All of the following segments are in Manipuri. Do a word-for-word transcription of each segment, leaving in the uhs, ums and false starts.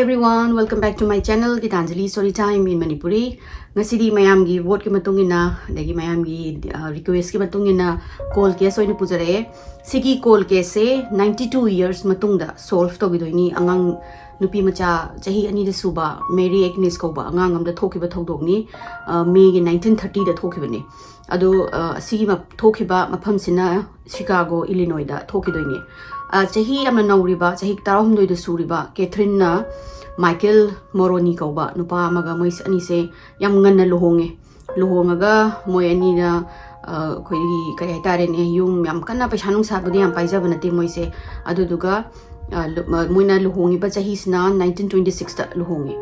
Everyone, welcome back to my channel, Gitanjali Story Time in Manipuri. ꯉꯁꯤꯗꯤ ꯃꯌꯥꯝꯒꯤ vote ꯀꯤ ꯃꯇꯨꯡ ꯏꯟꯅ, ꯑꯗꯒꯤ ꯃꯌꯥꯝꯒꯤ, ꯑ, request ꯀꯤ ꯃꯇꯨꯡ ꯏꯟꯅ cold case ꯑꯣꯏꯅ ꯄꯨꯖꯔꯛꯑꯦ꯫ ꯁꯤꯒꯤ cold case ꯁꯦ ninety two years ꯃꯇꯨꯡꯗ solve ꯇꯧꯈꯤꯗꯣꯏꯅꯤ꯫ ꯑꯉꯥꯡ ꯅꯨꯄꯤ ꯃꯆꯥ ꯆꯍꯤ ꯑꯅꯤꯗ ꯁꯨꯕ ꯃꯦꯔꯤ ꯑꯦꯒꯅꯦꯁ ꯀꯧꯕ ꯑꯉꯥꯡ ꯑꯃꯗ ꯊꯣꯛꯈꯤꯕ ꯊꯧꯗꯣꯛꯅꯤ꯫ ꯑ, May ꯒꯤ nineteen thirty ꯗ ꯊꯣꯛꯈꯤꯕꯅꯤ꯫ ꯑꯗꯣ, ꯑ, ꯑꯁꯤꯒꯤ ꯃ-, ꯊꯣꯛꯈꯤꯕ ꯃꯐꯝꯁꯤꯅ Chicago, Illinois ꯗ ꯊꯣꯛꯈꯤꯗꯣꯏꯅꯤ꯫ ꯑ, ꯆꯍꯤ ꯌꯥꯝꯅ ꯅꯧꯔꯤꯕ, ꯆꯍꯤ ꯇꯔꯥꯍꯨꯝꯗꯣꯏꯗ ꯁꯨꯔꯤꯕ ꯀꯦꯊꯔꯤꯟꯅ ꯃꯥꯏꯀꯦꯜ ꯃꯣꯔꯣꯅꯤ ꯀꯧꯕ ꯅꯨꯄꯥ ꯑꯃꯒ ꯃꯣꯏ ꯑꯅꯤꯁꯦ ꯌꯥꯝ ꯉꯟꯅ ꯂꯨꯍꯣꯡꯉꯦ꯫ ꯂꯨꯍꯣꯡꯉꯒ ꯃꯣꯏ ꯑꯅꯤꯅ, ꯑ, ꯑꯩꯈꯣꯏꯒꯤ, ꯀꯔꯤ ꯍꯥꯏꯇꯥꯔꯦꯅꯦ, ꯌꯨꯝ ꯌꯥꯝ ꯀꯟꯅ ꯄꯩꯁꯥ ꯅꯨꯡꯁꯥꯕꯨꯗꯤ ꯌꯥꯝ ꯄꯥꯏꯖꯕ ꯅꯠꯇꯦ ꯃꯣꯏꯁꯦ꯫ ꯑꯗꯨꯗꯨꯒ, ꯑ, ꯂꯨ-, ꯃ-, ꯃꯣꯏꯅ ꯂꯨꯍꯣꯡꯉꯤꯕ ꯆꯍꯤꯁꯤꯅ nineteen twenty six ꯇ ꯂꯨꯍꯣꯡꯉꯤ꯫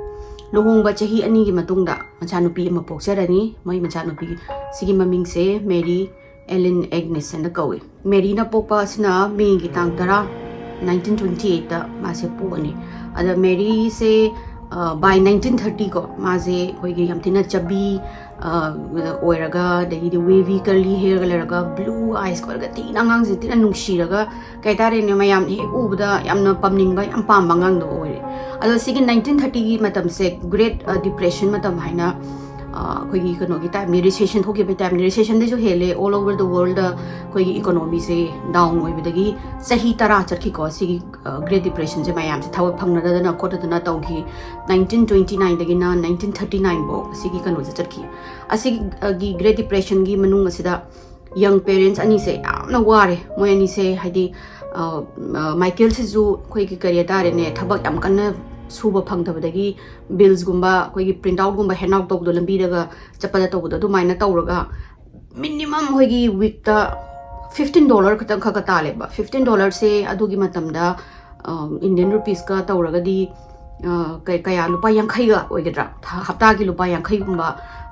ꯂꯨꯍꯣꯡꯕ ꯆꯍꯤ ꯑꯅꯤꯒꯤ ꯃꯇꯨꯡꯗ ꯃꯆꯥꯅꯨꯄꯤ ꯑꯃ ꯄꯣꯛꯆꯔꯅꯤ꯫ ꯃꯣꯏ ꯃꯆꯥꯅꯨꯄꯤ ꯁꯤꯒꯤ ꯃꯃꯤꯡꯁꯦ ꯃꯦꯔꯤ ꯑꯦꯂꯤꯟ ꯑꯦꯒꯅꯦꯁ ꯍꯥꯏꯅ ꯀꯧꯏ꯫ ꯃꯦꯔꯤꯅ ꯄꯣꯛꯄ ꯑꯁꯤꯅ May ꯒꯤ ꯇꯥꯡ ꯇꯔꯥ, nineteen twenty eight ꯇ ꯃꯥꯁꯦ ꯄꯣꯛꯑꯅꯤ꯫ ꯑꯗ ꯃꯦꯔꯤꯁꯦ, ꯑ, by nineteen thirty ꯀꯣ, ꯃꯥꯁꯦ ꯑꯩꯈꯣꯏꯒꯤ ꯌꯥꯝ ꯊꯤꯅ chubby, ꯑ, ꯑꯣꯏꯔꯒ, ꯑꯗꯒꯤꯗꯤ wavy curly hair ꯒ ꯂꯩꯔꯒ, blue eyes ꯒ ꯑꯣꯏꯔꯒ, ꯊꯤꯅ ꯑꯉꯥꯡꯁꯦ ꯊꯤꯅ ꯅꯨꯡꯁꯤꯔꯒ, ꯀꯩ ꯍꯥꯏꯇꯥꯔꯦꯅꯦ, ꯃꯌꯥꯝꯅ ꯍꯦꯛ ꯎꯕꯗ ꯌꯥꯝꯅ ꯄꯥꯝꯅꯤꯡꯕ, ꯌꯥꯝ ꯄꯥꯝꯕ ꯑꯉꯥꯡꯗꯣ ꯑꯣꯏꯔꯦ꯫ ꯑꯗꯣ ꯁꯤꯒꯤ nineteen thirty ꯒꯤ ꯃꯇꯝꯁꯦ Great, ꯑ, Depression ꯃꯇꯝ ꯍꯥꯏꯅ, ꯑ, ꯑꯩꯈꯣꯏꯒꯤ ꯀꯩꯅꯣꯒꯤ type ꯅꯤ, recession ꯊꯣꯛꯈꯤꯕ type ꯅꯤ, recession ꯗꯩꯁꯨ ꯍꯦꯜꯂꯦ꯫ All over the world ꯗ ꯑꯩꯈꯣꯏꯒꯤ economy ꯁꯦ down ꯑꯣꯏꯕꯗꯒꯤ ꯆꯍꯤ ꯇꯔꯥ ꯆꯠꯈꯤꯀꯣ꯫ ꯁꯤꯒꯤ, ꯑ, Great Depression ꯁꯦ ꯃꯌꯥꯝꯁꯦ ꯊꯕꯛ ꯐꯪꯅꯗꯗꯅ ꯈꯣꯠꯇꯗꯅ ꯇꯧꯈꯤ꯫ Nineteen twenty nine ꯗꯒꯤꯅ nineteen thirty nine ꯐꯥꯎ ꯁꯤꯒꯤ ꯀꯩꯅꯣꯁꯦ ꯆꯠꯈꯤ꯫ ꯑꯁꯤꯒꯤ, ꯑ, ꯒꯤ Great Depression ꯒꯤ ꯃꯅꯨꯡ ꯑꯁꯤꯗ young parents ꯑꯅꯤꯁꯦ ꯌꯥꯝꯅ ꯋꯥꯔꯦ꯫ ꯃꯣꯏ ꯑꯅꯤꯁꯦ ꯍꯥꯏꯗꯤ, ꯑ, ꯑ, ꯃꯥꯏꯀꯦꯜꯁꯤꯁꯨ ꯑꯩꯈꯣꯏꯒꯤ, ꯀꯔꯤ ꯍꯥꯏꯇꯥꯔꯦꯅꯦ, ꯊꯕꯛ ꯌꯥꯝ ꯀꯟꯅ ꯁꯨꯕ ꯐꯪꯗꯕꯗꯒꯤ bills ꯒꯨꯝꯕ, ꯑꯩꯈꯣꯏꯒꯤ print out ꯒꯨꯝꯕ hand out ꯇꯧꯕꯗꯣ, ꯂꯝꯕꯤꯗꯒ ꯆꯠꯄꯗ ꯇꯧꯕꯗꯣ, ꯑꯗꯨꯃꯥꯏꯅ ꯇꯧꯔꯒ minimum ꯑꯩꯈꯣꯏꯒꯤ week ꯇ fifteen dollar ꯈꯛꯇꯪ ꯈꯛ ꯈꯛ ꯇꯥꯜꯂꯦꯕ꯫ Fifteen dollar ꯁꯦ ꯑꯗꯨꯒꯤ ꯃꯇꯝꯗ, ꯑ, Indian rupees ꯀ ꯇꯧꯔꯒꯗꯤ, ꯑ, ꯀꯩ-, ꯀꯌꯥ, ꯂꯨꯄꯥ ꯌꯥꯡꯈꯩꯒ ꯑꯣꯏꯒꯗ꯭ꯔꯥ? ꯊꯥ-, ꯍꯞꯇꯥꯒꯤ ꯂꯨꯄꯥ ꯌꯥꯡꯈꯩꯒꯨꯝꯕ,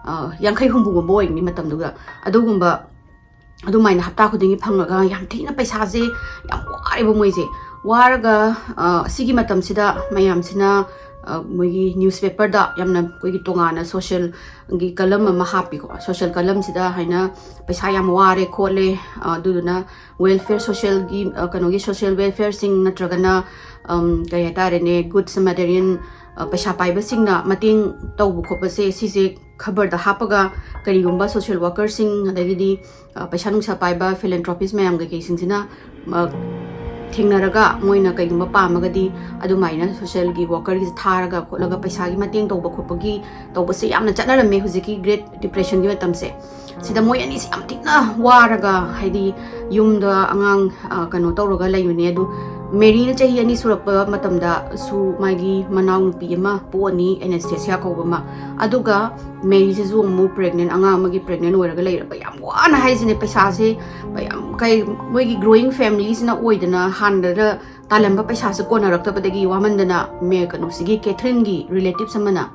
ꯑ, ꯌꯥꯡꯈꯩ ꯍꯨꯝꯐꯨꯒꯨꯝꯕ ꯑꯣꯏꯒꯅꯤ ꯃꯇꯝꯗꯨꯒ꯫ ꯑꯗꯨꯒꯨꯝꯕ, ꯑꯗꯨꯃꯥꯏꯅ ꯍꯞꯇꯥ ꯈꯨꯗꯤꯡꯒꯤ ꯐꯪꯉꯒ ꯌꯥꯝ ꯊꯤꯅ ꯄꯩꯁꯥꯁꯦ ꯌꯥꯝ ꯋꯥꯔꯦꯕ ꯃꯣꯏꯁꯦ꯫ ꯋꯥꯔꯒ, ꯑ, ꯑꯁꯤꯒꯤ ꯃꯇꯝꯁꯤꯗ ꯃꯌꯥꯝꯁꯤꯅ, ꯑ, ꯃꯣꯏꯒꯤ ꯅ꯭ꯌꯨꯁꯄꯦꯄꯔꯗ ꯌꯥꯝꯅ ꯑꯩꯈꯣꯏꯒꯤ ꯇꯣꯉꯥꯟꯅ ꯁꯣꯁꯤꯌꯦꯜꯒꯤ ꯀꯂꯝ ꯑꯃ ꯍꯥꯞꯄꯤꯀꯣ꯫ ꯁꯣꯁꯤꯌꯦꯜ ꯀꯂꯝꯁꯤꯗ ꯍꯥꯏꯅ ꯄꯩꯁꯥ ꯌꯥꯝ ꯋꯥꯔꯦ ꯈꯣꯠꯂꯦ, ꯑ, ꯑꯗꯨꯗꯨꯅ ꯋꯦꯜꯐꯤꯌꯔ, ꯁꯣꯁꯤꯌꯦꯜꯒꯤ, ꯑ, ꯀꯩꯅꯣꯒꯤ ꯁꯣꯁꯤꯌꯦꯜ ꯋꯦꯜꯐꯤꯌꯔꯁꯤꯡ ꯅꯠꯇ꯭ꯔꯒꯅ, ꯑꯝ, ꯀꯩ ꯍꯥꯏꯇꯥꯔꯦꯅꯦ, ꯒꯨꯗ ꯁꯃꯥꯔꯤꯇꯦꯔꯤꯌꯟ, ꯑ, ꯄꯩꯁꯥ ꯄꯥꯏꯕꯁꯤꯡꯅ ꯃꯇꯦꯡ ꯇꯧꯕ ꯈꯣꯠꯄꯁꯦ, ꯁꯤꯁꯦ ꯈꯕꯔꯗ ꯍꯥꯞꯄꯒ ꯀꯔꯤꯒꯨꯝꯕ ꯁꯣꯁꯤꯌꯦꯜ ꯋꯥꯔꯀꯔꯁꯤꯡ, ꯑꯗꯒꯤꯗꯤ, ꯑ, ꯄꯩꯁꯥ ꯅꯨꯡꯁꯥ ꯄꯥꯏꯕ ꯐꯤꯂꯦꯟꯊ꯭ꯔꯣꯄꯤꯁ ꯃꯌꯥꯝ ꯀꯩꯀꯩꯁꯤꯡꯁꯤꯅ, ꯑ, ꯊꯦꯡꯅꯔꯒ ꯃꯣꯏꯅ ꯀꯩꯒꯨꯝꯕ ꯄꯥꯝꯃꯒꯗꯤ ꯑꯗꯨꯃꯥꯏꯅ ꯁꯣꯁꯤꯌꯦꯜꯒꯤ ꯋꯥꯔꯀꯔꯒꯤꯁꯦ ꯊꯥꯔꯒ ꯈꯣꯠꯂꯒ ꯄꯩꯁꯥꯒꯤ ꯃꯇꯦꯡ ꯇꯧꯕ ꯈꯣꯠꯄꯒꯤ ꯇꯧꯕꯁꯦ ꯌꯥꯝꯅ ꯆꯠꯅꯔꯝꯃꯦ ꯍꯧꯖꯤꯛꯀꯤ ꯒ꯭ꯔꯦꯠ ꯗꯤꯄ꯭ꯔꯦꯁꯟꯒꯤ ꯃꯇꯝꯁꯦ꯫ ꯁꯤꯗ ꯃꯣꯏ ꯑꯅꯤꯁꯤ ꯌꯥꯝ ꯊꯤꯅ ꯋꯥꯔꯒ, ꯍꯥꯏꯗꯤ ꯌꯨꯝꯗ ꯑꯉꯥꯡ, ꯑ, ꯀꯩꯅꯣ ꯇꯧꯔꯒ ꯂꯩꯕꯅꯦ꯫ ꯑꯗꯨ ꯃꯦꯔꯤꯅ ꯆꯍꯤ ꯑꯅꯤ ꯁꯨꯔꯛꯄ ꯃꯇꯝꯗꯁꯨ ꯃꯥꯒꯤ ꯃꯅꯥꯎꯅꯨꯄꯤ ꯑꯃ ꯄꯣꯛꯑꯅꯤ, ꯑꯦꯅꯦꯁꯊꯦꯁꯤꯌꯥ ꯀꯧꯕ ꯑꯃ꯫ ꯑꯗꯨꯒ ꯃꯦꯔꯤꯁꯤꯁꯨ ꯑꯃꯨꯛ ꯄ꯭ꯔꯦꯒꯅꯦꯟ, ꯑꯉꯥꯡ ꯑꯃꯒꯤ ꯄ꯭ꯔꯦꯒꯅꯦꯟ ꯑꯣꯏꯔꯒ ꯂꯩꯔꯒ ꯌꯥꯝ ꯋꯥꯅ ꯍꯥꯏꯁꯤꯅꯦ꯫ ꯄꯩꯁꯥꯁꯦ ꯌꯥꯝ ꯀꯩ, ꯃꯣꯏꯒꯤ ꯒ꯭ꯔꯣꯋꯤꯡ ꯐꯦꯃꯤꯂꯤꯁꯤꯅ ꯑꯣꯏꯗꯅ ꯍꯥꯟꯅꯗ ꯇꯥꯜꯂꯝꯕ ꯄꯩꯁꯥꯁꯦ ꯀꯣꯟꯅꯔꯛꯇꯕꯗꯒꯤ ꯋꯥꯃꯟꯗꯅ ꯃꯦ-, ꯀꯩꯅꯣꯁꯤꯒꯤ ꯀꯦꯊꯔꯤꯟꯒꯤ ꯔꯤꯂꯦꯇꯤꯞꯁ ꯑꯃꯅ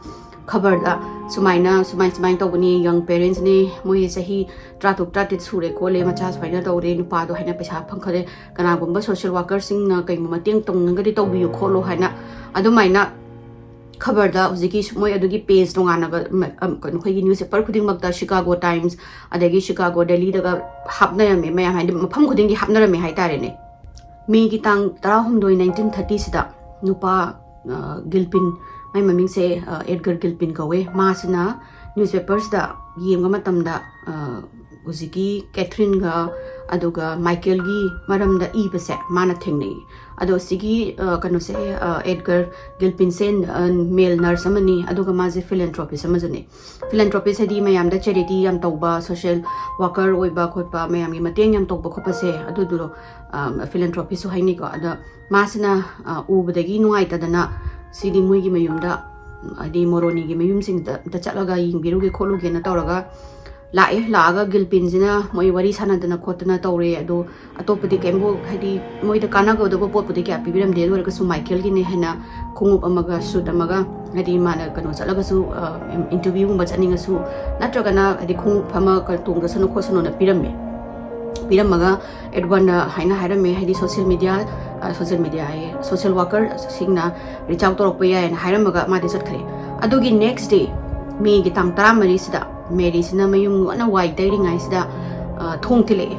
ꯈꯕꯔꯗ ꯁꯨꯃꯥꯏꯅ, ꯁꯨꯃꯥꯏ, ꯁꯨꯃꯥꯏꯅ ꯇꯧꯕꯅꯤ, ꯌꯪ ꯄꯦꯔꯦꯟꯁꯅꯤ, ꯃꯣꯏꯁꯦ ꯆꯍꯤ ꯇꯔꯥꯇꯔꯨꯛ, ꯇꯔꯥꯇꯔꯦꯠ ꯁꯨꯔꯦ ꯈꯣꯠꯂꯦ, ꯃꯆꯥ ꯁꯨꯃꯥꯏꯅ ꯇꯧꯔꯦ, ꯅꯨꯄꯥꯗꯣ ꯍꯥꯏꯅ ꯄꯩꯁꯥ ꯐꯪꯈꯠꯂꯦ, ꯀꯅꯥꯒꯨꯝꯕ ꯁꯣꯁꯤꯌꯦꯜ ꯋꯥꯔꯀꯔꯁꯤꯡꯅ ꯀꯩꯒꯨꯝꯕ ꯃꯇꯦꯡ ꯇꯧꯅꯤꯡꯉꯒꯗꯤ ꯇꯧꯕꯤꯌꯨ ꯈꯣꯠꯂꯣ ꯍꯥꯏꯅ ꯑꯗꯨꯃꯥꯏꯅ ꯈꯕꯔꯗ ꯍꯧꯖꯤꯛꯀꯤ ꯃꯣꯏ ꯑꯗꯨꯒꯤ ꯄꯦꯖ ꯇꯣꯉꯥꯟꯅꯒ, ꯃ-, ꯑꯝ, ꯀꯩꯅꯣ, ꯑꯩꯈꯣꯏꯒꯤ ꯅ꯭ꯌꯨꯁꯄꯦꯄꯔ ꯈꯨꯗꯤꯡꯃꯛꯇ, ꯁꯤꯀꯥꯒꯣ ꯇꯥꯏꯝꯁ, ꯑꯗꯒꯤ ꯁꯤꯀꯥꯒꯣ ꯗꯦꯂꯤꯗꯒ ꯍꯥꯞꯅꯔꯝꯃꯦ ꯃꯌꯥꯝ, ꯍꯥꯏꯗꯤ ꯃꯐꯝ ꯈꯨꯗꯤꯡꯒꯤ ꯍꯥꯞꯅꯔꯝꯃꯦ ꯍꯥꯏꯇꯥꯔꯦꯅꯦ꯫ ꯃꯦꯒꯤ ꯇꯥꯡ ꯇꯔꯥꯍꯨꯝꯗꯣꯏ, ꯅꯥꯏꯟꯇꯤꯟ ꯊꯥꯔꯇꯤꯁꯤꯗ ꯅꯨꯄꯥ, ꯑ, ꯒꯤꯜꯄꯤꯟ, ꯃꯥꯏ ꯃꯃꯤꯡꯁꯦ, ꯑ, ꯑꯦꯗꯒꯔ ꯒꯤꯜꯄꯤꯟ ꯀꯧꯋꯦ, ꯃꯥꯁꯤꯅ ꯅ꯭ꯌꯨꯁꯄꯦꯄꯔꯁꯤꯗ ꯌꯦꯡꯕ ꯃꯇꯝꯗ, ꯑ, ꯍꯧꯖꯤꯛꯀꯤ ꯀꯦꯊꯔꯤꯟꯒ ꯑꯗꯨꯒ ꯃꯥꯏꯀꯦꯜꯒꯤ ꯃꯔꯝꯗ ꯏꯕꯁꯦ ꯃꯥꯅ ꯊꯦꯡꯅꯩ꯫ ꯑꯗꯣ ꯁꯤꯒꯤ, ꯑ, ꯀꯩꯅꯣꯁꯦ, ꯑ, ꯑꯦꯗꯒꯔ ꯒꯤꯜꯄꯤꯟꯁꯦ, ꯑ, ꯃꯦꯜ ꯅꯔꯁ ꯑꯃꯅꯤ, ꯑꯗꯨꯒ ꯃꯥꯁꯦ ꯐꯤꯂꯦꯟꯊ꯭ꯔꯣꯄꯤꯁ ꯑꯃꯁꯨꯅꯤ꯫ ꯐꯤꯂꯦꯟꯊ꯭ꯔꯣꯄꯤꯁ ꯍꯥꯏꯗꯤ ꯃꯌꯥꯝꯗ ꯆꯦꯔꯤꯇꯤ ꯌꯥꯝ ꯇꯧꯕ, ꯁꯣꯁꯤꯌꯦꯜ ꯋꯥꯔꯀꯔ ꯑꯣꯏꯕ ꯈꯣꯠꯄ, ꯃꯌꯥꯝꯒꯤ ꯃꯇꯦꯡ ꯌꯥꯝ ꯇꯧꯕ ꯈꯣꯠꯄꯁꯦ, ꯑꯗꯨꯗꯣ, ꯑ, ꯐꯤꯂꯦꯟꯊ꯭ꯔꯣꯄꯤꯁꯁꯨ ꯍꯥꯏꯅꯩꯀꯣ꯫ ꯑꯗ ꯃꯥꯁꯤꯅ, ꯑ, ꯎꯕꯗꯒꯤ ꯅꯨꯡꯉꯥꯏꯇꯗꯅ ꯁꯤꯗꯤ ꯃꯣꯏꯒꯤ ꯃꯌꯨꯝꯗ, ꯍꯥꯏꯗꯤ ꯃꯣꯔꯣꯅꯤꯒꯤ ꯃꯌꯨꯝꯁꯤꯡꯗ ꯑꯝꯇ ꯆꯠꯂꯒ ꯌꯦꯡꯕꯤꯔꯨꯒꯦ ꯈꯣꯠꯂꯨꯒꯦꯅ ꯇꯧꯔꯒ ꯂꯥꯛꯑꯦ꯫ ꯂꯥꯛꯑꯒ ꯒꯤꯜꯄꯤꯟꯁꯤꯅ ꯃꯣꯏ ꯋꯥꯔꯤ ꯁꯥꯟꯅꯗꯅ ꯈꯣꯠꯇꯅ ꯇꯧꯔꯦ꯫ ꯑꯗꯣ ꯑꯇꯣꯞꯄꯗꯤ ꯀꯩꯝꯕꯨ, ꯍꯥꯏꯗꯤ ꯃꯣꯏꯗ ꯀꯥꯟꯅꯒꯗꯕ ꯄꯣꯠꯄꯨꯗꯤ ꯀꯌꯥ ꯄꯤꯕꯤꯔꯝꯗꯦ꯫ ꯑꯗꯨ ꯑꯣꯏꯔꯒꯁꯨ ꯃꯥꯏꯀꯦꯜꯒꯤꯅꯦ ꯍꯥꯏꯅ ꯈꯣꯡꯎꯞ ꯑꯃꯒ ꯁꯨꯠ ꯑꯃꯒ, ꯍꯥꯏꯗꯤ ꯃꯥꯅ ꯀꯩꯅꯣ ꯆꯠꯂꯒꯁꯨ, ꯑ, ꯏꯟꯇꯔꯚ꯭ꯌꯨꯒꯨꯝꯕ ꯆꯠꯅꯤꯡꯉꯁꯨ, ꯅꯠꯇ꯭ꯔꯒꯅ ꯍꯥꯏꯗꯤ ꯈꯣꯡꯎꯞ ꯑꯃ ꯀ-, ꯇꯣꯡꯗꯁꯅꯨ ꯈꯣꯠꯁꯅꯨꯅ ꯄꯤꯔꯝꯃꯦ꯫ ꯄꯤꯔꯝꯃꯒ ꯑꯦꯗꯋꯥꯔꯗꯅ ꯍꯥꯏꯅ ꯍꯥꯏꯔꯝꯃꯦ, ꯍꯥꯏꯗꯤ ꯁꯣꯁꯤꯌꯦꯜ ꯃꯦꯗꯤꯌꯥ ꯁꯣꯁꯤꯌꯦꯜ ꯃꯦꯗꯤꯌꯥ ꯍꯥꯏꯌꯦ, ꯁꯣꯁꯤꯌꯦꯜ ꯋꯥꯀꯔꯁꯤꯡꯅ ꯔꯤꯆ ꯑꯥꯎꯠ ꯇꯧꯔꯛꯄ ꯌꯥꯏꯌꯦꯅ ꯍꯥꯏꯔꯝꯃꯒ ꯃꯥꯗꯤ ꯆꯠꯈ꯭ꯔꯦ꯫ ꯑꯗꯨꯒꯤ ꯅꯦꯛꯁ ꯗꯦ, ꯃꯦꯒꯤ ꯇꯥꯡ ꯇꯔꯥꯃꯔꯤꯁꯤꯗ, ꯃꯦꯔꯤꯁꯤꯅ ꯃꯌꯨꯝ ꯂꯣꯟꯅ ꯋꯥꯏ ꯇꯩꯔꯤꯉꯩꯁꯤꯗ, ꯑ, ꯊꯣꯡ ꯊꯤꯜꯂꯛꯑꯦ꯫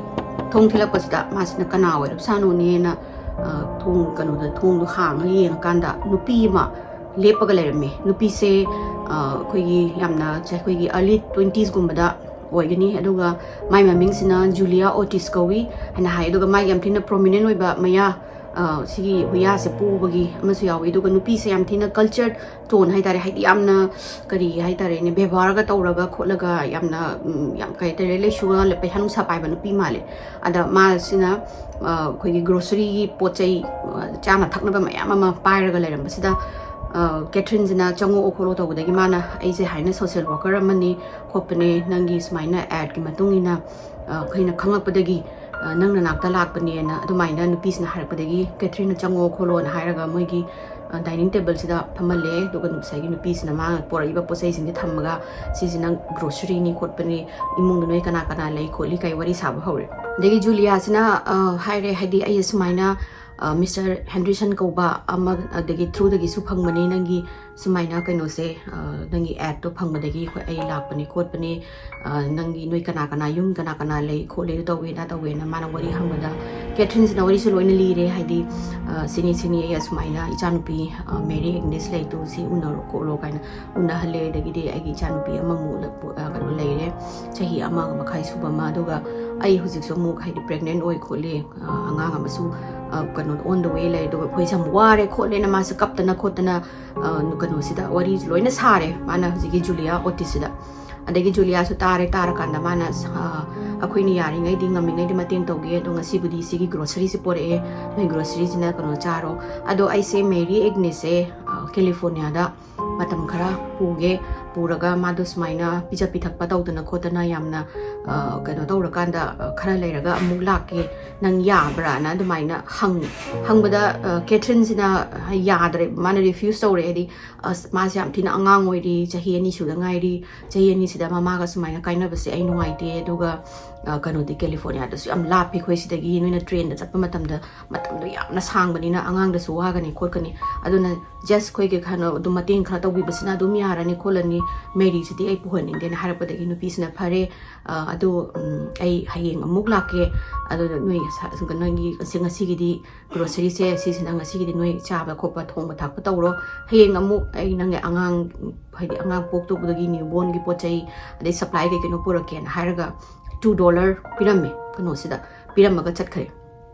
ꯊꯣꯡ ꯊꯤꯜꯂꯛꯄꯁꯤꯗ ꯃꯥꯁꯤꯅ ꯀꯅꯥ ꯑꯣꯏꯔꯕꯖꯥꯠꯅꯣꯅꯦꯅ, ꯑ, ꯊꯣꯡ, ꯀꯩꯅꯣꯗ, ꯊꯣꯡꯗꯣ ꯍꯥꯡꯉ ꯌꯦꯡꯉꯀꯥꯟꯗ ꯅꯨꯄꯤ ꯑꯃ ꯂꯦꯞꯄꯒ ꯂꯩꯔꯝꯃꯦ꯫ ꯅꯨꯄꯤꯁꯦ, ꯑ, ꯑꯩꯈꯣꯏꯒꯤ ꯌꯥꯝꯅ ꯆ-, ꯑꯩꯈꯣꯏꯒꯤ ꯑꯥꯔꯂꯤ ꯇ꯭ꯋꯦꯟꯇꯤꯁꯀꯨꯝꯕꯗ ꯑꯣꯏꯒꯅꯤ꯫ ꯑꯗꯨꯒ ꯃꯥꯏ ꯃꯃꯤꯡꯁꯤꯅ ꯖꯨꯂꯤꯌꯥ ꯑꯣꯔꯇꯤꯁ ꯀꯧꯏ ꯍꯥꯏꯅ ꯍꯥꯏ꯫ ꯑꯗꯨꯒ ꯃꯥꯒꯤ ꯌꯥꯝ ꯊꯤꯅ ꯄ꯭ꯔꯣꯃꯤꯅꯦꯟ ꯑꯣꯏꯕ ꯃꯌꯥ, ꯑ, ꯁꯤꯒꯤ ꯍꯨꯏꯌꯥꯁꯦ ꯄꯣꯕꯒꯤ ꯑꯃꯁꯨ ꯌꯥꯎꯏ꯫ ꯑꯗꯨꯒ ꯅꯨꯄꯤꯁꯦ ꯌꯥꯝ ꯊꯤꯅ ꯀꯜꯆꯔ ꯇꯣꯟ ꯍꯥꯏꯇꯥꯔꯦ, ꯍꯥꯏꯗꯤ ꯌꯥꯝꯅ, ꯀꯔꯤ ꯍꯥꯏꯇꯥꯔꯦꯅꯦ, ꯕꯦꯕꯥꯔꯒ ꯇꯧꯔꯒ ꯈꯣꯠꯂꯒ ꯌꯥꯝꯅ, ꯎꯝ, ꯌꯥꯝ, ꯀꯩ ꯍꯥꯏꯇꯥꯔꯦ, ꯂꯥꯏꯔꯤꯛ ꯂꯥꯏꯁꯨꯒ ꯄꯩꯁꯥ ꯅꯨꯡꯁꯥ ꯄꯥꯏꯕ ꯅꯨꯄꯤ ꯃꯥꯜꯂꯦ꯫ ꯑꯗ ꯃꯥꯁꯤꯅ, ꯑ, ꯑꯩꯈꯣꯏꯒꯤ ꯒ꯭ꯔꯣꯁꯔꯤꯒꯤ ꯄꯣꯠ ꯆꯩ, ꯑ, ꯆꯥꯅ ꯊꯛꯅꯕ ꯃꯌꯥꯝ ꯑꯃ ꯄꯥꯏꯔꯒ ꯂꯩꯔꯝꯕꯁꯤꯗ, ꯑ, ꯀꯦꯊ꯭ꯔꯤꯟꯁꯤꯅ "ꯆꯪꯉꯛꯑꯣ ꯈꯣꯠꯂꯣ" ꯇꯧꯕꯗꯒꯤ ꯃꯥꯅ, "ꯑꯩꯁꯦ ꯍꯥꯏꯅ ꯁꯣꯁꯤꯌꯦꯜ ꯋꯥꯀꯔ ꯑꯃꯅꯤ ꯈꯣꯠꯄꯅꯦ, ꯅꯪꯒꯤ ꯁꯨꯃꯥꯏꯅ ꯑꯦꯗꯀꯤ ꯃꯇꯨꯡ ꯏꯟꯅ, ꯑ, ꯑꯩꯈꯣꯏꯅ ꯈꯪꯂꯛꯄꯗꯒꯤ, ꯑ, ꯅꯪ ꯅꯅꯥꯛꯇ ꯂꯥꯛꯄꯅꯦꯅ" ꯑꯗꯨꯃꯥꯏꯅ ꯅꯨꯄꯤꯁꯤꯅ ꯍꯥꯏꯔꯛꯄꯗꯒꯤ ꯀꯦꯊ꯭ꯔꯤꯟꯅ "ꯆꯪꯉꯛꯑꯣ ꯈꯣꯠꯂꯣꯅ" ꯍꯥꯏꯔꯒ ꯃꯣꯏꯒꯤ, ꯑ, ꯗꯥꯏꯅꯤꯡ ꯇꯦꯕꯜꯁꯤꯗ ꯐꯝꯍꯜꯂꯦ꯫ ꯑꯗꯨꯒ ꯉꯁꯥꯏꯒꯤ ꯅꯨꯄꯤꯁꯤꯅ ꯃꯥꯅ ꯄꯣꯔꯛꯏꯕ ꯄꯣꯠ ꯆꯩꯁꯤꯡꯁꯦ ꯊꯝꯃꯒ, "ꯁꯤꯁꯦ ꯅꯪ ꯒ꯭ꯔꯣꯁꯔꯤꯅꯤ ꯈꯣꯠꯄꯅꯤ, ꯏꯃꯨꯡꯗ ꯅꯣꯏ ꯀꯅꯥ ꯀꯅꯥ ꯂꯩ ꯈꯣꯠꯂꯤ" ꯀꯥꯏ ꯋꯥꯔꯤ ꯁꯥꯕ ꯍꯧꯔꯦ꯫ ꯑꯗꯒꯤ ꯖꯨꯂꯤꯌꯥꯁꯤꯅ, ꯑ, ꯍꯥꯏꯔꯦ, ꯍꯥꯏꯗꯤ, "ꯑꯩ ꯁꯨꯃꯥꯏꯅ, ꯑ, ꯃꯤꯁꯇꯔ ꯍꯦꯟꯗ꯭ꯔꯤꯁꯟ ꯀꯧꯕ ꯑꯃ, ꯑꯗꯒꯤ ꯊ꯭ꯔꯨꯗꯒꯤꯁꯨ ꯐꯪꯕꯅꯤ ꯅꯪꯒꯤ ꯁꯨꯃꯥꯏꯅ ꯀꯩꯅꯣꯁꯦ, ꯑ, ꯅꯪꯒꯤ ꯑꯦꯗꯇꯣ ꯐꯪꯕꯗꯒꯤ ꯑꯩꯈꯣꯏ, ꯑꯩ ꯂꯥꯛꯄꯅꯤ ꯈꯣꯠꯄꯅꯤ, ꯑ, ꯅꯪꯒꯤ ꯅꯣꯏ ꯀꯅꯥ ꯀꯅꯥ, ꯌꯨꯝ ꯀꯅꯥ ꯀꯅꯥ ꯂꯩ ꯈꯣꯠꯂꯤ, ꯑꯗꯨ ꯇꯧꯋꯦ ꯑꯗꯥ ꯇꯧꯋꯦꯅ" ꯃꯥꯅ ꯋꯥꯔꯤ ꯍꯪꯕꯗ, ꯀꯦꯊ꯭ꯔꯤꯟꯁꯤꯅ ꯋꯥꯔꯤꯁꯨ ꯂꯣꯏꯅ ꯂꯤꯔꯦ꯫ ꯍꯥꯏꯗꯤ, ꯑ, "ꯁꯤꯅꯤ, ꯁꯤꯅꯤ, ꯑꯩ ꯑꯁꯨꯃꯥꯏꯅ ꯏꯆꯥꯅꯨꯄꯤ, ꯑ, ꯃꯦꯔꯤ ꯑꯦꯒꯅꯦꯁ ꯂꯩꯗꯨ ꯁꯤ ꯎꯅꯔꯣ ꯈꯣꯠꯂꯣ" ꯀꯥꯏꯅ ꯎꯅꯍꯜꯂꯦ꯫ ꯑꯗꯒꯤꯗꯤ ꯑꯩꯒꯤ ꯏꯆꯥꯅꯨꯄꯤ ꯑꯃꯃꯨꯛ ꯂ-, ꯑ, ꯀꯩꯅꯣ ꯂꯩꯔꯦ, ꯆꯍꯤ ꯑꯃꯒ ꯃꯈꯥꯏ ꯁꯨꯕ ꯑꯃ, ꯑꯗꯨꯒ ꯑꯩ ꯍꯧꯖꯤꯛꯁꯨ ꯑꯃꯨꯛ, ꯍꯥꯏꯗꯤ, ꯄ꯭ꯔꯦꯒꯅꯦꯟ ꯑꯣꯏ ꯈꯣꯠꯂꯤ, ꯑ, ꯑꯉꯥꯡ ꯑꯃꯁꯨ, ꯑ, ꯀꯩꯅꯣ, ꯑꯣꯟ ꯗ ꯋꯦ ꯂꯩ, ꯑꯗꯨꯒ ꯑꯩꯈꯣꯏꯁꯦ ꯌꯥꯝ ꯋꯥꯔꯦ ꯈꯣꯠꯂꯦꯅ ꯃꯥꯁꯦ ꯀꯞꯇꯅ ꯈꯣꯠꯇꯅ, ꯑ, ꯀꯩꯅꯣꯁꯤꯗ ꯋꯥꯔꯤ ꯂꯣꯏꯅ ꯁꯥꯔꯦ ꯃꯥꯅ ꯍꯧꯖꯤꯛꯀꯤ ꯖꯨꯂꯤꯌꯥ ꯑꯣꯔꯇꯤꯁꯁꯤꯗ꯫ ꯑꯗꯒꯤ ꯖꯨꯂꯤꯌꯥꯁꯨ ꯇꯥꯔꯦ, ꯇꯥꯔꯀꯥꯟꯗ ꯃꯥꯅ, ꯑ, "ꯑꯩꯈꯣꯏꯅ ꯌꯥꯔꯤꯉꯩꯗꯤ, ꯉꯝꯃꯤꯉꯩꯗꯤ ꯃꯇꯦꯡ ꯇꯧꯒꯦ, ꯑꯗꯣ ꯉꯁꯤꯕꯨꯗꯤ ꯁꯤꯒꯤ ꯒ꯭ꯔꯣꯁꯔꯤꯁꯤ ꯄꯣꯔꯛꯑꯦ, ꯅꯣꯏ ꯒ꯭ꯔꯣꯁꯔꯤꯁꯤꯅ ꯀꯩꯅꯣ ꯆꯥꯔꯣ, ꯑꯗꯣ ꯑꯩꯁꯦ ꯃꯦꯔꯤ ꯑꯦꯒꯅꯦꯁꯁꯦ, ꯑ, ꯀꯦꯂꯤꯐꯣꯔꯅꯤꯌꯥꯗ ꯃꯇꯝ ꯈꯔ ꯄꯨꯒꯦ, ꯄꯨꯔꯒ ꯃꯥꯗꯣ ꯁꯨꯃꯥꯏꯅ ꯄꯤꯖ ꯄꯤꯊꯛꯄ ꯇꯧꯗꯅ ꯈꯣꯠꯇꯅ ꯌꯥꯝꯅ, ꯑ, ꯀꯩꯅꯣ ꯇꯧꯔꯀꯥꯟꯗ, ꯑ, ꯈꯔ ꯂꯩꯔꯒ ꯑꯃꯨꯛ ꯂꯥꯛꯀꯦ, ꯅꯪ ꯌꯥꯕ꯭ꯔꯥꯅ ꯑꯗꯨꯃꯥꯏꯅ ꯍꯪꯉꯤ꯫ ꯍꯪꯕꯗ, ꯑ, ꯀꯦꯊ꯭ꯔꯤꯟꯁꯤꯅ ꯌꯥꯗ꯭ꯔꯦ, ꯃꯥꯅ ꯔꯤꯐ꯭ꯌꯨꯁ ꯇꯧꯔꯦ꯫ ꯍꯥꯏꯗꯤ, "ꯑꯁ, ꯃꯥꯁꯦ ꯌꯥꯝ ꯊꯤꯅ ꯑꯉꯥꯡ ꯑꯣꯏꯔꯤ, ꯆꯍꯤ ꯑꯅꯤ ꯁꯨꯗ ꯉꯥꯏꯔꯤ, ꯆꯍꯤ ꯑꯅꯤꯁꯤꯗ ꯃꯃꯥꯒ ꯁꯨꯃꯥꯏꯅ ꯀꯥꯏꯅꯕꯁꯦ ꯑꯩ ꯅꯨꯡꯉꯥꯏꯇꯦ, ꯑꯗꯨꯒ, ꯑ, ꯀꯩꯅꯣꯗꯤ, ꯀꯦꯂꯤꯐꯣꯔꯅꯤꯌꯥꯗꯁꯨ ꯌꯥꯝ ꯂꯥꯞꯄꯤ, ꯑꯩꯈꯣꯏ ꯁꯤꯗꯒꯤ ꯅꯣꯏꯅ ꯇ꯭ꯔꯦꯟꯗ ꯆꯠꯄ ꯃꯇꯝꯗ ꯃꯇꯝꯗꯣ ꯌꯥꯝꯅ ꯁꯥꯡꯕꯅꯤꯅ ꯑꯉꯥꯡꯗꯁꯨ ꯋꯥꯒꯅꯤ ꯈꯣꯠꯀꯅꯤ, ꯑꯗꯨꯅ ꯖꯁ ꯑꯩꯈꯣꯏꯒꯤ ꯀꯩꯅꯣ ꯑꯗꯨꯝ ꯃꯇꯦꯡ ꯈꯔ ꯇꯧꯕꯤꯕꯁꯤꯅ ꯑꯗꯨꯝ ꯌꯥꯔꯅꯤ ꯈꯣꯠꯂꯅꯤ, ꯃꯦꯔꯤꯁꯤꯗꯤ ꯑꯩ ꯄꯨꯍꯟꯅꯤꯡꯗꯦꯅ" ꯍꯥꯏꯔꯛꯄꯗꯒꯤ ꯅꯨꯄꯤꯁꯤꯅ, "ꯐꯔꯦ, ꯑ, ꯑꯗꯨ, ꯎꯝ, ꯑꯩ ꯍꯌꯦꯡ ꯑꯃꯨꯛ ꯂꯥꯛꯀꯦ, ꯑꯗꯨꯗ ꯅꯣꯏ ꯁ-, ꯅꯣꯏꯒꯤ ꯉꯁꯤ, ꯉꯁꯤꯒꯤꯗꯤ ꯒ꯭ꯔꯣꯁꯔꯤꯁꯦ ꯁꯤꯁꯤꯅ ꯉꯁꯤꯒꯤꯗꯤ ꯅꯣꯏ ꯆꯥꯕ ꯈꯣꯠꯄ ꯊꯣꯡꯕ ꯊꯥꯛꯄ ꯇꯧꯔꯣ, ꯍꯌꯦꯡ ꯑꯃꯨꯛ ꯑꯩ ꯅꯪꯒꯤ ꯑꯉꯥꯡ, ꯍꯥꯏꯗꯤ ꯑꯉꯥꯡ ꯄꯣꯛꯇꯧꯕꯗꯒꯤ ꯅ꯭ꯌꯨ ꯕꯣꯔꯟꯒꯤ ꯄꯣꯠ ꯆꯩ ꯑꯗꯩ ꯁꯄ꯭ꯂꯥꯏ ꯀꯩ ꯀꯩꯅꯣ ꯄꯨꯔꯛꯀꯦꯅ" ꯍꯥꯏꯔꯒ ꯇꯨ ꯗꯣꯂꯔ ꯄꯤꯔꯝꯃꯦ, ꯀꯩꯅꯣꯁꯤꯗ ꯄꯤꯔꯝꯃꯒ ꯆꯠꯈ꯭ꯔꯦ꯫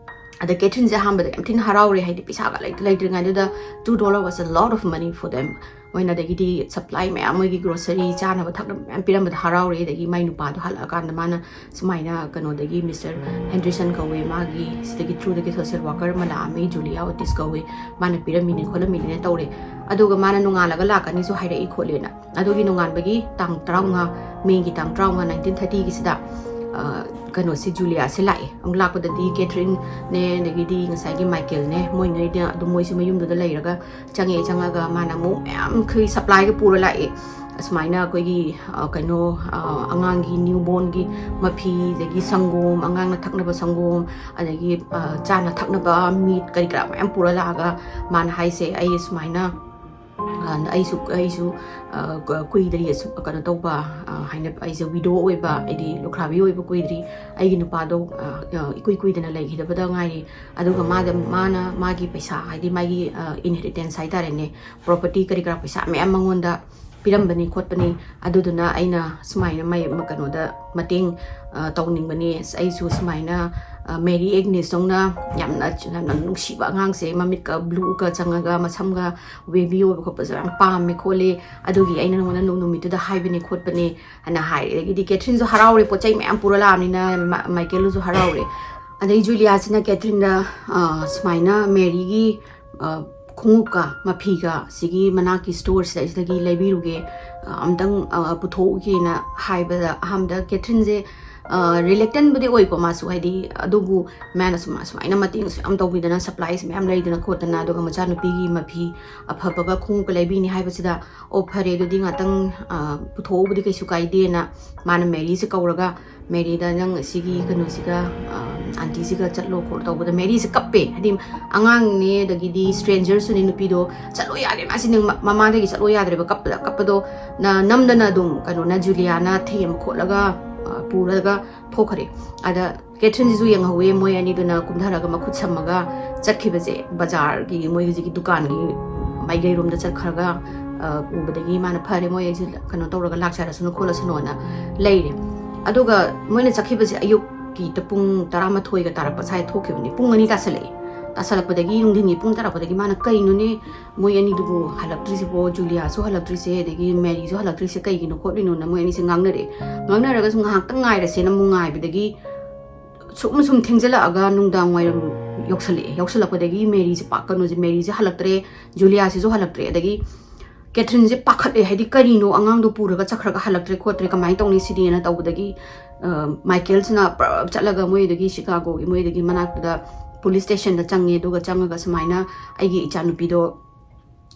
ꯑꯗ ꯀꯦꯊ꯭ꯔꯤꯟꯁꯦ ꯑꯍꯥꯟꯕꯗ ꯌꯥꯝ ꯊꯤꯅ ꯍꯔꯥꯎꯔꯦ, ꯍꯥꯏꯗꯤ ꯄꯩꯁꯥꯒ ꯂꯩꯇ ꯂꯩꯇ꯭ꯔꯤꯉꯩꯗꯨꯗ two dollar was a lot of money for them꯫ ꯃꯣꯏꯅ ꯑꯗꯒꯤꯗꯤ ꯁꯄ꯭ꯂꯥꯏ ꯃꯌꯥꯝ, ꯃꯣꯏꯒꯤ ꯒ꯭ꯔꯣꯁꯔꯤ ꯆꯥꯅꯕ ꯊꯛꯅꯕ ꯃꯌꯥꯝ ꯄꯤꯔꯝꯕꯗ ꯍꯔꯥꯎꯔꯦ꯫ ꯑꯗꯒꯤ ꯃꯥꯏ ꯅꯨꯄꯥꯗꯣ ꯍꯜꯂꯛꯑꯀꯥꯟꯗ ꯃꯥꯅ ꯁꯨꯃꯥꯏꯅ ꯀꯩꯅꯣꯗꯒꯤ ꯃꯤꯁꯇꯔ ꯍꯦꯟꯗ꯭ꯔꯤꯁꯟ ꯀꯧꯋꯦ, ꯃꯥꯒꯤ ꯁꯤꯗꯒꯤ ꯊ꯭ꯔꯨꯗꯒꯤ ꯁꯣꯁꯤꯌꯦꯜ ꯋꯥꯀꯔ ꯑꯃ ꯂꯥꯛꯑꯝꯃꯤ, ꯖꯨꯂꯤꯌꯥ ꯑꯣꯇꯤꯁ ꯀꯧꯋꯦ, ꯃꯥꯅ ꯄꯤꯔꯝꯃꯤꯅꯤ ꯈꯣꯠꯂꯝꯃꯤꯅꯤꯅ ꯇꯧꯔꯦ꯫ ꯑꯗꯨꯒ ꯃꯥꯅ ꯅꯣꯡꯉꯥꯜꯂꯒ ꯂꯥꯛꯀꯅꯤꯁꯨ ꯍꯥꯏꯔꯛꯏ ꯈꯣꯠꯂꯦꯅ꯫ ꯑꯗꯨꯒꯤ ꯅꯣꯡꯉꯥꯟꯕꯒꯤ ꯇꯥꯡ ꯇꯔꯥꯃꯉꯥ, ꯃꯦꯒꯤ ꯇꯥꯡ ꯇꯔꯥꯃꯉꯥ, ꯅꯥꯏꯟꯇꯤꯟ ꯊꯥꯔꯇꯤꯒꯤꯁꯤꯗ, ꯑ, ꯀꯩꯅꯣꯁꯦ, ꯖꯨꯂꯤꯌꯥꯁꯦ ꯂꯥꯛꯑꯦ꯫ ꯑꯃꯨꯛ ꯂꯥꯛꯄꯗꯗꯤ ꯀꯦꯊ꯭ꯔꯤꯟꯅꯦ, ꯑꯗꯒꯤꯗꯤ ꯉꯁꯥꯏꯒꯤ ꯃꯥꯏꯀꯦꯜꯅꯦ, ꯃꯣꯏꯉꯩꯗ ꯑꯗꯨꯝ ꯃꯣꯏꯁꯨ ꯃꯌꯨꯝꯗꯨꯗ ꯂꯩꯔꯒ ꯆꯪꯉꯛꯑꯦ꯫ ꯆꯪꯉꯒ ꯃꯥꯅ ꯑꯃꯨꯛ ꯃꯌꯥꯝ ꯈꯩ ꯁꯄ꯭ꯂꯥꯏꯒ ꯄꯨꯔ ꯂꯥꯛꯑꯦ꯫ ꯑꯁꯨꯃꯥꯏꯅ ꯑꯩꯈꯣꯏꯒꯤ, ꯑ, ꯀꯩꯅꯣ, ꯑ, ꯑꯉꯥꯡꯒꯤ ꯅ꯭ꯌꯨ ꯕꯣꯔꯟꯒꯤ ꯃꯐꯤ, ꯑꯗꯒꯤ ꯁꯪꯒꯣꯝ, ꯑꯉꯥꯡꯅ ꯊꯛꯅꯕ ꯁꯪꯒꯣꯝ, ꯑꯗꯒꯤ, ꯑ, ꯆꯥꯅ ꯊꯛꯅꯕ ꯃꯤꯠ ꯀꯔꯤ ꯀꯔꯥ ꯃꯌꯥꯝ ꯄꯨꯔ ꯂꯥꯛꯑꯒ ꯃꯥꯅ ꯍꯥꯏꯁꯦ, "ꯑꯩ ꯁꯨꯃꯥꯏꯅ, ꯑ, ꯑꯩꯁꯨ, ꯑꯩꯁꯨ, ꯑ, ꯀ-, ꯀꯨꯏꯗ꯭ꯔꯤ ꯑꯁꯨꯛ ꯀꯩꯅꯣ ꯇꯧꯕ, ꯑ, ꯍꯥꯏꯅ ꯑꯩꯁꯦ ꯋꯤꯗꯣ ꯑꯣꯏꯕ, ꯍꯥꯏꯗꯤ ꯂꯨꯈ꯭ꯔꯥꯕꯤ ꯑꯣꯏꯕ ꯀꯨꯏꯗ꯭ꯔꯤ, ꯑꯩꯒꯤ ꯅꯨꯄꯥꯗꯣ, ꯑ, ꯑ, ꯏꯀꯨꯏ ꯀꯨꯏꯗꯅ ꯂꯩꯈꯤꯗꯕꯗ ꯉꯥꯏꯔꯤ, ꯑꯗꯨꯒ ꯃꯥꯗ, ꯃꯥꯅ ꯃꯥꯒꯤ ꯄꯩꯁꯥ, ꯍꯥꯏꯗꯤ ꯃꯥꯒꯤ, ꯑ, ꯏꯟꯍꯦꯔꯤꯇꯦꯟꯁ ꯍꯥꯏꯇꯥꯔꯦꯅꯦ, ꯄ꯭ꯔꯣꯄꯔꯇꯤ ꯀꯔꯤ ꯀꯔꯥ ꯄꯩꯁꯥ ꯃꯌꯥꯝ ꯃꯉꯣꯟꯗ ꯄꯤꯔꯝꯕꯅꯤ ꯈꯣꯠꯄꯅꯤ, ꯑꯗꯨꯗꯨꯅ ꯑꯩꯅ ꯁꯨꯃꯥꯏꯅ ꯃꯥꯏ ꯀꯩꯅꯣꯗ ꯃꯇꯦꯡ, ꯑ, ꯇꯧꯅꯤꯡꯕꯅꯤ꯫ ꯑꯁ, ꯑꯩꯁꯨ ꯁꯨꯃꯥꯏꯅ, ꯑ, ꯃꯦꯔꯤ ꯑꯦꯒꯅꯦꯁꯇꯧꯅ ꯌꯥꯝꯅ, ꯌꯥꯝꯅ ꯅꯨꯡꯁꯤꯕ ꯑꯉꯥꯡꯁꯦ, ꯃꯃꯤꯠꯀ ꯕ꯭ꯂꯨꯒ ꯆꯪꯉꯒ ꯃꯁꯝꯒ ꯋꯦꯕꯤ ꯑꯣꯏꯕ ꯈꯣꯠꯄꯁꯦ ꯌꯥꯝ ꯄꯥꯝꯃꯦ ꯈꯣꯠꯂꯦ, ꯑꯗꯨꯒꯤ ꯑꯩꯅ ꯅꯉꯣꯟꯗ ꯅꯨ-, ꯅꯨꯃꯤꯠꯇꯨꯗ ꯍꯥꯏꯕꯅꯦ ꯈꯣꯠꯄꯅꯦ" ꯍꯥꯏꯅ ꯍꯥꯏꯔꯦ꯫ ꯑꯗꯒꯤꯗꯤ ꯀꯦꯊ꯭ꯔꯤꯟꯁꯨ ꯍꯔꯥꯎꯔꯦ, ꯄꯣꯠ ꯆꯩ ꯃꯌꯥꯝ ꯄꯨꯔ ꯂꯥꯛꯑꯕꯅꯤꯅ, ꯃꯥ-, ꯃꯥꯏꯀꯦꯜꯁꯨ ꯍꯔꯥꯎꯔꯦ꯫ ꯑꯗꯩ ꯖꯨꯂꯤꯌꯥꯁꯤꯅ ꯀꯦꯊ꯭ꯔꯤꯟꯗ, ꯑ, ꯁꯨꯃꯥꯏꯅ ꯃꯦꯔꯤꯒꯤ, ꯑ, ꯈꯣꯡꯎꯞꯀ ꯃꯐꯤꯒ ꯁꯤꯒꯤ ꯃꯅꯥꯛꯀꯤ ꯁ꯭ꯇꯣꯔꯁꯤꯗ ꯁꯤꯗꯒꯤ ꯂꯩꯕꯤꯔꯨꯒꯦ, ꯑ, ꯑꯝꯇꯪ, ꯑ, ꯄꯨꯊꯣꯛꯎꯒꯦꯅ ꯍꯥꯏꯕꯗ, ꯑꯍꯥꯟꯕꯗ ꯀꯦꯊ꯭ꯔꯤꯟꯁꯦ, ꯑ, ꯔꯤꯂꯦꯛꯇꯟꯕꯨꯗꯤ ꯑꯣꯏꯀꯣ ꯃꯥꯁꯨ, ꯍꯥꯏꯗꯤ, ꯑꯗꯨꯕꯨ ꯃꯥꯅ ꯁꯨꯝ-, ꯁꯨꯃꯥꯏꯅ ꯃꯇꯦꯡꯁꯨ ꯌꯥꯝ ꯇꯧꯕꯤꯗꯅ, ꯁꯄ꯭ꯂꯥꯏꯁ ꯃꯌꯥꯝ ꯂꯩꯗꯅ ꯈꯣꯠꯇꯅ, ꯑꯗꯨꯒ ꯃꯆꯥꯅꯨꯄꯤꯒꯤ ꯃꯐꯤ ꯑꯐꯕꯒ ꯈꯣꯡꯎꯞꯀ ꯂꯩꯕꯤꯅꯤ ꯍꯥꯏꯕꯁꯤꯗ, "ꯑꯣ, ꯐꯔꯦ, ꯑꯗꯨꯗꯤ ꯉꯥꯛꯇꯪ, ꯑ, ꯄꯨꯊꯣꯛꯎꯕꯗꯤ ꯀꯩꯁꯨ ꯀꯥꯏꯗꯦꯅ", ꯃꯥꯅ ꯃꯦꯔꯤꯁꯦ ꯀꯧꯔꯒ, ꯃꯦꯔꯤꯗ, "ꯅꯪ ꯁꯤꯒꯤ ꯀꯩꯅꯣꯁꯤꯒ, ꯑ, ꯑꯥꯟꯇꯤꯁꯤꯒ ꯆꯠꯂꯣ" ꯈꯣꯠꯂꯣ ꯇꯧꯕꯗ, ꯃꯦꯔꯤꯁꯦ ꯀꯞꯄꯦ꯫ ꯍꯥꯏꯗꯤ, ꯑꯉꯥꯡꯅꯦ, ꯑꯗꯒꯤꯗꯤ ꯁ꯭ꯇ꯭ꯔꯦꯟꯖꯔꯁꯨꯅꯦ ꯅꯨꯄꯤꯗꯣ, ꯆꯠꯂꯣ ꯌꯥꯗꯦ, ꯃꯥꯁꯤ ꯅꯪ ꯃ-, ꯃꯃꯥꯗꯒꯤ ꯆꯠꯂꯣ ꯌꯥꯗ꯭ꯔꯦꯕ, ꯀꯞꯄꯗ, ꯀꯞꯄꯗꯣ ꯅ-, ꯅꯝꯗꯅ ꯑꯗꯨꯝ ꯀꯩꯅꯣꯅ, ꯖꯨꯂꯤꯌꯥꯅ ꯊꯦꯝ ꯈꯣꯠꯂꯒ, ꯑ, ꯄꯨꯔꯒ ꯊꯣꯛꯈ꯭ꯔꯦ꯫ ꯑꯗ ꯀꯦꯊ꯭ꯔꯤꯟꯁꯤꯁꯨ ꯌꯦꯡꯍꯧꯋꯦ, ꯃꯣꯏ ꯑꯅꯤꯗꯨꯅ ꯀꯨꯝꯊꯔꯒ ꯃꯈꯨꯠ ꯁꯝꯃꯒ ꯆꯠꯈꯤꯕꯁꯦ, ꯕꯖꯥꯔꯒꯤ ꯃꯣꯏ ꯍꯧꯖꯤꯛꯀꯤ ꯗꯨꯀꯥꯟꯒꯤ ꯃꯥꯏꯀꯩꯔꯣꯝꯗ ꯆꯠꯈ꯭ꯔꯒ, ꯑ, ꯎꯕꯗꯒꯤ ꯃꯥꯅ, "ꯐꯔꯦ, ꯃꯣꯏ ꯑꯩꯁꯦ ꯀꯩꯅꯣ ꯇꯧꯔꯒ ꯂꯥꯛꯆꯔꯁꯅꯨ ꯈꯣꯠꯂꯁꯅꯨꯅ" ꯂꯩꯔꯦ꯫ ꯑꯗꯨꯒ ꯃꯣꯏꯅ ꯆꯠꯈꯤꯕꯁꯦ ꯑꯌꯨꯛꯀꯤ ꯄꯨꯡ ꯇꯔꯥꯃꯥꯊꯣꯏꯒ ꯇꯥꯔꯛꯄ ꯁ꯭ꯋꯥꯏ ꯊꯣꯛꯈꯤꯕꯅꯤ꯫ ꯄꯨꯡ ꯑꯅꯤ ꯇꯥꯁꯜꯂꯛꯑꯦ꯫ ꯇꯥꯁꯜꯂꯛꯄꯗꯒꯤ, ꯅꯨꯡꯊꯤꯟꯒꯤ ꯄꯨꯡ ꯇꯥꯔꯛꯄꯗꯒꯤ ꯃꯥꯅ, "ꯀꯩꯅꯣꯅꯦ, ꯃꯣꯏ ꯑꯅꯤꯗꯨꯕꯨ ꯍꯜꯂꯛꯇ꯭ꯔꯤꯁꯤꯕꯣ, ꯖꯨꯂꯤꯌꯥꯁꯨ ꯍꯜꯂꯛꯇ꯭ꯔꯤꯁꯦ, ꯑꯗꯒꯤ ꯃꯦꯔꯤꯁꯨ ꯍꯜꯂꯛꯇ꯭ꯔꯤꯁꯦ ꯀꯩꯒꯤꯅꯣ ꯈꯣꯠꯂꯤꯅꯣꯅ" ꯃꯣꯏ ꯑꯅꯤꯁꯦ ꯉꯥꯡꯅꯔꯛꯑꯦ꯫ ꯉꯥꯡꯅꯔꯒꯁꯨ ꯉꯥꯏꯍꯥꯛꯇꯪ ꯉꯥꯏꯔꯁꯦꯅ ꯑꯃꯨꯛ ꯉꯥꯏꯕꯗꯒꯤ ꯁꯨꯝ ꯁꯨꯝ ꯊꯦꯡꯖꯤꯜꯂꯛꯑꯒ ꯅꯨꯡꯗꯥꯡ ꯋꯥꯏꯔꯝ ꯌꯧꯁꯜꯂꯛꯑꯦ꯫ ꯌꯧꯁꯜꯂꯛꯄꯗꯒꯤ ꯃꯦꯔꯤꯁꯦ ꯄꯥꯛ-, ꯀꯩꯅꯣꯁꯦ, ꯃꯦꯔꯤꯁꯦ ꯍꯜꯂꯛꯇ꯭ꯔꯦ, ꯖꯨꯂꯤꯌꯥꯁꯤꯁꯨ ꯍꯜꯂꯛꯇ꯭ꯔꯦ꯫ ꯑꯗꯒꯤ ꯀꯦꯊ꯭ꯔꯤꯟꯁꯦ ꯄꯥꯈꯠꯂꯦ, ꯍꯥꯏꯗꯤ ꯀꯔꯤꯅꯣ ꯑꯉꯥꯡꯗꯣ ꯄꯨꯔꯒ ꯆꯠꯈ꯭ꯔꯒ ꯍꯜꯂꯛꯇ꯭ꯔꯦ ꯈꯣꯠꯇ꯭ꯔꯦ, ꯀꯃꯥꯏꯅ ꯇꯧꯅꯤ ꯁꯤꯗꯤꯅ ꯇꯧꯕꯗꯒꯤ, ꯑ, ꯃꯥꯏꯀꯦꯜꯁꯤꯅ ꯄ꯭ꯔꯞ ꯆꯠꯂꯒ ꯃꯣꯏꯗꯒꯤ, ꯁꯤꯀꯥꯒꯣꯒꯤ ꯃꯣꯏꯗꯒꯤ ꯃꯅꯥꯛꯇꯨꯗ ꯄꯨꯂꯤꯁ ꯁ꯭ꯇꯦꯁꯟꯗ ꯆꯪꯉꯦ꯫ ꯑꯗꯨꯒ ꯆꯪꯉꯒ ꯁꯨꯃꯥꯏꯅ ꯑꯩꯒꯤ ꯏꯆꯥꯅꯨꯄꯤꯗꯣ,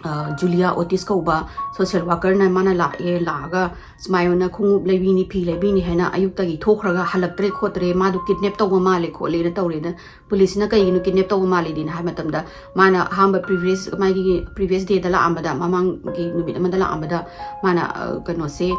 ꯑ, ꯖꯨꯂꯤꯌꯥ ꯑꯣꯇꯤꯁ ꯀꯧꯕ ꯁꯣꯁꯤꯌꯦꯜ ꯋꯥꯀꯔꯅ ꯃꯥꯅ ꯂꯥꯛꯑꯦ, ꯂꯥꯛꯑꯒ ꯁꯨꯃꯥꯏꯅ ꯈꯣꯡꯎꯞ ꯂꯩꯕꯤꯅꯤ, ꯐꯤ ꯂꯩꯕꯤꯅꯤ ꯍꯥꯏꯅ ꯑꯌꯨꯛꯇꯒꯤ ꯊꯣꯛꯈ꯭ꯔꯒ ꯍꯜꯂꯛꯇ꯭ꯔꯦ ꯈꯣꯠꯇ꯭ꯔꯦ, ꯃꯥꯗꯣ ꯀꯤꯗꯅꯦꯞ ꯇꯧꯕ ꯃꯥꯜꯂꯦ ꯈꯣꯠꯂꯦꯅ ꯇꯧꯔꯦꯅ꯫ ꯄꯨꯂꯤꯁꯁꯤꯅ ꯀꯩꯒꯤꯅꯣ ꯀꯤꯗꯅꯦꯞ ꯇꯧꯕ ꯃꯥꯜꯂꯤꯗꯤꯅ ꯍꯥꯏꯕ ꯃꯇꯝꯗ, ꯃꯥꯅ ꯑꯍꯥꯟꯕ ꯄ꯭ꯔꯤꯚꯤꯌꯁ, ꯃꯥꯒꯤ ꯄ꯭ꯔꯤꯚꯤꯌꯁ ꯗꯦꯗ ꯂꯥꯛꯑꯝꯕꯗ, ꯃꯃꯥꯡꯒꯤ ꯅꯨꯃꯤꯠ ꯑꯃꯗ ꯂꯥꯛꯑꯝꯕꯗ, ꯃꯥꯅ, ꯑ, ꯀꯩꯅꯣꯁꯦ,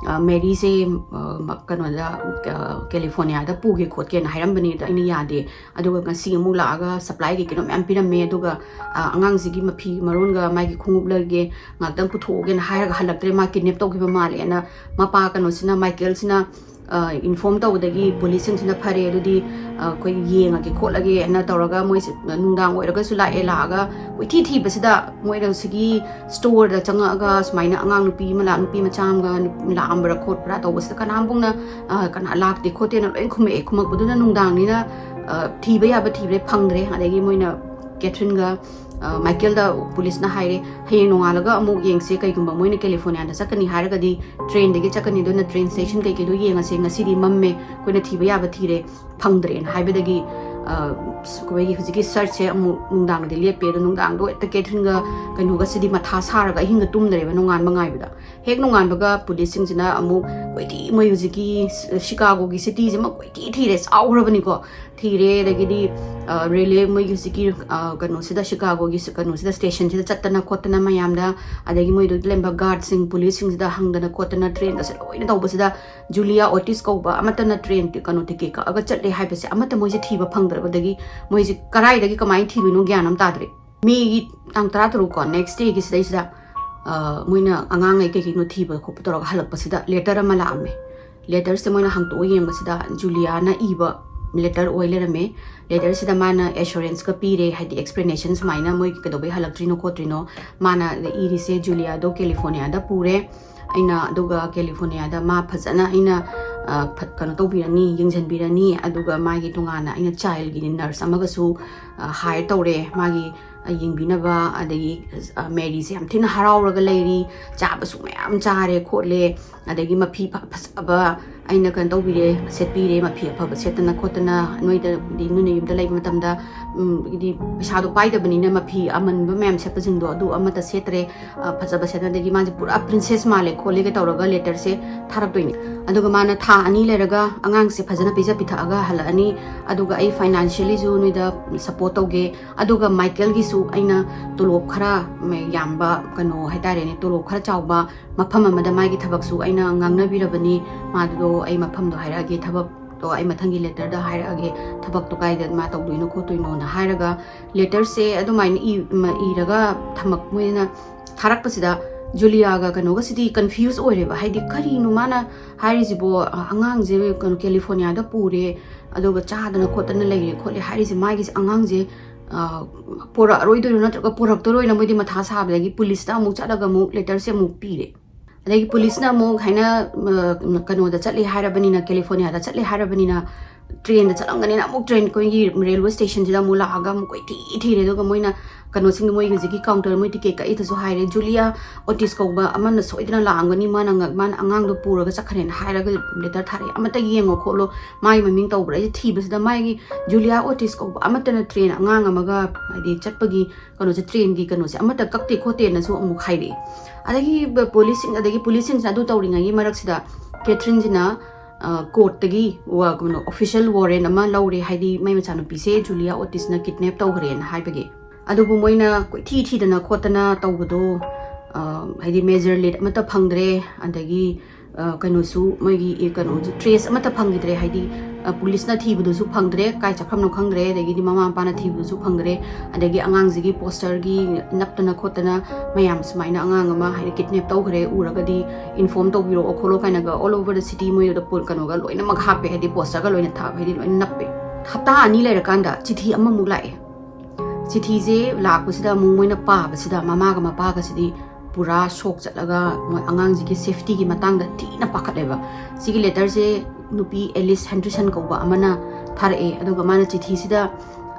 ꯑ, ꯃꯦꯔꯤꯁꯦ, ꯑ, ꯃ-, ꯀꯩꯅꯣꯗ, ꯑ, ꯀꯦꯂꯤꯐꯣꯔꯅꯤꯌꯥꯗ ꯄꯨꯒꯦ ꯈꯣꯠꯀꯦꯅ ꯍꯥꯏꯔꯝꯕꯅꯦ, ꯑꯗꯣ ꯑꯩꯅ ꯌꯥꯗꯦ꯫ ꯑꯗꯨꯒ ꯉꯁꯤ ꯑꯃꯨꯛ ꯂꯥꯛꯑꯒ ꯁꯄ꯭ꯂꯥꯏꯒꯤ ꯀꯩꯅꯣ ꯃꯌꯥꯝ ꯄꯤꯔꯝꯃꯦ, ꯑꯗꯨꯒ, ꯑ, ꯑꯉꯥꯡꯁꯤꯒꯤ ꯃꯐꯤ ꯃꯔꯣꯟꯒ ꯃꯥꯒꯤ ꯈꯣꯡꯎꯞ ꯂꯩꯒꯦ, ꯉꯥꯛꯇꯪ ꯄꯨꯊꯣꯛꯎꯒꯦꯅ ꯍꯥꯏꯔꯒ ꯍꯜꯂꯛꯇ꯭ꯔꯦ, ꯃꯥ ꯀꯤꯗꯅꯦꯞ ꯇꯧꯈꯤꯕ ꯃꯥꯜꯂꯦꯅ ꯃꯄꯥ ꯀꯩꯅꯣꯁꯤꯅ, ꯃꯥꯏꯀꯦꯜꯁꯤꯅ, ꯑ, ꯏꯟꯐꯣꯔꯝ ꯇꯧꯕꯗꯒꯤ ꯄꯨꯂꯤꯁꯁꯤꯡꯁꯤꯅ, "ꯐꯔꯦ, ꯑꯗꯨꯗꯤ, ꯑ, ꯑꯩꯈꯣꯏ ꯌꯦꯡꯉꯒꯦ ꯈꯣꯠꯂꯒꯦ" ꯍꯥꯏꯅ ꯇꯧꯔꯒ ꯃꯣꯏꯁꯦ ꯅꯨꯡꯗꯥꯡ ꯑꯣꯏꯔꯒꯁꯨ ꯂꯥꯛꯑꯦ꯫ ꯂꯥꯛꯑꯒ ꯀꯣꯏꯊꯤ ꯊꯤꯕꯁꯤꯗ ꯃꯣꯏꯅ ꯁꯤꯒꯤ ꯁ꯭ꯇꯣꯔꯗ ꯆꯪꯉꯛꯑꯒ ꯁꯨꯃꯥꯏꯅ ꯑꯉꯥꯡ ꯅꯨꯄꯤ ꯑꯃ ꯂꯥꯛ-, ꯅꯨꯄꯤ ꯃꯆꯥ ꯑꯃꯒ ꯅꯨꯞ-, ꯂꯥꯛꯑꯝꯕ꯭ꯔꯥ ꯈꯣꯠꯄ꯭ꯔꯥ ꯇꯧꯕꯁꯤꯗ ꯀꯅꯥꯝꯐꯥꯎꯅ, ꯑ, ꯀꯅꯥ ꯂꯥꯛꯇꯦ ꯈꯣꯠꯇꯦꯅ ꯂꯣꯏ ꯈꯨꯝꯃꯛꯑꯦ꯫ ꯈꯨꯝꯃꯛꯄꯗꯨꯅ ꯅꯨꯡꯗꯥꯡꯅꯤꯅ, ꯑ, ꯊꯤꯕ ꯌꯥꯕ ꯊꯤꯕꯗ ꯐꯪꯗ꯭ꯔꯦ꯫ ꯑꯗꯒꯤ ꯃꯣꯏꯅ ꯀꯦꯊ꯭ꯔꯤꯟꯒ ꯃꯥꯏꯀꯦꯜꯗ ꯄꯨꯂꯤꯁꯅ ꯍꯥꯏꯔꯦ, "ꯍꯌꯦꯡ ꯅꯣꯡꯉꯥꯜꯂꯒ ꯑꯃꯨꯛ ꯌꯦꯡꯁꯦ, ꯀꯩꯒꯨꯝꯕ ꯃꯣꯏꯅ ꯀꯦꯂꯤꯐꯣꯔꯅꯤꯌꯥꯗ ꯆꯠꯀꯅꯤ ꯍꯥꯏꯔꯒꯗꯤ ꯇ꯭ꯔꯦꯟꯗꯒꯤ ꯆꯠꯀꯅꯤ, ꯑꯗꯨꯅ ꯇ꯭ꯔꯦꯟ ꯁ꯭ꯇꯦꯁꯟ ꯀꯩꯀꯩꯗꯣ ꯌꯦꯡꯉꯁꯦ, ꯉꯁꯤꯗꯤ ꯃꯝꯃꯦ, ꯑꯩꯈꯣꯏꯅ ꯊꯤꯕ ꯌꯥꯕ ꯊꯤꯔꯦ, ꯐꯪꯗ꯭ꯔꯦꯅ" ꯍꯥꯏꯕꯗꯒꯤ ꯑꯩꯈꯣꯏꯒꯤ ꯍꯧꯖꯤꯛꯀꯤ ꯁꯔꯆꯁꯦ ꯑꯃꯨꯛ ꯅꯨꯡꯗꯥꯡꯗꯗꯤ ꯂꯦꯞꯄꯦ꯫ ꯑꯗꯣ ꯅꯨꯡꯗꯥꯡꯗꯣ ꯍꯦꯛꯇ ꯀꯦꯊ꯭ꯔꯤꯟꯒ ꯀꯩꯅꯣꯒꯁꯤꯗꯤ ꯃꯊꯥ ꯁꯥꯔꯒ ꯑꯍꯤꯡꯒ ꯇꯨꯝꯗ꯭ꯔꯦꯕ ꯅꯣꯡꯉꯥꯟꯕ ꯉꯥꯏꯕꯗ꯫ ꯍꯦꯛ ꯅꯣꯡꯉꯥꯟꯕꯒ ꯄꯨꯂꯤꯁꯁꯤꯡꯁꯤꯅ ꯑꯃꯨꯛ ꯀꯣꯏꯊꯤ, ꯃꯣꯏ ꯍꯧꯖꯤꯛꯀꯤ ꯁꯤꯀꯥꯒꯣꯒꯤ ꯁꯤꯇꯤꯁꯤꯃ ꯀꯣꯏꯊꯤ ꯊꯤꯔꯦ, ꯆꯥꯎꯈ꯭ꯔꯕꯅꯤꯀꯣ꯫ ꯊꯤꯔꯦ, ꯑꯗꯒꯤꯗꯤ ꯔꯦꯜꯋꯦ, ꯃꯣꯏꯒꯤ ꯍꯧꯖꯤꯛꯀꯤ ꯀꯩꯅꯣꯁꯤꯗ, ꯁꯤꯀꯥꯒꯣꯒꯤ ꯀꯩꯅꯣꯁꯤꯗ, ꯁ꯭ꯇꯦꯁꯟꯁꯤꯗ ꯆꯠꯇꯅ ꯈꯣꯠꯇꯅ ꯃꯌꯥꯝꯗ, ꯑꯗꯒꯤ ꯃꯣꯏꯗꯨꯒꯤ ꯂꯩꯔꯝꯕ ꯒꯥꯔꯗꯁꯤꯡ, ꯄꯨꯂꯤꯁꯁꯤꯡꯁꯤꯗ ꯍꯪꯗꯅ ꯈꯣꯠꯇꯅ ꯇ꯭ꯔꯦꯟꯒꯁꯦ ꯂꯣꯏꯅ ꯇꯧꯕꯁꯤꯗ, ꯖꯨꯂꯤꯌꯥ ꯑꯣꯇꯤꯁ ꯀꯧꯕ ꯑꯃꯠꯇꯅ ꯇ꯭ꯔꯦꯟ ꯀꯩꯅꯣ ꯇꯤꯀꯦꯠ ꯀꯛꯑꯒ ꯆꯠꯂꯦ ꯍꯥꯏꯕꯁꯦ ꯑꯃꯠꯇ ꯃꯣꯏꯁꯦ ꯊꯤꯕ ꯐꯪꯗ꯭ꯔꯕꯗꯒꯤ ꯃꯣꯏꯁꯦ ꯀꯔꯥꯏꯗꯒꯤ ꯀꯃꯥꯏꯅ ꯊꯤꯗꯣꯏꯅꯣ ꯒ꯭ꯌꯥꯟ ꯑꯃ ꯇꯥꯗ꯭ꯔꯦ꯫ ꯃꯦꯒꯤ ꯇꯥꯡ ꯇꯔꯥ ꯇꯔꯨꯛ ꯀꯣ, next dayꯒꯤ ꯁꯤꯗꯩꯁꯤꯗ ꯃꯣꯏꯅ ꯑꯉꯥꯡꯉꯩ ꯀꯩ ꯀꯩꯅꯣ ꯊꯤꯕ ꯈꯣꯠꯄ ꯇꯧꯔꯒ ꯍꯜꯂꯛꯄꯁꯤꯗ ꯂꯦꯇꯔ ꯑꯃ ꯂꯥꯛꯑꯝꯃꯦ꯫ ꯂꯦꯇꯔꯁꯤꯗ ꯃꯣꯏꯅ ꯍꯥꯡꯇꯣꯛꯑ ꯌꯦꯡꯕꯁꯤꯗ ꯖꯨꯂꯤꯌꯥꯅ ꯏꯕ ꯂꯦꯇꯔ ꯑꯣꯏ ꯂꯩꯔꯝꯃꯦ꯫ ꯂꯦꯇꯔꯁꯤꯗ ꯃꯥꯅ ꯑꯦꯁꯨꯔꯦꯟꯁꯀ ꯄꯤꯔꯦ, ꯍꯥꯏꯗꯤ ꯑꯦꯛꯁꯄ꯭ꯂꯦꯅꯦꯁꯟ ꯁꯨꯃꯥꯏꯅ ꯃꯣꯏ ꯀꯩꯗꯧꯕꯩ ꯍꯜꯂꯛꯇ꯭ꯔꯤꯅꯣ ꯈꯣꯠꯇ꯭ꯔꯤꯅꯣ꯫ ꯃꯥꯅ ꯏꯔꯤꯁꯦ, "ꯖꯨꯂꯤꯌꯥꯗꯣ ꯀꯦꯂꯤꯐꯣꯔꯅꯤꯌꯥꯗ ꯄꯨꯔꯦ ꯑꯩꯅ, ꯑꯗꯨꯒ ꯀꯦꯂꯤꯐꯣꯔꯅꯤꯌꯥꯗ ꯃꯥ ꯐꯖꯅ ꯑꯩꯅ ꯀꯩꯅꯣ ꯇꯧꯕꯤꯔꯅꯤ, ꯌꯦꯡꯁꯤꯟꯕꯤꯔꯅꯤ, ꯑꯗꯨꯒ ꯃꯥꯒꯤ ꯇꯣꯉꯥꯟꯅ ꯑꯩꯅ ꯆꯥꯏꯜꯒꯤ ꯅꯔꯁ ꯑꯃꯒꯁꯨ ꯍꯥꯏꯌꯔ ꯇꯧꯔꯦ ꯃꯥꯒꯤ ꯌꯦꯡꯕꯤꯅꯕ꯫ ꯑꯗꯒꯤ ꯃꯦꯔꯤꯁꯦ ꯌꯥꯝ ꯊꯤꯅ ꯍꯔꯥꯎꯔꯒ ꯂꯩꯔꯤ, ꯆꯥꯕꯁꯨ ꯃꯌꯥꯝ ꯆꯥꯔꯦ ꯈꯣꯠꯂꯦ, ꯑꯗꯒꯤ ꯃꯐꯤ ꯐꯖꯕ ꯑꯩꯅ ꯀꯩꯅꯣ ꯇꯧꯕꯤꯔꯦ, ꯁꯦꯠꯄꯤꯔꯦ, ꯃꯐꯤ ꯑꯐꯕ ꯁꯦꯠꯇꯅ ꯈꯣꯠꯇꯅ꯫ ꯅꯣꯏꯗꯗꯤ, ꯅꯣꯏꯅ ꯌꯨꯝꯗ ꯂꯩꯕ ꯃꯇꯝꯗ ꯍꯥꯏꯗꯤ ꯄꯩꯁꯥꯗꯣ ꯄꯥꯏꯗꯕꯅꯤꯅ ꯃꯐꯤ ꯑꯃꯟꯕ ꯃꯌꯥꯝ ꯁꯦꯠꯄꯁꯤꯡꯗꯣ ꯑꯗꯨ ꯑꯃꯠꯇ ꯁꯦꯠꯇ꯭ꯔꯦ, ꯐꯖꯕ ꯁꯦꯠꯅꯗꯒꯤ ꯃꯥꯁꯦ ꯄꯨꯔꯥ ꯄ꯭ꯔꯤꯟꯁꯦꯁ ꯃꯥꯜꯂꯦ ꯈꯣꯠꯂꯦꯒ ꯇꯧꯔꯒ ꯂꯦꯇꯔꯁꯦ ꯊꯥꯔꯛꯇꯣꯏꯅꯦ꯫ ꯑꯗꯨꯒ ꯃꯥꯅ ꯊꯥ ꯑꯅꯤ ꯂꯩꯔꯒ ꯑꯉꯥꯡꯁꯦ ꯐꯖꯅ ꯄꯤꯖ ꯄꯤꯊꯛꯑꯒ ꯍꯜꯂꯛꯑꯅꯤ꯫ ꯑꯗꯨꯒ ꯑꯩ ꯐꯥꯏꯅꯥꯟꯁꯤꯌꯦꯜꯂꯤꯁꯨ ꯅꯣꯏꯗ ꯁꯞꯄꯣꯔꯠ ꯇꯧꯒꯦ꯫ ꯑꯗꯨꯒ ꯃꯥꯏꯀꯦꯜꯒꯤꯁꯨ ꯑꯩꯅ ꯇꯣꯂꯣꯞ ꯈꯔ ꯌꯥꯝꯕ, ꯀꯩꯅꯣ ꯍꯥꯏꯇꯥꯔꯦꯅꯦ, ꯇꯣꯂꯣꯞ ꯈꯔ ꯆꯥꯎꯕ ꯃꯐꯝ ꯑꯃꯗ ꯃꯥꯒꯤ ꯊꯕꯛꯁꯨ ꯑꯩꯅ ꯉꯥꯡꯅꯕꯤꯔꯕꯅꯤ꯫ ꯃꯥꯗꯣ ꯑꯩ ꯃꯐꯝꯗꯣ ꯍꯥꯏꯔꯛꯑꯒꯦ, ꯊꯕꯛꯇꯣ ꯑꯩ ꯃꯊꯪꯒꯤ ꯂꯦꯇꯔꯗ ꯍꯥꯏꯔꯛꯑꯒꯦ, ꯊꯕꯛꯇꯣ ꯀꯥꯏꯗ ꯃꯥ ꯇꯧꯗꯣꯏꯅꯣ ꯈꯣꯠꯇꯣꯏꯅꯣꯅ ꯍꯥꯏꯔꯒ ꯂꯦꯇꯔꯁꯦ ꯑꯗꯨꯃꯥꯏꯅ ꯏꯔꯒ ꯊꯝꯃꯛ ꯃꯣꯏꯅ ꯊꯥꯔꯛꯄꯁꯤꯗ ꯖꯨꯂꯤꯌꯥꯒ ꯀꯩꯅꯣꯒꯁꯤꯗꯤ ꯀꯟꯐ꯭ꯌꯨꯁ ꯑꯣꯏꯔꯦꯕ꯫ ꯍꯥꯏꯗꯤ, "ꯀꯔꯤꯅꯣ ꯃꯥꯅ ꯍꯥꯏꯔꯤꯁꯤꯕꯣ? ꯑꯉꯥꯡꯁꯦ ꯀꯩꯅꯣ ꯀꯦꯂꯤꯐꯣꯔꯅꯤꯌꯥꯗ ꯄꯨꯔꯦ, ꯑꯗꯨꯒ ꯆꯥꯗꯅ ꯈꯣꯠꯇꯅ ꯂꯩꯔꯦ ꯈꯣꯠꯂꯦ ꯍꯥꯏꯔꯤꯁꯦ, ꯃꯥꯒꯤꯁꯦ ꯑꯉꯥꯡꯁꯦ ꯄꯣꯔꯛꯑꯔꯣꯏꯗꯣꯏꯔꯣ ꯅꯠꯇ꯭ꯔꯒ ꯄꯣꯔꯛꯇꯣꯏꯔꯣꯏꯅ?" ꯃꯣꯏꯗꯤ ꯃꯊꯥ ꯁꯥꯕꯗꯒꯤ ꯄꯨꯂꯤꯁꯇ ꯑꯃꯨꯛ ꯆꯠꯂꯒ ꯑꯃꯨꯛ ꯂꯦꯇꯔꯁꯦ ꯑꯃꯨꯛ ꯄꯤꯔꯦ꯫ ꯑꯗꯒꯤ ꯄꯨꯂꯤꯁꯅ ꯑꯃꯨꯛ ꯍꯥꯏꯅ ꯀꯩꯅꯣꯗ ꯆꯠꯂꯦ ꯍꯥꯏꯔꯕꯅꯤꯅ, ꯀꯦꯂꯤꯐꯣꯔꯅꯤꯌꯥꯗ ꯆꯠꯂꯦ ꯍꯥꯏꯔꯕꯅꯤꯅ, ꯇ꯭ꯔꯦꯟꯗ ꯆꯠꯂꯝꯒꯅꯤꯅ ꯑꯃꯨꯛ ꯇ꯭ꯔꯦꯟ ꯑꯩꯈꯣꯏꯒꯤ ꯔꯦꯜꯋꯦ ꯁ꯭ꯇꯦꯁꯟꯁꯤꯗ ꯑꯃꯨꯛ ꯂꯥꯛꯑꯒ ꯑꯃꯨꯛ ꯀꯣꯏꯊꯤ ꯊꯤꯔꯦ꯫ ꯑꯗꯨꯒ ꯃꯣꯏꯅ ꯀꯩꯅꯣꯁꯤꯡꯗꯣ, ꯃꯣꯏꯒꯤ ꯍꯧꯖꯤꯛꯀꯤ ꯀꯥꯎꯟꯇꯔ, ꯃꯣꯏ ꯇꯤꯀꯦꯠ ꯀꯛꯏꯗꯁꯨ ꯍꯥꯏꯔꯦ, "ꯖꯨꯂꯤꯌꯥ ꯑꯣꯇꯤꯁ ꯀꯧꯕ ꯑꯃꯅ ꯁꯣꯏꯗꯅ ꯂꯥꯛꯑꯝꯒꯅꯤ, ꯃꯥꯅ ꯉ-, ꯃꯥꯅ ꯑꯉꯥꯡꯗꯣ ꯄꯨꯔꯒ ꯆꯠꯈ꯭ꯔꯦꯅ" ꯍꯥꯏꯔꯒ ꯂꯦꯇꯔ ꯊꯥꯔꯛꯑꯦ꯫ "ꯑꯃꯇ ꯌꯦꯡꯉꯣ ꯈꯣꯠꯂꯣ, ꯃꯥꯒꯤ ꯃꯃꯤꯡ ꯇꯧꯕ꯭ꯔꯥ?" ꯑꯩꯁꯦ ꯊꯤꯕꯁꯤꯗ ꯃꯥꯒꯤ ꯖꯨꯂꯤꯌꯥ ꯑꯣꯇꯤꯁ ꯀꯧꯕ ꯑꯃꯠꯇꯅ ꯇ꯭ꯔꯦꯟ ꯑꯉꯥꯡ ꯑꯃꯒ, ꯍꯥꯏꯗꯤ, ꯆꯠꯄꯒꯤ ꯀꯩꯅꯣꯁꯦ, ꯇ꯭ꯔꯦꯟꯒꯤ ꯀꯩꯅꯣꯁꯦ ꯑꯃꯠꯇ ꯀꯛꯇꯦ ꯈꯣꯠꯇꯦꯅꯁꯨ ꯑꯃꯨꯛ ꯍꯥꯏꯔꯛꯑꯦ꯫ ꯑꯗꯒꯤ ꯕ-, ꯄꯨꯂꯤꯁꯁꯤꯡ, ꯑꯗꯒꯤ ꯄꯨꯂꯤꯁꯁꯤꯡꯁꯤꯅ ꯑꯗꯨ ꯇꯧꯔꯤꯉꯩꯒꯤ ꯃꯔꯛꯁꯤꯗ ꯀꯦꯊ꯭ꯔꯤꯟꯁꯤꯅ, ꯑ, ꯀꯣꯔꯠꯇꯒꯤ ꯋꯥ-, ꯀꯩꯅꯣ, ꯑꯣꯐꯤꯁꯤꯌꯦꯜ ꯋꯥꯔꯦꯟ ꯑꯃ ꯂꯧꯔꯦ, ꯍꯥꯏꯗꯤ ꯃꯥꯏ ꯃꯆꯥꯅꯨꯄꯤꯁꯦ ꯖꯨꯂꯤꯌꯥ ꯑꯣꯇꯤꯁꯅ ꯀꯤꯗꯅꯦꯞ ꯇꯧꯈ꯭ꯔꯦꯅ ꯍꯥꯏꯕꯒꯤ꯫ ꯑꯗꯨꯕꯨ ꯃꯣꯏꯅ ꯀꯣꯏꯊꯤ ꯊꯤꯗꯅ ꯈꯣꯠꯇꯅ ꯇꯧꯕꯗꯣ, ꯑ, ꯍꯥꯏꯗꯤ ꯃꯦꯖꯔ ꯂꯤꯗ ꯑꯃꯠꯇ ꯐꯪꯗ꯭ꯔꯦ, ꯑꯗꯒꯤ, ꯑ, ꯀꯩꯅꯣꯁꯨ, ꯃꯣꯏꯒꯤ, ꯑꯦ, ꯀꯩꯅꯣꯁꯨ, ꯇ꯭ꯔꯦꯁ ꯑꯃꯠꯇ ꯐꯪꯈꯤꯗ꯭ꯔꯦ, ꯍꯥꯏꯗꯤ, ꯑ, ꯄꯨꯂꯤꯁꯅ ꯊꯤꯕꯗꯨꯁꯨ ꯐꯪꯗ꯭ꯔꯦ, ꯀꯥꯏ ꯆꯠꯈ꯭ꯔꯕꯅꯣ ꯈꯪꯗ꯭ꯔꯦ, ꯑꯗꯒꯤꯗꯤ ꯃꯃꯥ ꯃꯄꯥꯅ ꯊꯤꯕꯗꯨꯁꯨ ꯐꯪꯗ꯭ꯔꯦ, ꯑꯗꯒꯤ ꯑꯉꯥꯡꯁꯤꯒꯤ ꯄꯣꯁꯇꯔꯒꯤ ꯅꯞꯇꯅ ꯈꯣꯠꯇꯅ ꯃꯌꯥꯝ ꯁꯨꯃꯥꯏꯅ ꯑꯉꯥꯡ ꯑꯃ, ꯍꯥꯏꯗꯤ, ꯀꯤꯗꯅꯦꯞ ꯇꯧꯈ꯭ꯔꯦ, ꯎꯔꯒꯗꯤ ꯏꯟꯐꯣꯔꯝ ꯇꯧꯕꯤꯔꯛꯑꯣ ꯈꯣꯠꯂꯣ ꯀꯥꯏꯅꯒ ꯑꯣꯜ ꯑꯣꯚꯔ ꯗ ꯁꯤꯇꯤ ꯃꯣꯏꯗ ꯄꯣ-, ꯀꯩꯅꯣꯒ ꯂꯣꯏꯅꯃꯛ ꯍꯥꯞꯄꯦ, ꯍꯥꯏꯗꯤ ꯄꯣꯁꯇꯔꯒ ꯂꯣꯏꯅ ꯊꯥ-, ꯍꯥꯏꯗꯤ ꯂꯣꯏꯅ ꯅꯞꯄꯦ꯫ ꯍꯞꯇꯥ ꯑꯅꯤ ꯂꯩꯔꯀꯥꯟꯗ ꯆꯤꯊꯤ ꯑꯃꯃꯨꯛ ꯂꯥꯛꯑꯦ꯫ ꯆꯤꯊꯤꯁꯦ ꯂꯥꯛꯄꯁꯤꯗ ꯑꯃꯨꯛ ꯃꯣꯏꯅ ꯄꯥꯕꯁꯤꯗ ꯃꯃꯥꯒ ꯃꯄꯥꯒꯁꯤꯗꯤ ꯄꯨꯔꯥ ꯁꯣꯛ ꯆꯠꯂꯒ ꯃꯣꯏ ꯑꯉꯥꯡꯁꯤꯒꯤ ꯁꯦꯐꯇꯤꯒꯤ ꯃꯇꯥꯡꯗ ꯊꯤꯅ ꯄꯥꯈꯠꯂꯦꯕ꯫ ꯁꯤꯒꯤ ꯂꯦꯇꯔꯁꯦ ꯅꯨꯄꯤ ꯑꯦꯂꯤꯁ ꯍꯦꯟꯗ꯭ꯔꯤꯁꯟ ꯀꯧꯕ ꯑꯃꯅ ꯊꯥꯔꯛꯑꯦ꯫ ꯑꯗꯨꯒ ꯃꯥꯅ ꯆꯤꯊꯤꯁꯤꯗ,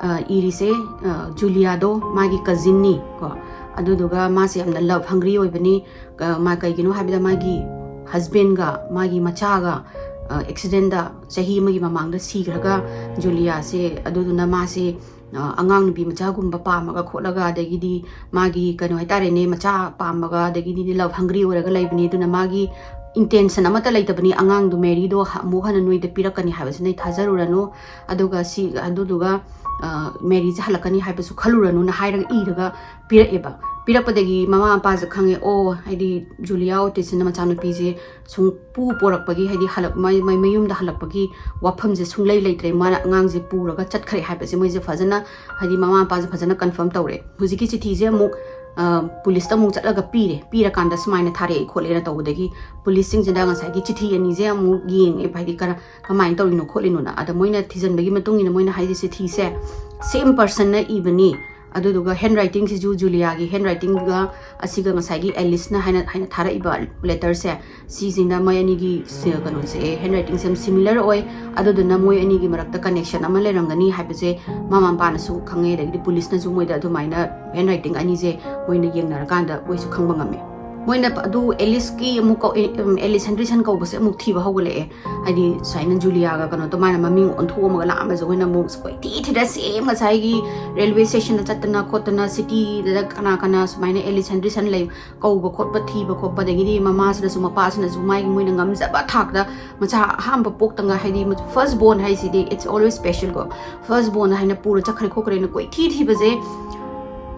ꯑ, ꯏꯔꯤꯁꯦ, ꯑ, ꯖꯨꯂꯤꯌꯥꯗꯣ ꯃꯥꯒꯤ ꯀꯖꯤꯟꯅꯤ ꯀꯣ, ꯑꯗꯨꯗꯨꯒ ꯃꯥꯁꯦ ꯌꯥꯝꯅ ꯂꯚ ꯍꯪꯒ꯭ꯔꯤ ꯑꯣꯏꯕꯅꯤ꯫ ꯀ-, ꯃꯥ ꯀꯩꯒꯤꯅꯣ ꯍꯥꯏꯕꯗ ꯃꯥꯒꯤ ꯍꯁꯕꯦꯟꯒ ꯃꯥꯒꯤ ꯃꯆꯥꯒ, ꯑ, ꯑꯦꯛꯁꯤꯗꯦꯟꯗ ꯆꯍꯤ ꯑꯃꯒꯤ ꯃꯃꯥꯡꯗ ꯁꯤꯈ꯭ꯔꯒ ꯖꯨꯂꯤꯌꯥꯁꯦ, ꯑꯗꯨꯗꯨꯅ ꯃꯥꯁꯦ, ꯑ, ꯑꯉꯥꯡ ꯅꯨꯄꯤ ꯃꯆꯥꯒꯨꯝꯕ ꯄꯥꯝꯃꯒ ꯈꯣꯠꯂꯒ, ꯑꯗꯒꯤꯗꯤ ꯃꯥꯒꯤ ꯀꯩꯅꯣ ꯍꯥꯏꯇꯥꯔꯦꯅꯦ, ꯃꯆꯥ ꯄꯥꯝꯃꯒ, ꯑꯗꯒꯤꯗꯤ ꯂꯚ ꯍꯪꯒ꯭ꯔꯤ ꯑꯣꯏꯔꯒ ꯂꯩꯕꯅꯤ꯫ ꯑꯗꯨꯅ ꯃꯥꯒꯤ ꯏꯟꯇꯦꯟꯁꯟ ꯑꯃꯠꯇ ꯂꯩꯇꯕꯅꯤ, ꯑꯉꯥꯡꯗꯣ ꯃꯦꯔꯤꯗꯣ ꯍ-, ꯑꯃꯨꯛ ꯍꯟꯅ ꯅꯣꯏꯗ ꯄꯤꯔꯛꯀꯅꯤ ꯍꯥꯏꯕꯁꯤ ꯅꯣꯏ ꯊꯥꯖꯔꯨꯔꯅꯨ꯫ ꯑꯗꯨꯒ ꯁꯤ, ꯑꯗꯨꯗꯨꯒ, ꯑ, ꯃꯦꯔꯤꯁꯦ ꯍꯜꯂꯛꯀꯅꯤ ꯍꯥꯏꯕꯁꯨ ꯈꯜꯂꯨꯔꯅꯨꯅ ꯍꯥꯏꯔꯒ ꯏꯔꯒ ꯄꯤꯔꯛꯑꯦꯕ꯫ ꯄꯤꯔꯛꯄꯗꯒꯤ ꯃꯃꯥ ꯃꯄꯥꯁꯦ ꯈꯪꯉꯦ, ꯑꯣ, ꯍꯥꯏꯗꯤ ꯖꯨꯂꯤꯌꯥ ꯑꯣꯇꯤꯁꯁꯤꯅ ꯃꯆꯥꯅꯨꯄꯤꯁꯦ ꯁꯨꯡꯄꯨ ꯄꯣꯔꯛꯄꯒꯤ, ꯍꯥꯏꯗꯤ ꯍꯜꯂꯛ-, ꯃꯥꯏ, ꯃꯥꯏ ꯃꯌꯨꯝꯗ ꯍꯜꯂꯛꯄꯒꯤ ꯋꯥꯐꯝꯁꯦ ꯁꯨꯡꯂꯩ ꯂꯩꯇ꯭ꯔꯦ, ꯃꯥꯅ ꯑꯉꯥꯡꯁꯦ ꯄꯨꯔꯒ ꯆꯠꯈ꯭ꯔꯦ ꯍꯥꯏꯕꯁꯦ ꯃꯣꯏꯁꯦ ꯐꯖꯅ, ꯍꯥꯏꯗꯤ ꯃꯃꯥ ꯃꯄꯥꯁꯦ ꯐꯖꯅ ꯀꯟꯐꯥꯔꯝ ꯇꯧꯔꯦ꯫ ꯍꯧꯖꯤꯛꯀꯤ ꯆꯤꯊꯤꯁꯦ ꯑꯃꯨꯛ, ꯑ, ꯄꯨꯂꯤꯁꯇ ꯑꯃꯨꯛ ꯆꯠꯂꯒ ꯄꯤꯔꯦ꯫ ꯄꯤꯔꯀꯥꯟꯗ ꯁꯨꯃꯥꯏꯅ ꯊꯥꯔꯛꯑꯦ ꯈꯣꯠꯂꯦꯅ ꯇꯧꯕꯗꯒꯤ ꯄꯨꯂꯤꯁꯁꯤꯡꯁꯤꯅ ꯉꯁꯥꯏꯒꯤ ꯆꯤꯊꯤ ꯑꯅꯤꯁꯦ ꯑꯃꯨꯛ ꯌꯦꯡꯉꯦ, ꯍꯥꯏꯗꯤ ꯀꯔ-, ꯀꯃꯥꯏꯅ ꯇꯧꯔꯤꯅꯣ ꯈꯣꯠꯂꯤꯅꯣꯅ꯫ ꯑꯗ ꯃꯣꯏꯅ ꯊꯤꯖꯤꯟꯕꯒꯤ ꯃꯇꯨꯡ ꯏꯟꯅ ꯃꯣꯏꯅ ꯍꯥꯏꯁꯦ ꯆꯤꯊꯤꯁꯦ ꯁꯦꯝ ꯄꯔꯁꯟꯅ ꯏꯕꯅꯤ, ꯑꯗꯨꯗꯨꯒ ꯍꯦꯟ ꯔꯥꯏꯇꯤꯡꯁꯤꯁꯨ ꯖꯨꯂꯤꯌꯥꯒꯤ ꯍꯦꯟ ꯔꯥꯏꯇꯤꯡꯒ ꯑꯁꯤꯒ ꯉꯁꯥꯏꯒꯤ ꯑꯦꯂꯤꯁꯅ ꯍꯥꯏꯅ ꯍꯥꯏꯅ ꯊꯥꯔꯛꯏꯕ ꯂꯦꯇꯔꯁꯦ, ꯁꯤꯁꯤꯅ ꯃꯣꯏ ꯑꯅꯤꯒꯤ ꯁꯤ- ꯀꯩꯅꯣꯁꯦ, ꯍꯦꯟ ꯔꯥꯏꯇꯤꯡꯁꯦ ꯌꯥꯝ ꯁꯤꯃꯤꯂꯔ ꯑꯣꯏ꯫ ꯑꯗꯨꯗꯨꯅ ꯃꯣꯏ ꯑꯅꯤꯒꯤ ꯃꯔꯛꯇ ꯀꯅꯦꯛꯁꯟ ꯑꯃ ꯂꯩꯔꯝꯒꯅꯤ ꯍꯥꯏꯕꯁꯦ ꯃꯃꯥ ꯃꯄꯥꯅꯁꯨ ꯈꯪꯉꯦ, ꯑꯗꯒꯤꯗꯤ ꯄꯨꯂꯤꯁꯅꯁꯨ ꯃꯣꯏꯗ ꯑꯗꯨꯃꯥꯏꯅ ꯍꯦꯟ ꯔꯥꯏꯇꯤꯡ ꯑꯅꯤꯁꯦ ꯃꯣꯏꯅ ꯌꯦꯡꯅꯔꯀꯥꯟꯗ ꯃꯣꯏꯁꯨ ꯈꯪꯕ ꯉꯝꯃꯦ꯫ ꯃꯣꯏꯅ ꯑꯗꯨ ꯑꯦꯂꯤꯁꯀꯤ ꯑꯃꯨꯛ ꯀꯧ-, ꯑꯦ-, ꯎꯝ, ꯑꯦꯂꯤꯁ ꯍꯦꯟꯗ꯭ꯔꯤꯁꯟ ꯀꯧꯕꯁꯦ ꯑꯃꯨꯛ ꯊꯤꯕ ꯍꯧꯒꯠꯂꯛꯑꯦ꯫ ꯍꯥꯏꯗꯤ ꯁꯨꯃꯥꯏꯅ ꯖꯨꯂꯤꯌꯥꯒ ꯀꯩꯅꯣ ꯑꯗꯨꯃꯥꯏꯅ ꯃꯃꯤꯡ ꯑꯣꯟꯊꯣꯛꯑꯝꯃꯒ ꯂꯥꯛꯑꯝꯃꯁꯨ ꯑꯩꯈꯣꯏꯅ ꯑꯃꯨꯛ ꯀꯣꯏꯊꯤ ꯊꯤꯔ ꯁꯦꯝ ꯉꯁꯥꯏꯒꯤ ꯔꯦꯜꯋꯦ ꯁ꯭ꯇꯦꯁꯟꯗ ꯆꯠꯇꯅ ꯈꯣꯠꯇꯅ ꯁꯤꯇꯤꯗ ꯀꯅꯥ ꯀꯅꯥ ꯁꯨꯃꯥꯏꯅ ꯑꯦꯂꯤꯁ ꯍꯦꯟꯗ꯭ꯔꯤꯁꯟ ꯂꯩ ꯀꯧꯕ ꯈꯣꯠꯄ ꯊꯤꯕ ꯈꯣꯠꯄ, ꯑꯗꯒꯤꯗꯤ ꯃꯃꯥꯁꯤꯅꯁꯨ ꯃꯄꯥꯁꯤꯅꯁꯨ ꯃꯥꯒꯤ ꯃꯣꯏꯅ ꯉꯝꯖꯕ ꯊꯥꯛꯇ ꯃꯆꯥ ꯑꯍꯥꯟꯕ ꯄꯣꯛꯇ ꯉꯥꯏ, ꯍꯥꯏꯗꯤ ꯐꯥꯔꯁ ꯕꯣꯔꯟ ꯍꯥꯏꯁꯤꯗꯤ it's always special ꯀꯣ, ꯐꯥꯔꯁ ꯕꯣꯔꯟ ꯍꯥꯏꯅ ꯄꯨꯔ ꯆꯠꯈ꯭ꯔꯦ ꯈꯣꯠꯈ꯭ꯔꯦꯅ ꯀꯣꯏꯊꯤ ꯊꯤꯕꯁꯦ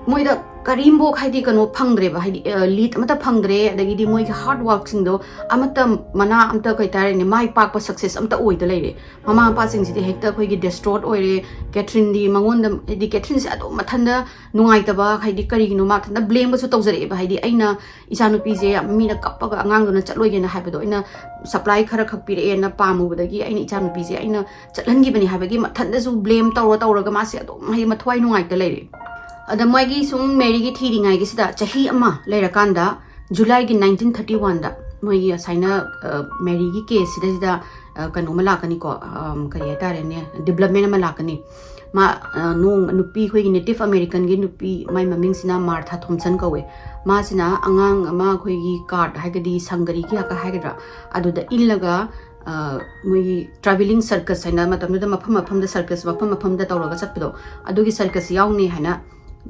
ꯃꯣꯏꯗ ꯀꯔꯤꯝꯐꯥꯎ ꯍꯥꯏꯗꯤ ꯀꯩꯅꯣ ꯐꯪꯗ꯭ꯔꯦꯕ, ꯍꯥꯏꯗꯤ ꯂꯤꯗ ꯑꯃꯠꯇ ꯐꯪꯗ꯭ꯔꯦ, ꯑꯗꯒꯤꯗꯤ ꯃꯣꯏꯒꯤ ꯍꯥꯔꯗ ꯋꯥꯔꯛꯁꯤꯡꯗꯣ ꯑꯃꯠꯇ ꯃꯅꯥ ꯑꯝꯇ ꯀꯩ ꯍꯥꯏꯇꯥꯔꯦꯅꯦ, ꯃꯥꯏ ꯄꯥꯛꯄ ꯁꯛꯁꯦꯁ ꯑꯝꯇ ꯑꯣꯏꯗ ꯂꯩꯔꯦ꯫ ꯃꯃꯥ ꯃꯄꯥꯁꯤꯡꯁꯤꯗꯤ ꯍꯦꯛꯇ ꯑꯩꯈꯣꯏꯒꯤ ꯗꯤꯁꯇ꯭ꯔꯣꯠ ꯑꯣꯏꯔꯦ꯫ ꯀꯦꯊ꯭ꯔꯤꯟꯗꯤ ꯃꯉꯣꯟꯗ ꯍꯥꯏꯗꯤ ꯀꯦꯊ꯭ꯔꯤꯟꯁꯦ ꯑꯗꯨꯝ ꯃꯊꯟꯗ ꯅꯨꯡꯉꯥꯏꯇꯕ, ꯍꯥꯏꯗꯤ ꯀꯔꯤꯒꯤꯅꯣ ꯃꯥ ꯃꯊꯟꯗ ꯕ꯭ꯂꯦꯝꯒꯁꯨ ꯇꯧꯖꯔꯛꯑꯦꯕ, ꯍꯥꯏꯗꯤ ꯑꯩꯅ ꯏꯆꯥꯅꯨꯄꯤꯁꯦ ꯃꯤꯅ ꯀꯞꯄꯒ ꯑꯉꯥꯡꯗꯨꯅ ꯆꯠꯂꯣꯏꯒꯦꯅ ꯍꯥꯏꯕꯗꯣ ꯑꯩꯅ ꯁꯄ꯭ꯂꯥꯏ ꯈꯔ ꯈꯛ ꯄꯤꯔꯛꯑꯦꯅ ꯄꯥꯝꯃꯨꯕꯗꯒꯤ ꯑꯩꯅ ꯏꯆꯥꯅꯨꯄꯤꯁꯦ ꯑꯩꯅ ꯆꯠꯍꯟꯈꯤꯕꯅꯤ ꯍꯥꯏꯕꯒꯤ ꯃꯊꯟꯗꯁꯨ ꯕ꯭ꯂꯦꯝ ꯇꯧꯔ ꯇꯧꯔꯒ ꯃꯥꯁꯦ ꯑꯗꯨꯝ ꯍꯥꯏꯗꯤ ꯃꯊ꯭ꯋꯥꯏ ꯅꯨꯡꯉꯥꯏꯇ ꯂꯩꯔꯦ꯫ ꯑꯗ ꯃꯣꯏꯒꯤ ꯁꯨꯝ ꯃꯦꯔꯤꯒꯤ ꯊꯤꯔꯤꯉꯩꯒꯤꯁꯤꯗ ꯆꯍꯤ ꯑꯃ ꯂꯩꯔꯀꯥꯟꯗ ꯖꯨꯂꯥꯏꯒꯤ ꯅꯥꯏꯟꯇꯤꯟ ꯊꯥꯔꯇꯤ ꯋꯥꯟꯗ ꯃꯣꯏꯒꯤ ꯑꯁꯥꯏꯅ, ꯑ, ꯃꯦꯔꯤꯒꯤ ꯀꯦꯁꯁꯤꯗꯩꯁꯤꯗ, ꯑ, ꯀꯩꯅꯣ ꯑꯃ ꯂꯥꯛꯀꯅꯤꯀꯣ, ꯑꯝ, ꯀꯔꯤ ꯍꯥꯏꯇꯥꯔꯦꯅꯦ, ꯗꯤꯕ꯭ꯂꯞꯃꯦꯟ ꯑꯃ ꯂꯥꯛꯀꯅꯤ꯫ ꯃꯥ, ꯑ, ꯅꯣꯡ-, ꯅꯨꯄꯤ ꯑꯩꯈꯣꯏꯒꯤ ꯅꯦꯇꯤꯚ ꯑꯃꯦꯔꯤꯀꯟꯒꯤ ꯅꯨꯄꯤ, ꯃꯥꯏ ꯃꯃꯤꯡꯁꯤꯅ ꯃꯥꯔꯊꯥ ꯊꯣꯝꯁꯟ ꯀꯧꯋꯦ꯫ ꯃꯥꯁꯤꯅ ꯑꯉꯥꯡ ꯑꯃ ꯑꯩꯈꯣꯏꯒꯤ ꯀꯥꯔꯠ ꯍꯥꯏꯒꯗꯤ ꯁꯪꯒꯔꯤꯒꯤ ꯍꯥꯏꯒ-, ꯍꯥꯏꯒꯗ꯭ꯔꯥ, ꯑꯗꯨꯗ ꯏꯜꯂꯒ, ꯑ, ꯃꯣꯏꯒꯤ ꯇ꯭ꯔꯥꯚꯦꯂꯤꯡ ꯁꯔꯀꯁ ꯍꯥꯏꯅ ꯃꯇꯝꯗꯨꯗ ꯃꯐꯝ ꯃꯐꯝꯗ ꯁꯔꯀꯁ ꯃꯐꯝ ꯃꯐꯝꯗ ꯇꯧꯔꯒ ꯆꯠꯄꯗꯣ, ꯑꯗꯨꯒꯤ ꯁꯔꯀꯁ ꯌꯥꯎꯅꯤ ꯍꯥꯏꯅ,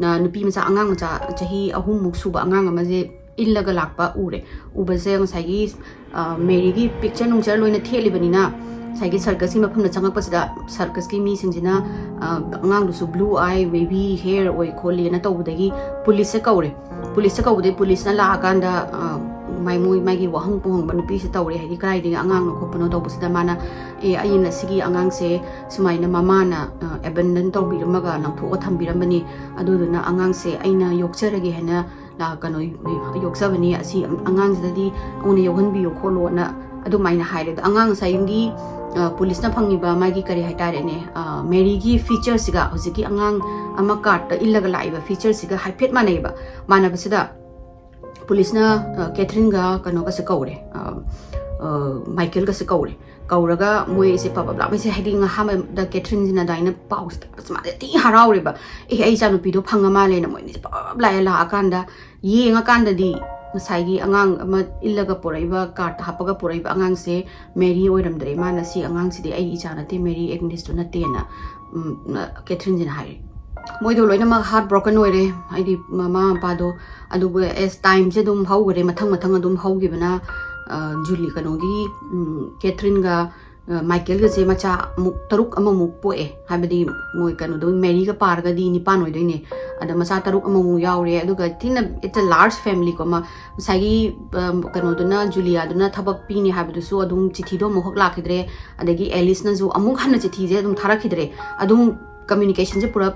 ꯑ, ꯅꯨꯄꯤ ꯃꯆꯥ, ꯑꯉꯥꯡ ꯃꯆꯥ ꯆꯍꯤ ꯑꯍꯨꯝꯃꯨꯛ ꯁꯨꯕ ꯑꯉꯥꯡ ꯑꯃꯁꯦ ꯏꯜꯂꯒ ꯂꯥꯛꯄ ꯎꯔꯦ꯫ ꯎꯕꯁꯦ ꯉꯁꯥꯏꯒꯤ, ꯑ, ꯃꯦꯔꯤꯒꯤ ꯄꯤꯛꯆꯔ ꯅꯨꯡꯆꯔ ꯂꯣꯏꯅ ꯊꯦꯠꯂꯤꯕꯅꯤꯅ ꯉꯁꯥꯏꯒꯤ ꯁꯔꯀꯁꯀꯤ ꯃꯐꯝꯗ ꯆꯪꯉꯛꯄꯁꯤꯗ ꯁꯔꯀꯁꯀꯤ ꯃꯤꯁꯤꯡꯁꯤꯅ, ꯑ, ꯑꯉꯥꯡꯗꯨꯁꯨ ꯕ꯭ꯂꯨ ꯑꯥꯏ, ꯋꯦꯕꯤ ꯍꯦꯌꯔ ꯑꯣꯏ ꯈꯣꯠꯂꯤꯅ ꯇꯧꯕꯗꯒꯤ ꯄꯨꯂꯤꯁꯁꯦ ꯀꯧꯔꯦ꯫ ꯄꯨꯂꯤꯁꯇ ꯀꯧꯕꯗꯩ ꯄꯨꯂꯤꯁꯅ ꯂꯥꯛꯑꯀꯥꯟꯗ, ꯑ, ꯃꯥꯏ-, ꯃꯣꯏ-, ꯃꯥꯒꯤ ꯋꯥꯍꯪ ꯄꯨꯍꯪꯕ ꯅꯨꯄꯤꯁꯦ ꯇꯧꯔꯦ, ꯍꯥꯏꯗꯤ ꯀꯗꯥꯏꯗꯒꯤ ꯑꯉꯥꯡꯅꯣ ꯈꯣꯠꯄꯅꯣ ꯇꯧꯕꯁꯤꯗ ꯃꯥꯅ, "ꯑꯦ, ꯑꯩꯅ ꯁꯤꯒꯤ ꯑꯉꯥꯡꯁꯦ ꯁꯨꯃꯥꯏꯅ ꯃꯃꯥꯅ, ꯑ, ꯑꯦꯕꯦꯟꯗꯟ ꯇꯧꯕꯤꯔꯝꯃꯒ ꯂꯪꯊꯣꯛꯑ ꯊꯝꯕꯤꯔꯝꯕꯅꯤ, ꯑꯗꯨꯗꯨꯅ ꯑꯉꯥꯡꯁꯦ ꯑꯩꯅ ꯌꯣꯛꯆꯔꯒꯦ ꯍꯥꯏꯅ ꯂꯥ-, ꯀꯩꯅꯣ, ꯌꯣꯛꯆꯕꯅꯤ, ꯑꯁꯤ ꯑꯉꯥꯡꯁꯤꯗꯗꯤ ꯑꯃꯨꯛꯅ ꯌꯧꯍꯟꯕꯤꯌꯨ ꯈꯣꯠꯂꯣꯅ" ꯑꯗꯨꯃꯥꯏꯅ ꯍꯥꯏꯔꯦ꯫ ꯑꯗꯣ ꯑꯉꯥꯡ ꯉꯁꯥꯏꯒꯤ, ꯑ, ꯄꯨꯂꯤꯁꯅ ꯐꯪꯉꯤꯕ ꯃꯥꯒꯤ ꯀꯔꯤ ꯍꯥꯏꯇꯥꯔꯦꯅꯦ, ꯑ, ꯃꯦꯔꯤꯒꯤ ꯐꯤꯆꯔꯁꯤꯒ ꯍꯧꯖꯤꯛꯀꯤ ꯑꯉꯥꯡ ꯑꯃ ꯀꯥꯔꯠꯇ ꯏꯜꯂꯒ ꯂꯥꯛꯏꯕ ꯐꯤꯆꯔꯁꯤꯒ ꯍꯥꯏꯐꯦꯠ ꯃꯥꯟꯅꯩꯕ꯫ ꯃꯥꯟꯅꯕꯁꯤꯗ ꯄꯨꯂꯤꯁꯅ ꯀꯦꯊ꯭ꯔꯤꯟꯒ ꯀꯩꯅꯣꯒꯁꯦ ꯀꯧꯔꯦ, ꯃꯥꯏꯀꯦꯜꯒꯁꯦ ꯀꯧꯔꯦ꯫ ꯀꯧꯔꯒ ꯃꯣꯏꯁꯦ ꯄꯕꯞ ꯂꯥꯛꯄꯁꯦ, ꯍꯥꯏꯗꯤ ꯑꯍꯥꯟꯕꯗ ꯀꯦꯊ꯭ꯔꯤꯟꯁꯤꯅ ꯑꯗꯨꯃꯥꯏꯅ ꯄꯥꯎꯁꯦ ꯇꯥꯕꯁꯦ ꯃꯥꯁꯦ ꯊꯤ ꯍꯔꯥꯎꯔꯦꯕ꯫ "ꯑꯦ, ꯑꯩ ꯏꯆꯥꯅꯨꯄꯤꯗꯣ ꯐꯪꯉ ꯃꯥꯜꯂꯦꯅ" ꯃꯣꯏ ꯑꯅꯤꯁꯦ ꯄꯕꯞ ꯂꯥꯛꯑꯦ꯫ ꯂꯥꯛꯑꯀꯥꯟꯗ ꯌꯦꯡꯉꯀꯥꯟꯗꯗꯤ ꯉꯁꯥꯏꯒꯤ ꯑꯉꯥꯡ ꯑꯃ ꯏꯜꯂꯒ ꯄꯣꯔꯛꯏꯕ, ꯀꯥꯔꯠ ꯍꯥꯞꯄꯒ ꯄꯣꯔꯛꯏꯕ ꯑꯉꯥꯡꯁꯦ ꯃꯦꯔꯤ ꯑꯣꯏꯔꯝꯗ꯭ꯔꯦ꯫ ꯃꯥꯅ "ꯁꯤ ꯑꯉꯥꯡꯁꯤꯗꯤ ꯑꯩ ꯏꯆꯥ ꯅꯠꯇꯦ, ꯃꯦꯔꯤ ꯑꯦꯒꯅꯤꯁꯇꯨ ꯅꯠꯇꯦꯅ", ꯎꯝ, ꯀꯦꯊ꯭ꯔꯤꯟꯁꯤꯅ ꯍꯥꯏꯔꯦ꯫ ꯃꯣꯏꯗꯣ ꯂꯣꯏꯅꯃꯛ ꯍꯥꯔꯠ ꯕ꯭ꯔꯣꯀꯟ ꯑꯣꯏꯔꯦ, ꯍꯥꯏꯗꯤ ꯃꯃꯥ ꯃꯄꯥꯗꯣ꯫ ꯑꯗꯨꯕꯨ ꯑꯦꯁ ꯇꯥꯏꯝꯁꯦ ꯑꯗꯨꯝ ꯍꯧꯈꯔꯦ, ꯃꯊꯪ ꯃꯊꯪ ꯑꯗꯨꯝ ꯍꯧꯈꯤꯕꯅ, ꯑ, ꯖꯨꯂꯤ, ꯀꯩꯅꯣꯒꯤ, ꯎꯝ, ꯀꯦꯊ꯭ꯔꯤꯟꯒ, ꯑ, ꯃꯥꯏꯀꯦꯜꯒꯁꯦ ꯃꯆꯥ ꯑꯃꯨꯛ ꯇꯔꯨꯛ ꯑꯃꯃꯨꯛ ꯄꯣꯛꯑꯦ꯫ ꯍꯥꯏꯕꯗꯤ ꯃꯣꯏ ꯀꯩꯅꯣꯗꯣ, ꯃꯦꯔꯤꯒ ꯄꯥꯔꯒꯗꯤ ꯅꯤꯄꯥꯟ ꯑꯣꯏꯗꯣꯏꯅꯦ꯫ ꯑꯗ ꯃꯆꯥ ꯇꯔꯨꯛ ꯑꯃꯃꯨꯛ ꯌꯥꯎꯔꯦ꯫ ꯑꯗꯨꯒ ꯊꯤꯅ, it's a large family ꯀꯣ꯫ ꯑꯃ ꯉꯁꯥꯏꯒꯤ, ꯑ, ꯀꯩꯅꯣꯗꯨꯅ, ꯖꯨꯂꯤꯌꯥꯗꯨꯅ ꯊꯕꯛ ꯄꯤꯅꯤ ꯍꯥꯏꯕꯗꯨꯁꯨ ꯑꯗꯨꯝ ꯆꯤꯊꯤꯗꯣ ꯑꯃꯨꯛ ꯂꯥꯛꯈꯤꯗ꯭ꯔꯦ꯫ ꯑꯗꯒꯤ ꯑꯦꯂꯤꯁꯅꯁꯨ ꯑꯃꯨꯛ ꯍꯟꯅ ꯆꯤꯊꯤꯁꯦ ꯑꯗꯨꯝ ꯊꯥꯔꯛꯈꯤꯗ꯭ꯔꯦ꯫ ꯑꯗꯨꯝ ꯀꯝꯃ꯭ꯌꯨꯅꯤꯀꯦꯁꯟꯁꯦ ꯄꯨꯔꯥ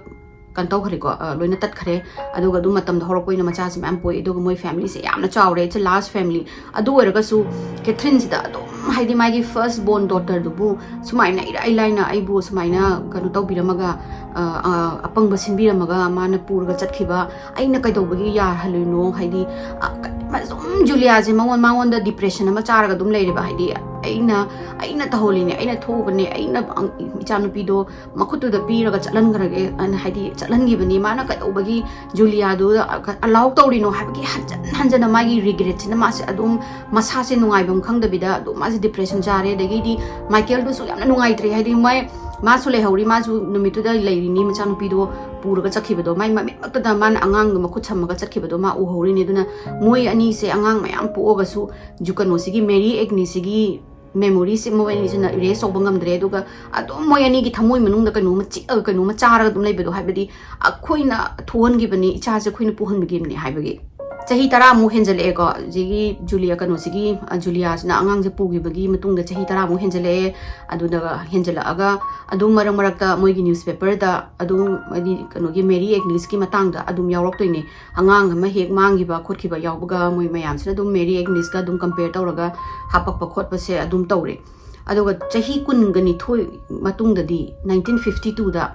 ꯀꯩꯅꯣ ꯇꯧꯈ꯭ꯔꯦꯀꯣ, ꯑ, ꯂꯣꯏꯅ ꯇꯠꯈ꯭ꯔꯦ꯫ ꯑꯗꯨꯒ ꯑꯗꯨꯝ ꯃꯇꯝꯗ ꯍꯧꯔꯛꯄ ꯑꯣꯏꯅ ꯃꯆꯥꯁꯦ ꯃꯌꯥꯝ ꯄꯣꯛꯏ꯫ ꯑꯗꯨꯒ ꯃꯣꯏ ꯐꯦꯃꯤꯂꯤꯁꯦ ꯌꯥꯝꯅ ꯆꯥꯎꯔꯦ, it's a large family꯫ ꯑꯗꯨ ꯑꯣꯏꯔꯒꯁꯨ ꯀꯦꯊ꯭ꯔꯤꯟꯁꯤꯗ ꯑꯗꯨꯝ, ꯍꯥꯏꯗꯤ ꯃꯥꯒꯤ ꯐꯥꯔꯁ ꯕꯣꯔꯟ ꯗꯣꯇꯔꯗꯨꯕꯨ ꯁꯨꯃꯥꯏꯅ ꯏꯔꯥꯏ ꯂꯥꯏꯅ ꯑꯩꯕꯨ ꯁꯨꯃꯥꯏꯅ ꯀꯩꯅꯣ ꯇꯧꯕꯤꯔꯝꯃꯒ, ꯑ, ꯑ, ꯑꯄꯪꯕ ꯁꯤꯟꯕꯤꯔꯝꯃꯒ ꯃꯥꯅ ꯄꯨꯔꯒ ꯆꯠꯈꯤꯕ, ꯑꯩꯅ ꯀꯩꯗꯧꯕꯒꯤ ꯌꯥꯍꯜꯂꯨꯏꯅꯣ? ꯍꯥꯏꯗꯤ, ꯑ, ꯀ-, ꯑꯗꯨꯝ ꯖꯨꯂꯤꯌꯥꯁꯦ ꯃꯉꯣꯟ-, ꯃꯉꯣꯟꯗ ꯗꯤꯄ꯭ꯔꯦꯁꯟ ꯑꯃ ꯆꯥꯔꯒ ꯑꯗꯨꯝ ꯂꯩꯔꯦꯕ꯫ ꯍꯥꯏꯗꯤ, "ꯑꯩꯅ, ꯑꯩꯅ ꯇꯧꯍꯜꯂꯤꯅꯦ, ꯑꯩꯅ ꯊꯣꯛꯎꯕꯅꯦ, ꯑꯩꯅ ꯑꯪ-, ꯏꯆꯥꯅꯨꯄꯤꯗꯣ ꯃꯈꯨꯠꯇꯨꯗ ꯄꯤꯔꯒ ꯆꯠꯍꯟꯈ꯭ꯔꯒꯦ", ꯑꯅ, ꯍꯥꯏꯗꯤ ꯆꯠꯍꯟꯈꯤꯕꯅꯤ꯫ ꯃꯥꯅ ꯀꯩꯗꯧꯕꯒꯤ ꯖꯨꯂꯤꯌꯥꯗꯨꯗ ꯑ-, ꯑꯂꯥꯎ ꯇꯧꯔꯤꯅꯣ ꯍꯥꯏꯕꯒꯤ ꯍꯟꯖꯟ ꯍꯟꯖꯟꯅ ꯃꯥꯒꯤ ꯔꯤꯒ꯭ꯔꯦꯠꯁꯤꯅ ꯃꯥꯁꯦ ꯑꯗꯨꯝ ꯃꯁꯥꯁꯦ ꯅꯨꯡꯉꯥꯏꯐꯝ ꯈꯪꯗꯕꯤꯗ ꯑꯗꯨꯝ ꯃꯥꯁꯦ ꯗꯤꯄ꯭ꯔꯦꯁꯟ ꯆꯥꯔꯦ꯫ ꯑꯗꯒꯤꯗꯤ ꯃꯥꯏꯀꯦꯜꯗꯨꯁꯨ ꯌꯥꯝꯅ ꯅꯨꯡꯉꯥꯏꯇ꯭ꯔꯦ, ꯍꯥꯏꯗꯤ ꯃꯥꯏ, ꯃꯥꯁꯨ ꯂꯩꯍꯧꯔꯤ, ꯃꯥꯁꯨ ꯅꯨꯃꯤꯠꯇꯨꯗ ꯂꯩꯔꯤꯅꯤ, ꯃꯆꯥꯅꯨꯄꯤꯗꯣ ꯄꯨꯔꯒ ꯆꯠꯈꯤꯕꯗꯣ, ꯃꯥꯏ ꯃꯃꯤꯠꯃꯛꯇꯗ ꯃꯥꯅ ꯑꯉꯥꯡꯗꯣ ꯃꯈꯨꯠ ꯁꯝꯃꯒ ꯆꯠꯈꯤꯕꯗꯣ ꯃꯥ ꯎꯍꯧꯔꯤꯅꯤ꯫ ꯑꯗꯨꯅ ꯃꯣꯏ ꯑꯅꯤꯁꯦ ꯑꯉꯥꯡ ꯃꯌꯥꯝ ꯄꯣꯛꯑꯒꯁꯨ ꯖꯨ-, ꯀꯩꯅꯣꯁꯤꯒꯤ, ꯃꯦꯔꯤ ꯑꯦꯒꯅꯤꯁꯤꯒꯤ ꯃꯦꯃꯣꯔꯤꯁꯦ ꯃꯣꯏ ꯑꯅꯤꯁꯤꯅ ꯏꯔꯦꯁ ꯇꯧꯕ ꯉꯝꯗ꯭ꯔꯦ꯫ ꯑꯗꯨꯒ ꯑꯗꯨꯝ ꯃꯣꯏ ꯑꯅꯤꯒꯤ ꯊꯃꯣꯏ ꯃꯅꯨꯡꯗ ꯀꯩꯅꯣꯝꯃ ꯆꯤꯛꯑꯒ ꯀꯩꯅꯣꯝꯃ ꯆꯥꯔꯒ ꯑꯗꯨꯝ ꯂꯩꯕꯗꯣ, ꯍꯥꯏꯕꯗꯤ ꯑꯩꯈꯣꯏꯅ ꯊꯣꯛꯍꯟꯈꯤꯕꯅꯤ, ꯏꯆꯥꯁꯦ ꯑꯩꯈꯣꯏꯅ ꯄꯨꯍꯟꯕꯤꯈꯤꯕꯅꯤ ꯍꯥꯏꯕꯒꯤ꯫ ꯆꯍꯤ ꯇꯔꯥꯃꯨꯛ ꯍꯦꯟꯖꯜꯂꯛꯑꯦꯀꯣ, ꯍꯧꯖꯤꯛꯀꯤ ꯖꯨꯂꯤꯌꯥ ꯀꯩꯅꯣꯁꯤꯒꯤ, ꯑ, ꯖꯨꯂꯤꯌꯥꯁꯤꯅ ꯑꯉꯥꯡꯁꯦ ꯄꯨꯈꯤꯕꯒꯤ ꯃꯇꯨꯡꯗ ꯆꯍꯤ ꯇꯔꯥꯃꯨꯛ ꯍꯦꯟꯖꯜꯂꯛꯑꯦ꯫ ꯑꯗꯨꯗꯒ ꯍꯦꯟꯖꯜꯂꯛꯑꯒ ꯑꯗꯨꯝ ꯃꯔꯛ ꯃꯔꯛꯇ ꯃꯣꯏꯒꯤ ꯅ꯭ꯌꯨꯁꯄꯦꯄꯔꯗ ꯑꯗꯨꯝ, ꯍꯥꯏꯗꯤ ꯀꯩꯅꯣꯒꯤ ꯃꯦꯔꯤ ꯑꯦꯒꯅꯤꯁꯀꯤ ꯃꯇꯥꯡꯗ ꯑꯗꯨꯝ ꯌꯥꯎꯔꯛꯇꯣꯏꯅꯦ꯫ ꯑꯉꯥꯡ ꯑꯃ ꯍꯦꯛ ꯃꯥꯡꯈꯤꯕ ꯈꯣꯠꯈꯤꯕ ꯌꯥꯎꯕꯒ ꯃꯣꯏ ꯃꯌꯥꯝꯁꯤꯅ ꯑꯗꯨꯝ ꯃꯦꯔꯤ ꯑꯦꯒꯅꯤꯁꯀ ꯑꯗꯨꯝ ꯀꯝꯄꯦꯌꯔ ꯇꯧꯔꯒ ꯍꯥꯄꯛꯄ ꯈꯣꯠꯄꯁꯦ ꯑꯗꯨꯝ ꯇꯧꯔꯦ꯫ ꯑꯗꯨꯒ ꯆꯍꯤ ꯀꯨꯟꯒ ꯅꯤꯊꯣꯏ ꯃꯇꯨꯡꯗꯗꯤ, ꯅꯥꯏꯟꯇꯤꯟ ꯐꯤꯐꯇꯤ ꯇꯨꯗ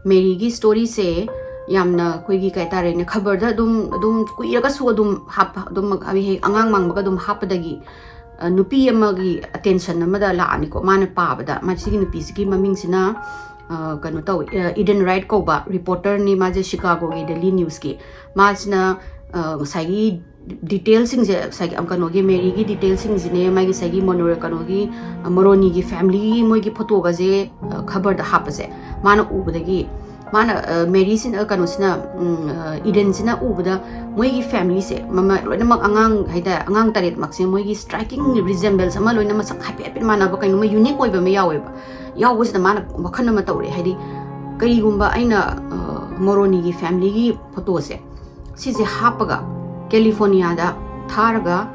ꯃꯦꯔꯤꯒꯤ ꯁ꯭ꯇꯣꯔꯤꯁꯦ ꯌꯥꯝꯅ ꯑꯩꯈꯣꯏꯒꯤ ꯀꯩ ꯍꯥꯏꯇꯥꯔꯦꯅꯦ, ꯈꯕꯔꯗ ꯑꯗꯨꯝ ꯑꯗꯨꯝ ꯀꯨꯏꯔꯒꯁꯨ ꯑꯗꯨꯝ ꯍꯥꯞꯄ, ꯑꯗꯨꯝ ꯍꯦꯛ ꯑꯉꯥꯡ ꯃꯥꯡꯕꯒ ꯑꯗꯨꯝ ꯍꯥꯞꯄꯗꯒꯤ, ꯑ, ꯅꯨꯄꯤ ꯑꯃꯒꯤ ꯑꯦꯇꯦꯟꯁꯟ ꯑꯃꯗ ꯂꯥꯛꯑꯅꯤꯀꯣ꯫ ꯃꯥꯅ ꯄꯥꯕꯗ, ꯃꯁꯤꯒꯤ ꯅꯨꯄꯤꯁꯤꯒꯤ ꯃꯃꯤꯡꯁꯤꯅ, ꯑ, ꯀꯩꯅꯣ ꯇꯧꯋꯦ, ꯑ, ꯏꯗꯦꯟ ꯔꯥꯏꯠ ꯀꯧꯕ ꯔꯤꯄꯣꯔꯇꯔꯅꯤ꯫ ꯃꯥꯁꯦ ꯁꯤꯀꯥꯒꯣꯒꯤ ꯗꯦꯂꯤ ꯅ꯭ꯌꯨꯁꯀꯤ꯫ ꯃꯥꯁꯤꯅ, ꯑ, ꯉꯁꯥꯏꯒꯤ ꯗꯤꯇꯦꯜꯁꯤꯡꯁꯦ, ꯉꯁꯥꯏꯒꯤ, ꯑ, ꯀꯩꯅꯣꯒꯤ ꯃꯦꯔꯤꯒꯤ ꯗꯤꯇꯦꯜꯁꯤꯡꯁꯤꯅꯦ, ꯃꯥꯒꯤ ꯉꯁꯥꯏꯒꯤ ꯃꯣꯅꯣ-, ꯀꯩꯅꯣꯒꯤ, ꯑ, ꯃꯣꯔꯣꯅꯤꯒꯤ ꯐꯦꯃꯤꯂꯤꯒꯤ ꯃꯣꯏꯒꯤ ꯐꯣꯇꯣꯒꯁꯦ, ꯑ, ꯈꯕꯔꯗ ꯍꯥꯞꯄꯁꯦ ꯃꯥꯅ ꯎꯕꯗꯒꯤ, ꯃꯥꯅ, ꯑ, ꯃꯦꯔꯤꯁꯤꯅ, ꯀꯩꯅꯣꯁꯤꯅ, ꯎꯝ, ꯑ, ꯏꯗꯦꯟꯁꯤꯅ ꯎꯕꯗ ꯃꯣꯏꯒꯤ ꯐꯦꯃꯤꯂꯤꯁꯦ ꯃꯃ-, ꯂꯣꯏꯅꯃꯛ ꯑꯉꯥꯡ ꯍꯥꯏꯇꯥꯔꯦ, ꯑꯉꯥꯡ ꯇꯔꯦꯠꯃꯛꯁꯦ ꯃꯣꯏꯒꯤ striking resemblance ꯑꯃ, ꯂꯣꯏꯅ ꯃꯁꯛ ꯍꯥꯏꯐꯦꯠ ꯍꯥꯏꯐꯦꯠ ꯃꯥꯟꯅꯕ, ꯀꯩꯅꯣꯝꯃ ꯌꯨꯅꯤꯛ ꯑꯣꯏꯕ ꯑꯃ ꯌꯥꯎꯋꯦꯕ꯫ ꯌꯥꯎꯕꯁꯤꯗ ꯃꯥꯅ ꯋꯥꯈꯜ ꯑꯃ ꯇꯧꯔꯦ, ꯍꯥꯏꯗꯤ ꯀꯔꯤꯒꯨꯝꯕ ꯑꯩꯅ, ꯑ, ꯃꯣꯔꯣꯅꯤꯒꯤ ꯐꯦꯃꯤꯂꯤꯒꯤ ꯐꯣꯇꯣꯁꯦ ꯁꯤꯁꯦ ꯍꯥꯞꯄꯒ ꯀꯦꯂꯤꯐꯣꯔꯅꯤꯌꯥꯗ ꯊꯥꯔꯒ,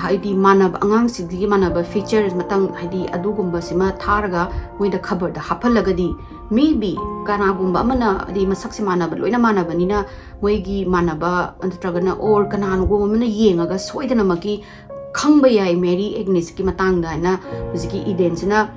ꯍꯥꯏꯗꯤ ꯃꯥꯟꯅꯕ, ꯑꯉꯥꯡꯁꯤꯡꯁꯤꯒꯤ ꯃꯥꯟꯅꯕ ꯐꯤꯆꯔ ꯃꯇꯪ, ꯍꯥꯏꯗꯤ ꯑꯗꯨꯒꯨꯝꯕꯁꯤꯃ ꯊꯥꯔꯒ ꯃꯣꯏꯗ ꯈꯕꯔꯗ ꯍꯥꯞꯍꯜꯂꯒꯗꯤ, maybe ꯀꯅꯥꯒꯨꯝꯕ ꯑꯃꯅ, ꯍꯥꯏꯗꯤ ꯃꯁꯛꯁꯦ ꯃꯥꯟꯅꯕ, ꯂꯣꯏꯅ ꯃꯥꯟꯅꯕꯅꯤꯅ ꯃꯣꯏꯒꯤ ꯃꯥꯟꯅꯕ ꯅꯠꯇ꯭ꯔꯒꯅ or ꯀꯅꯥꯅꯣꯒꯨꯝꯕ ꯑꯃꯅ ꯌꯦꯡꯉꯒ ꯁꯣꯏꯗꯅꯃꯛꯀꯤ ꯈꯪꯕ ꯌꯥꯏ ꯃꯦꯔꯤ ꯑꯦꯒꯅꯤꯁꯀꯤ ꯃꯇꯥꯡꯗ ꯍꯥꯏꯅ ꯍꯧꯖꯤꯛꯀꯤ ꯏꯗꯦꯟꯁꯤꯅ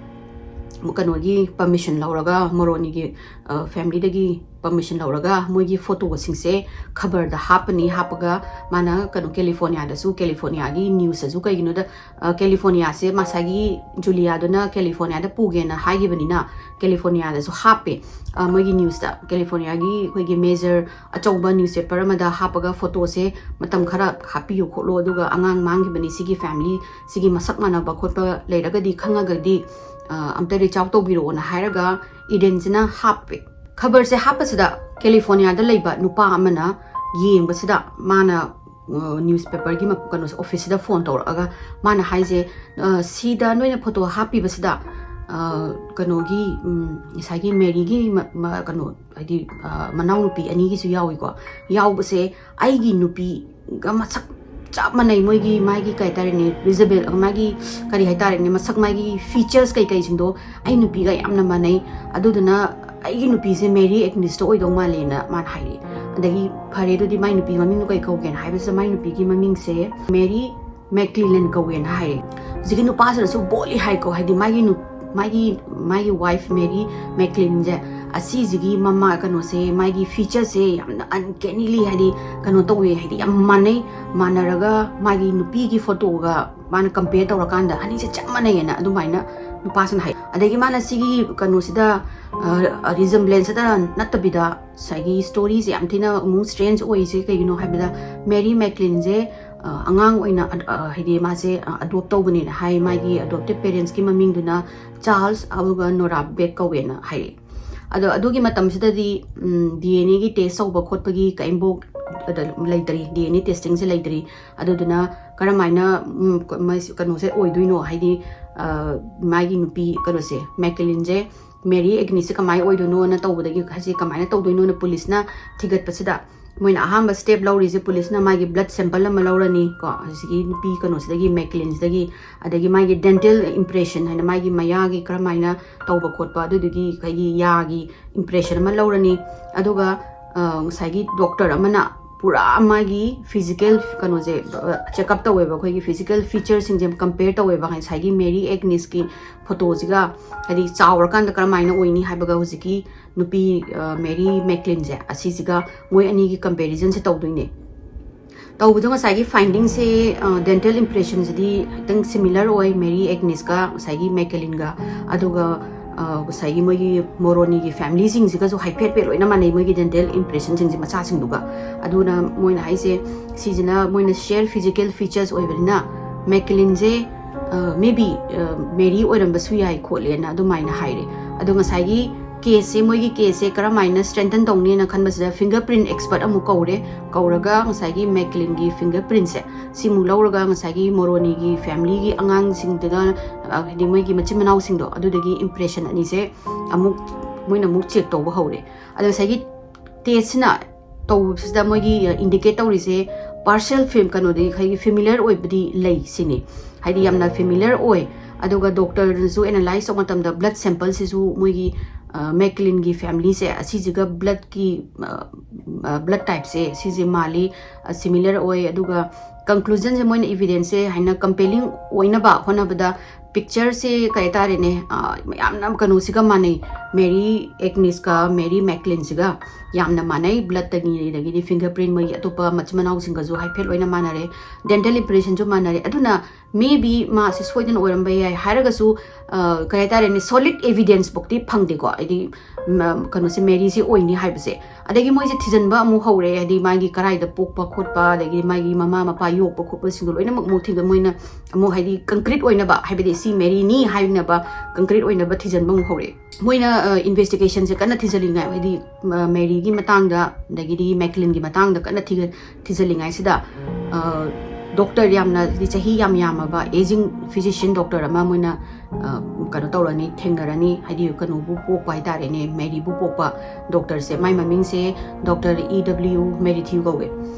ꯀꯩꯅꯣꯒꯤ ꯄꯔꯃꯤꯁꯟ ꯂꯧꯔꯒ, ꯃꯣꯔꯣꯅꯤꯒꯤ, ꯑ, ꯐꯦꯃꯤꯂꯤꯗꯒꯤ ꯄꯔꯃꯤꯁꯟ ꯂꯧꯔꯒ ꯃꯣꯏꯒꯤ ꯐꯣꯇꯣꯁꯤꯡꯁꯦ ꯈꯕꯔꯗ ꯍꯥꯞꯄꯅꯤ꯫ ꯍꯥꯞꯄꯒ ꯃꯥꯅ ꯀꯩꯅꯣ ꯀꯦꯂꯤꯐꯣꯔꯅꯤꯌꯥꯗꯁꯨ, ꯀꯦꯂꯤꯐꯣꯔꯅꯤꯌꯥꯒꯤ ꯅ꯭ꯌꯨꯁꯇꯁꯨ, ꯀꯩꯒꯤꯅꯣꯗ, ꯑ, ꯀꯦꯂꯤꯐꯣꯔꯅꯤꯌꯥꯁꯦ ꯉꯁꯥꯏꯒꯤ ꯖꯨꯂꯤꯌꯥꯗꯨꯅ ꯀꯦꯂꯤꯐꯣꯔꯅꯤꯌꯥꯗ ꯄꯨꯒꯦꯅ ꯍꯥꯏꯈꯤꯕꯅꯤꯅ ꯀꯦꯂꯤꯐꯣꯔꯅꯤꯌꯥꯗꯁꯨ ꯍꯥꯞꯄꯦ, ꯑ, ꯃꯣꯏꯒꯤ ꯅ꯭ꯌꯨꯁꯇ꯫ ꯀꯦꯂꯤꯐꯣꯔꯅꯤꯌꯥꯒꯤ ꯑꯩꯈꯣꯏꯒꯤ ꯃꯦꯖꯔ ꯑꯆꯧꯕ ꯅ꯭ꯌꯨꯁꯄꯦꯄꯔ ꯑꯃꯗ ꯍꯥꯞꯄꯒ ꯐꯣꯇꯣꯁꯦ ꯃꯇꯝ ꯈꯔ ꯍꯥꯞꯄꯤꯌꯨ ꯈꯣꯠꯂꯨ, ꯑꯗꯨꯒ ꯑꯉꯥꯡ ꯃꯥꯡꯈꯤꯕꯅꯤ, ꯁꯤꯒꯤ ꯐꯦꯃꯤꯂꯤ, ꯁꯤꯒꯤ ꯃꯁꯛ ꯃꯥꯟꯅꯕ ꯈꯣꯠꯄ ꯂꯩꯔꯒꯗꯤ, ꯈꯪꯉꯒꯗꯤ, ꯑ, ꯑꯝꯇ reach out ꯇꯧꯕꯤꯔꯛꯑꯣꯅ ꯍꯥꯏꯔꯒ ꯏꯗꯦꯟꯁꯤꯅ ꯍꯥꯞꯄꯦ꯫ ꯈꯕꯔꯁꯦ ꯍꯥꯞꯄꯁꯤꯗ ꯀꯦꯂꯤꯐꯣꯔꯅꯤꯌꯥꯗ ꯂꯩꯕ ꯅꯨꯄꯥ ꯑꯃꯅ ꯌꯦꯡꯕꯁꯤꯗ ꯃꯥꯅ, ꯑ, ꯅ꯭ꯌꯨꯁꯄꯦꯄꯔꯒꯤ ꯃ-, ꯀꯩꯅꯣꯁꯦ, ꯑꯣꯐꯤꯁꯁꯤꯗ ꯐꯣꯟ ꯇꯧꯔꯛꯑꯒ ꯃꯥꯅ ꯍꯥꯏꯁꯦ, "ꯑ, ꯁꯤꯗ ꯅꯣꯏꯅ ꯐꯣꯇꯣ ꯍꯥꯞꯄꯤꯕꯁꯤꯗ, ꯑ, ꯀꯩꯅꯣꯒꯤ, ꯎꯝ, ꯉꯁꯥꯏꯒꯤ ꯃꯦꯔꯤꯒꯤ ꯃ-, ꯃ-, ꯀꯩꯅꯣ, ꯍꯥꯏꯗꯤ, ꯑ, ꯃꯅꯥꯎꯅꯨꯄꯤ ꯑꯅꯤꯒꯤꯁꯨ ꯌꯥꯎꯏꯀꯣ꯫ ꯌꯥꯎꯕꯁꯦ ꯑꯩꯒꯤ ꯅꯨꯄꯤꯒ ꯃꯁꯛ ꯆꯞ ꯃꯥꯟꯅꯩ꯫ ꯃꯣꯏꯒꯤ, ꯃꯥꯒꯤ ꯀꯩ ꯍꯥꯏꯇꯥꯔꯦꯅꯦ, ꯔꯤꯖꯕꯦꯜ, ꯃꯥꯒꯤ ꯀꯔꯤ ꯍꯥꯏꯇꯥꯔꯦꯅꯦ, ꯃꯁꯛ, ꯃꯥꯒꯤ ꯐꯤꯆꯔꯁ ꯀꯩꯀꯩꯁꯤꯡꯗꯣ ꯑꯩ ꯅꯨꯄꯤꯒ ꯌꯥꯝꯅ ꯃꯥꯟꯅꯩ꯫ ꯑꯗꯨꯗꯨꯅ ꯑꯩꯒꯤ ꯅꯨꯄꯤꯁꯦ ꯃꯦꯔꯤ ꯑꯦꯒꯅꯤꯁꯇ ꯑꯣꯏꯗꯧ ꯃꯥꯜꯂꯦꯅ" ꯃꯥꯅ ꯍꯥꯏꯔꯛꯑꯦ꯫ ꯑꯗꯒꯤ "ꯐꯔꯦ, ꯑꯗꯨꯗꯤ ꯃꯥꯏ ꯅꯨꯄꯤ ꯃꯃꯤꯡꯗꯣ ꯀꯩ ꯀꯧꯒꯦꯅ?" ꯍꯥꯏꯕꯁꯤꯗ ꯃꯥꯏ ꯅꯨꯄꯤꯒꯤ ꯃꯃꯤꯡꯁꯦ ꯃꯦꯔꯤ ꯃꯦꯛꯂꯤꯂꯦꯟ ꯀꯧꯋꯦꯅ ꯍꯥꯏꯔꯦ꯫ ꯍꯧꯖꯤꯛꯀꯤ ꯅꯨꯄꯥꯁꯤꯅꯁꯨ ꯕꯣꯜꯂꯤ ꯍꯥꯏꯀꯣ, ꯍꯥꯏꯗꯤ ꯃꯥꯒꯤ ꯅꯨ-, ꯃꯥꯒꯤ, ꯃꯥꯒꯤ ꯋꯥꯏꯐ ꯃꯦꯔꯤ ꯃꯦꯛꯂꯤꯟꯁꯦ ꯑꯁꯤꯁꯤꯒꯤ ꯃꯃꯥ ꯀꯩꯅꯣꯁꯦ, ꯃꯥꯒꯤ ꯐꯤꯆꯔꯁꯦ ꯌꯥꯝꯅ ꯑꯟꯀꯦꯅꯤꯂꯤ, ꯍꯥꯏꯗꯤ ꯀꯩꯅꯣ ꯇꯧꯋꯦ, ꯍꯥꯏꯗꯤ ꯌꯥꯝ ꯃꯥꯟꯅꯩ꯫ ꯃꯥꯟꯅꯔꯒ ꯃꯥꯒꯤ ꯅꯨꯄꯤꯒꯤ ꯐꯣꯇꯣꯒ ꯃꯥꯅ ꯀꯝꯄꯦꯌꯔ ꯇꯧꯔꯀꯥꯟꯗ ꯑꯅꯤꯁꯦ ꯆꯞ ꯃꯥꯟꯅꯩꯌꯦꯅ ꯑꯗꯨꯃꯥꯏꯅ ꯅꯨꯄꯥꯁꯤꯅ ꯍꯥꯏ꯫ ꯑꯗꯒꯤ ꯃꯥꯅ ꯁꯤꯒꯤ ꯀꯩꯅꯣꯁꯤꯗ ꯔꯤꯖꯝꯕ꯭ꯂꯦꯟꯁꯇ ꯅꯠꯇꯕꯤꯗ ꯉꯁꯥꯏꯒꯤ ꯁ꯭ꯇꯣꯔꯤꯁꯦ ꯌꯥꯝ ꯊꯤꯅ ꯑꯃꯨꯛ ꯁ꯭ꯇ꯭ꯔꯦꯟꯖ ꯑꯣꯏꯔꯤꯁꯦ ꯀꯩꯒꯤꯅꯣ ꯍꯥꯏꯕꯗ, ꯃꯦꯔꯤ ꯃꯦꯛꯂꯤꯟꯁꯦ ꯑꯉꯥꯡ ꯑꯣꯏꯅ ꯍꯥꯏꯗꯤ ꯃꯥꯁꯦ ꯑꯦꯗꯣꯞ ꯇꯧꯕꯅꯦꯅ ꯍꯥꯏ꯫ ꯃꯥꯒꯤ ꯑꯦꯗꯣꯞꯇꯦꯗ ꯄꯦꯔꯦꯟꯁꯀꯤ ꯃꯃꯤꯡꯗꯨꯅ ꯆꯥꯔꯜꯁ ꯑꯗꯨꯒ ꯅꯣꯔꯥ ꯕꯦꯛ ꯀꯧꯋꯦꯅ ꯍꯥꯏꯔꯛꯑꯦ꯫ ꯑꯗꯣ ꯑꯗꯨꯒꯤ ꯃꯇꯝꯁꯤꯗꯗꯤ ꯗꯤ ꯑꯦꯟ ꯑꯦꯒꯤ ꯇꯦꯁ ꯇꯧꯕ ꯈꯣꯠꯄꯒꯤ ꯀꯔꯤꯝꯐꯥꯎ ꯂꯩꯇ꯭ꯔꯤ, ꯗꯤ ꯑꯦꯟ ꯑꯦ ꯇꯦꯁꯇꯤꯡꯁꯦ ꯂꯩꯇ꯭ꯔꯤ꯫ ꯑꯗꯨꯗꯨꯅ ꯀꯔꯝꯍꯥꯏꯅ ꯀꯩꯅꯣꯁꯦ ꯑꯣꯏꯗꯣꯏꯅꯣ, ꯍꯥꯏꯗꯤ ꯃꯥꯒꯤ ꯅꯨꯄꯤ ꯀꯩꯅꯣꯁꯦ, ꯃꯦꯀꯂꯤꯟꯁꯦ, ꯃꯦꯔꯤ ꯑꯦꯒꯅꯤꯁꯁꯦ ꯀꯃꯥꯏꯅ ꯑꯣꯏꯗꯣꯏꯅꯣꯅ ꯇꯧꯕꯗꯒꯤ, ꯍꯥꯏꯁꯦ ꯀꯃꯥꯏꯅ ꯇꯧꯗꯣꯏꯅꯣꯅ ꯄꯨꯂꯤꯁꯅ ꯊꯤꯒꯠꯄꯁꯤꯗ, ꯃꯣꯏꯅ ꯑꯍꯥꯟꯕ ꯁ꯭ꯇꯦꯞ ꯂꯧꯔꯤꯁꯦ, ꯄꯨꯂꯤꯁꯅ ꯃꯥꯒꯤ ꯕ꯭ꯂꯗ ꯁꯦꯝꯄꯜ ꯑꯃ ꯂꯧꯔꯅꯤ ꯀꯣ, ꯍꯧꯖꯤꯛꯀꯤ ꯅꯨꯄꯤ ꯀꯩꯅꯣꯁꯤꯗꯒꯤ, ꯃꯦꯀꯂꯤꯟꯁꯤꯗꯒꯤ, ꯑꯗꯒꯤ ꯃꯥꯒꯤ ꯗꯦꯟꯇꯦꯜ ꯏꯝꯄ꯭ꯔꯦꯁꯟ ꯍꯥꯏꯅ ꯃꯥꯒꯤ ꯃꯌꯥꯒꯤ ꯀꯔꯝꯍꯥꯏꯅ ꯇꯧꯕ ꯈꯣꯠꯄ, ꯑꯗꯨꯗꯨꯒꯤ ꯑꯩꯈꯣꯏꯒꯤ ꯌꯥꯒꯤ ꯏꯝꯄ꯭ꯔꯦꯁꯟ ꯑꯃ ꯂꯧꯔꯅꯤ꯫ ꯑꯗꯨꯒ ꯉꯁꯥꯏꯒꯤ ꯗꯣꯛꯇꯔ ꯑꯃꯅ ꯄꯨꯔꯥ ꯃꯥꯒꯤ ꯐꯤꯖꯤꯀꯦꯜ ꯀꯩꯅꯣꯁꯦ ꯆꯦꯛꯑꯞ ꯇꯧꯋꯦꯕ, ꯑꯩꯈꯣꯏꯒꯤ ꯐꯤꯖꯤꯀꯦꯜ ꯐꯤꯆꯔꯁꯤꯡꯁꯦ ꯀꯝꯄꯦꯌꯔ ꯇꯧꯋꯦꯕ꯫ ꯉꯁꯥꯏꯒꯤ ꯃꯦꯔꯤ ꯑꯦꯒꯅꯤꯁꯀꯤ ꯐꯣꯇꯣꯁꯤꯒ, ꯍꯥꯏꯗꯤ ꯆꯥꯎꯔꯀꯥꯟꯗ ꯀꯔꯝꯍꯥꯏꯅ ꯑꯣꯏꯅꯤ ꯍꯥꯏꯕꯒ ꯍꯧꯖꯤꯛꯀꯤ ꯅꯨꯄꯤ ꯃꯦꯔꯤ ꯃꯦꯛꯂꯤꯟꯁꯦ, ꯑꯁꯤꯁꯤꯒ ꯃꯣꯏ ꯑꯅꯤꯒꯤ ꯀꯝꯄꯦꯔꯤꯖꯟꯁꯦ ꯇꯧꯗꯣꯏꯅꯦ꯫ ꯇꯧꯕꯗꯣ ꯉꯁꯥꯏꯒꯤ ꯐꯥꯏꯟꯗꯤꯡꯁꯦ, ꯗꯦꯟꯇꯦꯜ ꯏꯝꯄ꯭ꯔꯦꯁꯟꯁꯤꯗꯤ ꯈꯤꯇꯪ ꯁꯤꯃꯤꯂꯔ ꯑꯣꯏ ꯃꯦꯔꯤ ꯑꯦꯒꯅꯤꯁꯀ ꯉꯁꯥꯏꯒꯤ ꯃꯦꯀꯂꯤꯟꯒ꯫ ꯑꯗꯨꯒ ꯉꯁꯥꯏꯒꯤ ꯃꯣꯏꯒꯤ ꯃꯣꯔꯣꯅꯤꯒꯤ ꯐꯦꯃꯤꯂꯤꯁꯤꯡꯁꯤꯒꯁꯨ ꯍꯥꯏꯐꯦꯠ ꯍꯥꯏꯐꯦꯠ ꯂꯣꯏꯅ ꯃꯥꯟꯅꯩ, ꯃꯣꯏꯒꯤ ꯗꯦꯟꯇꯦꯜ ꯏꯝꯄ꯭ꯔꯦꯁꯟꯁꯤꯡꯁꯦ ꯃꯆꯥꯁꯤꯡꯗꯨꯒ꯫ ꯑꯗꯨꯅ ꯃꯣꯏꯅ ꯍꯥꯏꯁꯦ, ꯁꯤꯁꯤꯅ ꯃꯣꯏꯅ ꯁꯤꯌꯔ ꯐꯤꯖꯤꯀꯦꯜ ꯐꯤꯆꯔꯁ ꯑꯣꯏꯕꯅꯤꯅ, ꯃꯦꯀꯂꯤꯟꯁꯦ ꯃꯦꯕꯤ ꯃꯦꯔꯤ ꯑꯣꯏꯔꯝꯕꯁꯨ ꯌꯥꯏ ꯈꯣꯠꯂꯦꯅ ꯑꯗꯨꯃꯥꯏꯅ ꯍꯥꯏꯔꯦ꯫ ꯑꯗꯣ ꯉꯁꯥꯏꯒꯤ ꯀꯦꯁꯁꯦ, ꯃꯣꯏꯒꯤ ꯀꯦꯁꯁꯦ ꯀꯔꯝꯍꯥꯏꯅ ꯁ꯭ꯇ꯭ꯔꯦꯡꯊꯟ ꯇꯧꯅꯤꯅ ꯈꯟꯕꯁꯤꯗ ꯐꯤꯡꯒꯔ ꯄ꯭ꯔꯤꯟ ꯑꯦꯛꯁꯄꯔꯠ ꯑꯃꯨꯛ ꯀꯧꯔꯦ꯫ ꯀꯧꯔꯒ ꯉꯁꯥꯏꯒꯤ ꯃꯦꯀꯂꯤꯟꯒꯤ ꯐꯤꯡꯒꯔ ꯄ꯭ꯔꯤꯟꯁꯦ ꯁꯤꯃꯨꯛ ꯂꯧꯔꯒ ꯉꯁꯥꯏꯒꯤ ꯃꯣꯔꯣꯅꯤꯒꯤ ꯐꯦꯃꯤꯂꯤꯒꯤ ꯑꯉꯥꯡꯁꯤꯡꯗꯨꯗ, ꯍꯥꯏꯗꯤ ꯃꯣꯏꯒꯤ ꯃꯆꯤꯟ ꯃꯅꯥꯎꯁꯤꯡꯗꯣ, ꯑꯗꯨꯗꯒꯤ ꯏꯝꯄ꯭ꯔꯦꯁꯟ ꯑꯅꯤꯁꯦ ꯑꯃꯨꯛ ꯃꯣꯏꯅ ꯑꯃꯨꯛ ꯆꯦꯛ ꯇꯧꯕ ꯍꯧꯔꯦ꯫ ꯑꯗꯣ ꯉꯁꯥꯏꯒꯤ ꯇꯦꯁꯁꯤꯅ ꯇꯧꯕꯁꯤꯗ ꯃꯣꯏꯒꯤ ꯏꯟꯗꯤꯀꯦꯠ ꯇꯧꯔꯤꯁꯦ ꯄꯥꯔꯁꯦꯜ ꯐꯤꯝ ꯀꯩꯅꯣꯗꯒꯤ ꯑꯩꯈꯣꯏꯒꯤ ꯐꯦꯃꯤꯂꯤꯌꯔ ꯑꯣꯏꯕꯗꯤ ꯂꯩ ꯁꯤꯅꯤ꯫ ꯍꯥꯏꯗꯤ ꯌꯥꯝꯅ ꯐꯦꯃꯤꯂꯤꯌꯔ ꯑꯣꯏ꯫ ꯑꯗꯨꯒ ꯗꯣꯛꯇꯔꯅꯁꯨ ꯑꯦꯅꯥꯂꯥꯏꯁ ꯇꯧꯕ ꯃꯇꯝꯗ ꯕ꯭ꯂꯗ ꯁꯦꯝꯄꯜꯁꯤꯁꯨ ꯃꯣꯏꯒꯤ ꯃꯦꯀꯂꯤꯟꯒꯤ ꯐꯦꯃꯤꯂꯤꯁꯦ ꯑꯁꯤꯁꯤꯒ ꯕ꯭ꯂꯗꯀꯤ ꯕ꯭ꯂꯗ ꯇꯥꯏꯞꯁꯦ ꯁꯤꯁꯦ ꯃꯥꯜꯂꯤ꯫ ꯁꯤꯃꯤꯂꯔ ꯑꯣꯏ꯫ ꯑꯗꯨꯒ ꯀꯟꯀ꯭ꯂꯨꯖꯟꯁꯦ, ꯃꯣꯏꯅ ꯏꯚꯤꯗꯦꯟꯁꯁꯦ ꯍꯥꯏꯅ ꯀꯝꯄꯦꯂꯤꯡ ꯑꯣꯏꯅꯕ ꯍꯣꯠꯅꯕꯗ, ꯄꯤꯛꯆꯔꯁꯦ ꯀꯩ ꯍꯥꯏꯇꯥꯔꯦꯅꯦ, ꯑ, ꯌꯥꯝꯅ ꯀꯩꯅꯣꯁꯤꯒ ꯃꯥꯟꯅꯩ, ꯃꯦꯔꯤ ꯑꯦꯒꯅꯤꯁꯀ ꯃꯦꯔꯤ ꯃꯦꯛꯂꯤꯟꯁꯤꯒ ꯌꯥꯝꯅ ꯃꯥꯟꯅꯩ꯫ ꯕ꯭ꯂꯠꯇꯒꯤ, ꯑꯗꯒꯤꯗꯤ ꯐꯤꯡꯒꯔ ꯄ꯭ꯔꯤꯟ, ꯃꯣꯏꯒꯤ ꯑꯇꯣꯞꯄ ꯃꯆꯤꯟ ꯃꯅꯥꯎꯁꯤꯡꯒꯁꯨ ꯍꯥꯏꯐꯦꯠ ꯂꯣꯏꯅ ꯃꯥꯟꯅꯔꯦ꯫ ꯗꯦꯟꯇꯦꯜ ꯏꯝꯄ꯭ꯔꯦꯁꯟꯁꯨ ꯃꯥꯟꯅꯔꯦ꯫ ꯑꯗꯨꯅ maybe ꯃꯥꯁꯦ ꯁꯣꯏꯗꯅ ꯑꯣꯏꯔꯝꯕ ꯌꯥꯏ ꯍꯥꯏꯔꯒꯁꯨ, ꯑ, ꯀꯩ ꯍꯥꯏꯇꯥꯔꯦꯅꯦ, ꯁꯣꯂꯤꯗ ꯑꯦꯚꯤꯗꯦꯟꯁ ꯐꯥꯎꯗꯤ ꯐꯪꯗꯦꯀꯣ꯫ ꯍꯥꯏꯗꯤ, ꯃ-, ꯀꯩꯅꯣꯁꯦ, ꯃꯦꯔꯤꯁꯦ ꯑꯣꯏꯅꯤ ꯍꯥꯏꯕꯁꯦ꯫ ꯑꯗꯒꯤ ꯃꯣꯏꯁꯦ ꯊꯤꯖꯤꯟꯕ ꯑꯃꯨꯛ ꯍꯧꯔꯦ, ꯍꯥꯏꯗꯤ ꯃꯥꯒꯤ ꯀꯔꯥꯏꯗ ꯄꯣꯛꯄ ꯈꯣꯠꯄ, ꯑꯗꯒꯤ ꯃꯥꯒꯤ ꯃꯃꯥ ꯃꯄꯥ ꯌꯣꯛꯄ ꯈꯣꯠꯄꯁꯤꯡꯗꯣ ꯂꯣꯏꯅꯃꯛ ꯑꯃꯨꯛ ꯊꯤꯖꯤꯟ-, ꯃꯣꯏꯅ ꯑꯃꯨꯛ, ꯍꯥꯏꯗꯤ, ꯀꯟꯀ꯭ꯔꯤꯠ ꯑꯣꯏꯅꯕ, ꯍꯥꯏꯕꯗꯤ ꯁꯤ ꯃꯦꯔꯤꯅꯤ ꯍꯥꯏꯅꯕ ꯀꯟꯀ꯭ꯔꯤꯠ ꯑꯣꯏꯅꯕ ꯊꯤꯖꯤꯟꯕ ꯑꯃꯨꯛ ꯍꯧꯔꯦ꯫ ꯃꯣꯏꯅ, ꯑ, ꯏꯟꯚꯦꯁꯇꯤꯒꯦꯁꯟꯁꯦ ꯀꯟꯅ ꯊꯤꯖꯤꯜꯂꯤꯉꯩ, ꯍꯥꯏꯗꯤ, ꯃ-, ꯃꯦꯔꯤꯒꯤ ꯃꯇꯥꯡꯗ, ꯑꯗꯒꯤꯗꯤ ꯃꯦꯛꯂꯤꯟꯒꯤ ꯃꯇꯥꯡꯗ ꯀꯟꯅ ꯊꯤꯒ-, ꯊꯤꯖꯤꯜꯂꯤꯉꯩꯁꯤꯗ, ꯑ, ꯗꯣꯛꯇꯔ ꯌꯥꯝꯅ, ꯍꯥꯏꯗꯤ, ꯆꯍꯤ ꯌꯥꯝ ꯌꯥꯝꯃꯕ, ꯑꯦꯖꯤꯡ ꯐꯤꯖꯤꯁꯤꯌꯟ ꯗꯣꯛꯇꯔ ꯑꯃ ꯃꯣꯏꯅ, ꯑ, ꯀꯩꯅꯣ ꯇꯧꯔꯅꯤ, ꯊꯦꯡꯅꯔꯅꯤ, ꯍꯥꯏꯗꯤ, ꯀꯩꯅꯣꯕꯨ ꯄꯣꯛꯄ ꯍꯥꯏꯇꯥꯔꯦꯅꯦ, ꯃꯦꯔꯤꯕꯨ ꯄꯣꯛꯄ ꯗꯣꯛꯇꯔꯁꯦ꯫ ꯃꯥꯏ ꯃꯃꯤꯡꯁꯦ ꯗꯣꯛꯇꯔ ꯏ ꯗꯕ꯭ꯂꯤꯎ ꯃꯦꯔꯤꯊ꯭ꯌꯨ ꯀꯧꯋꯦ꯫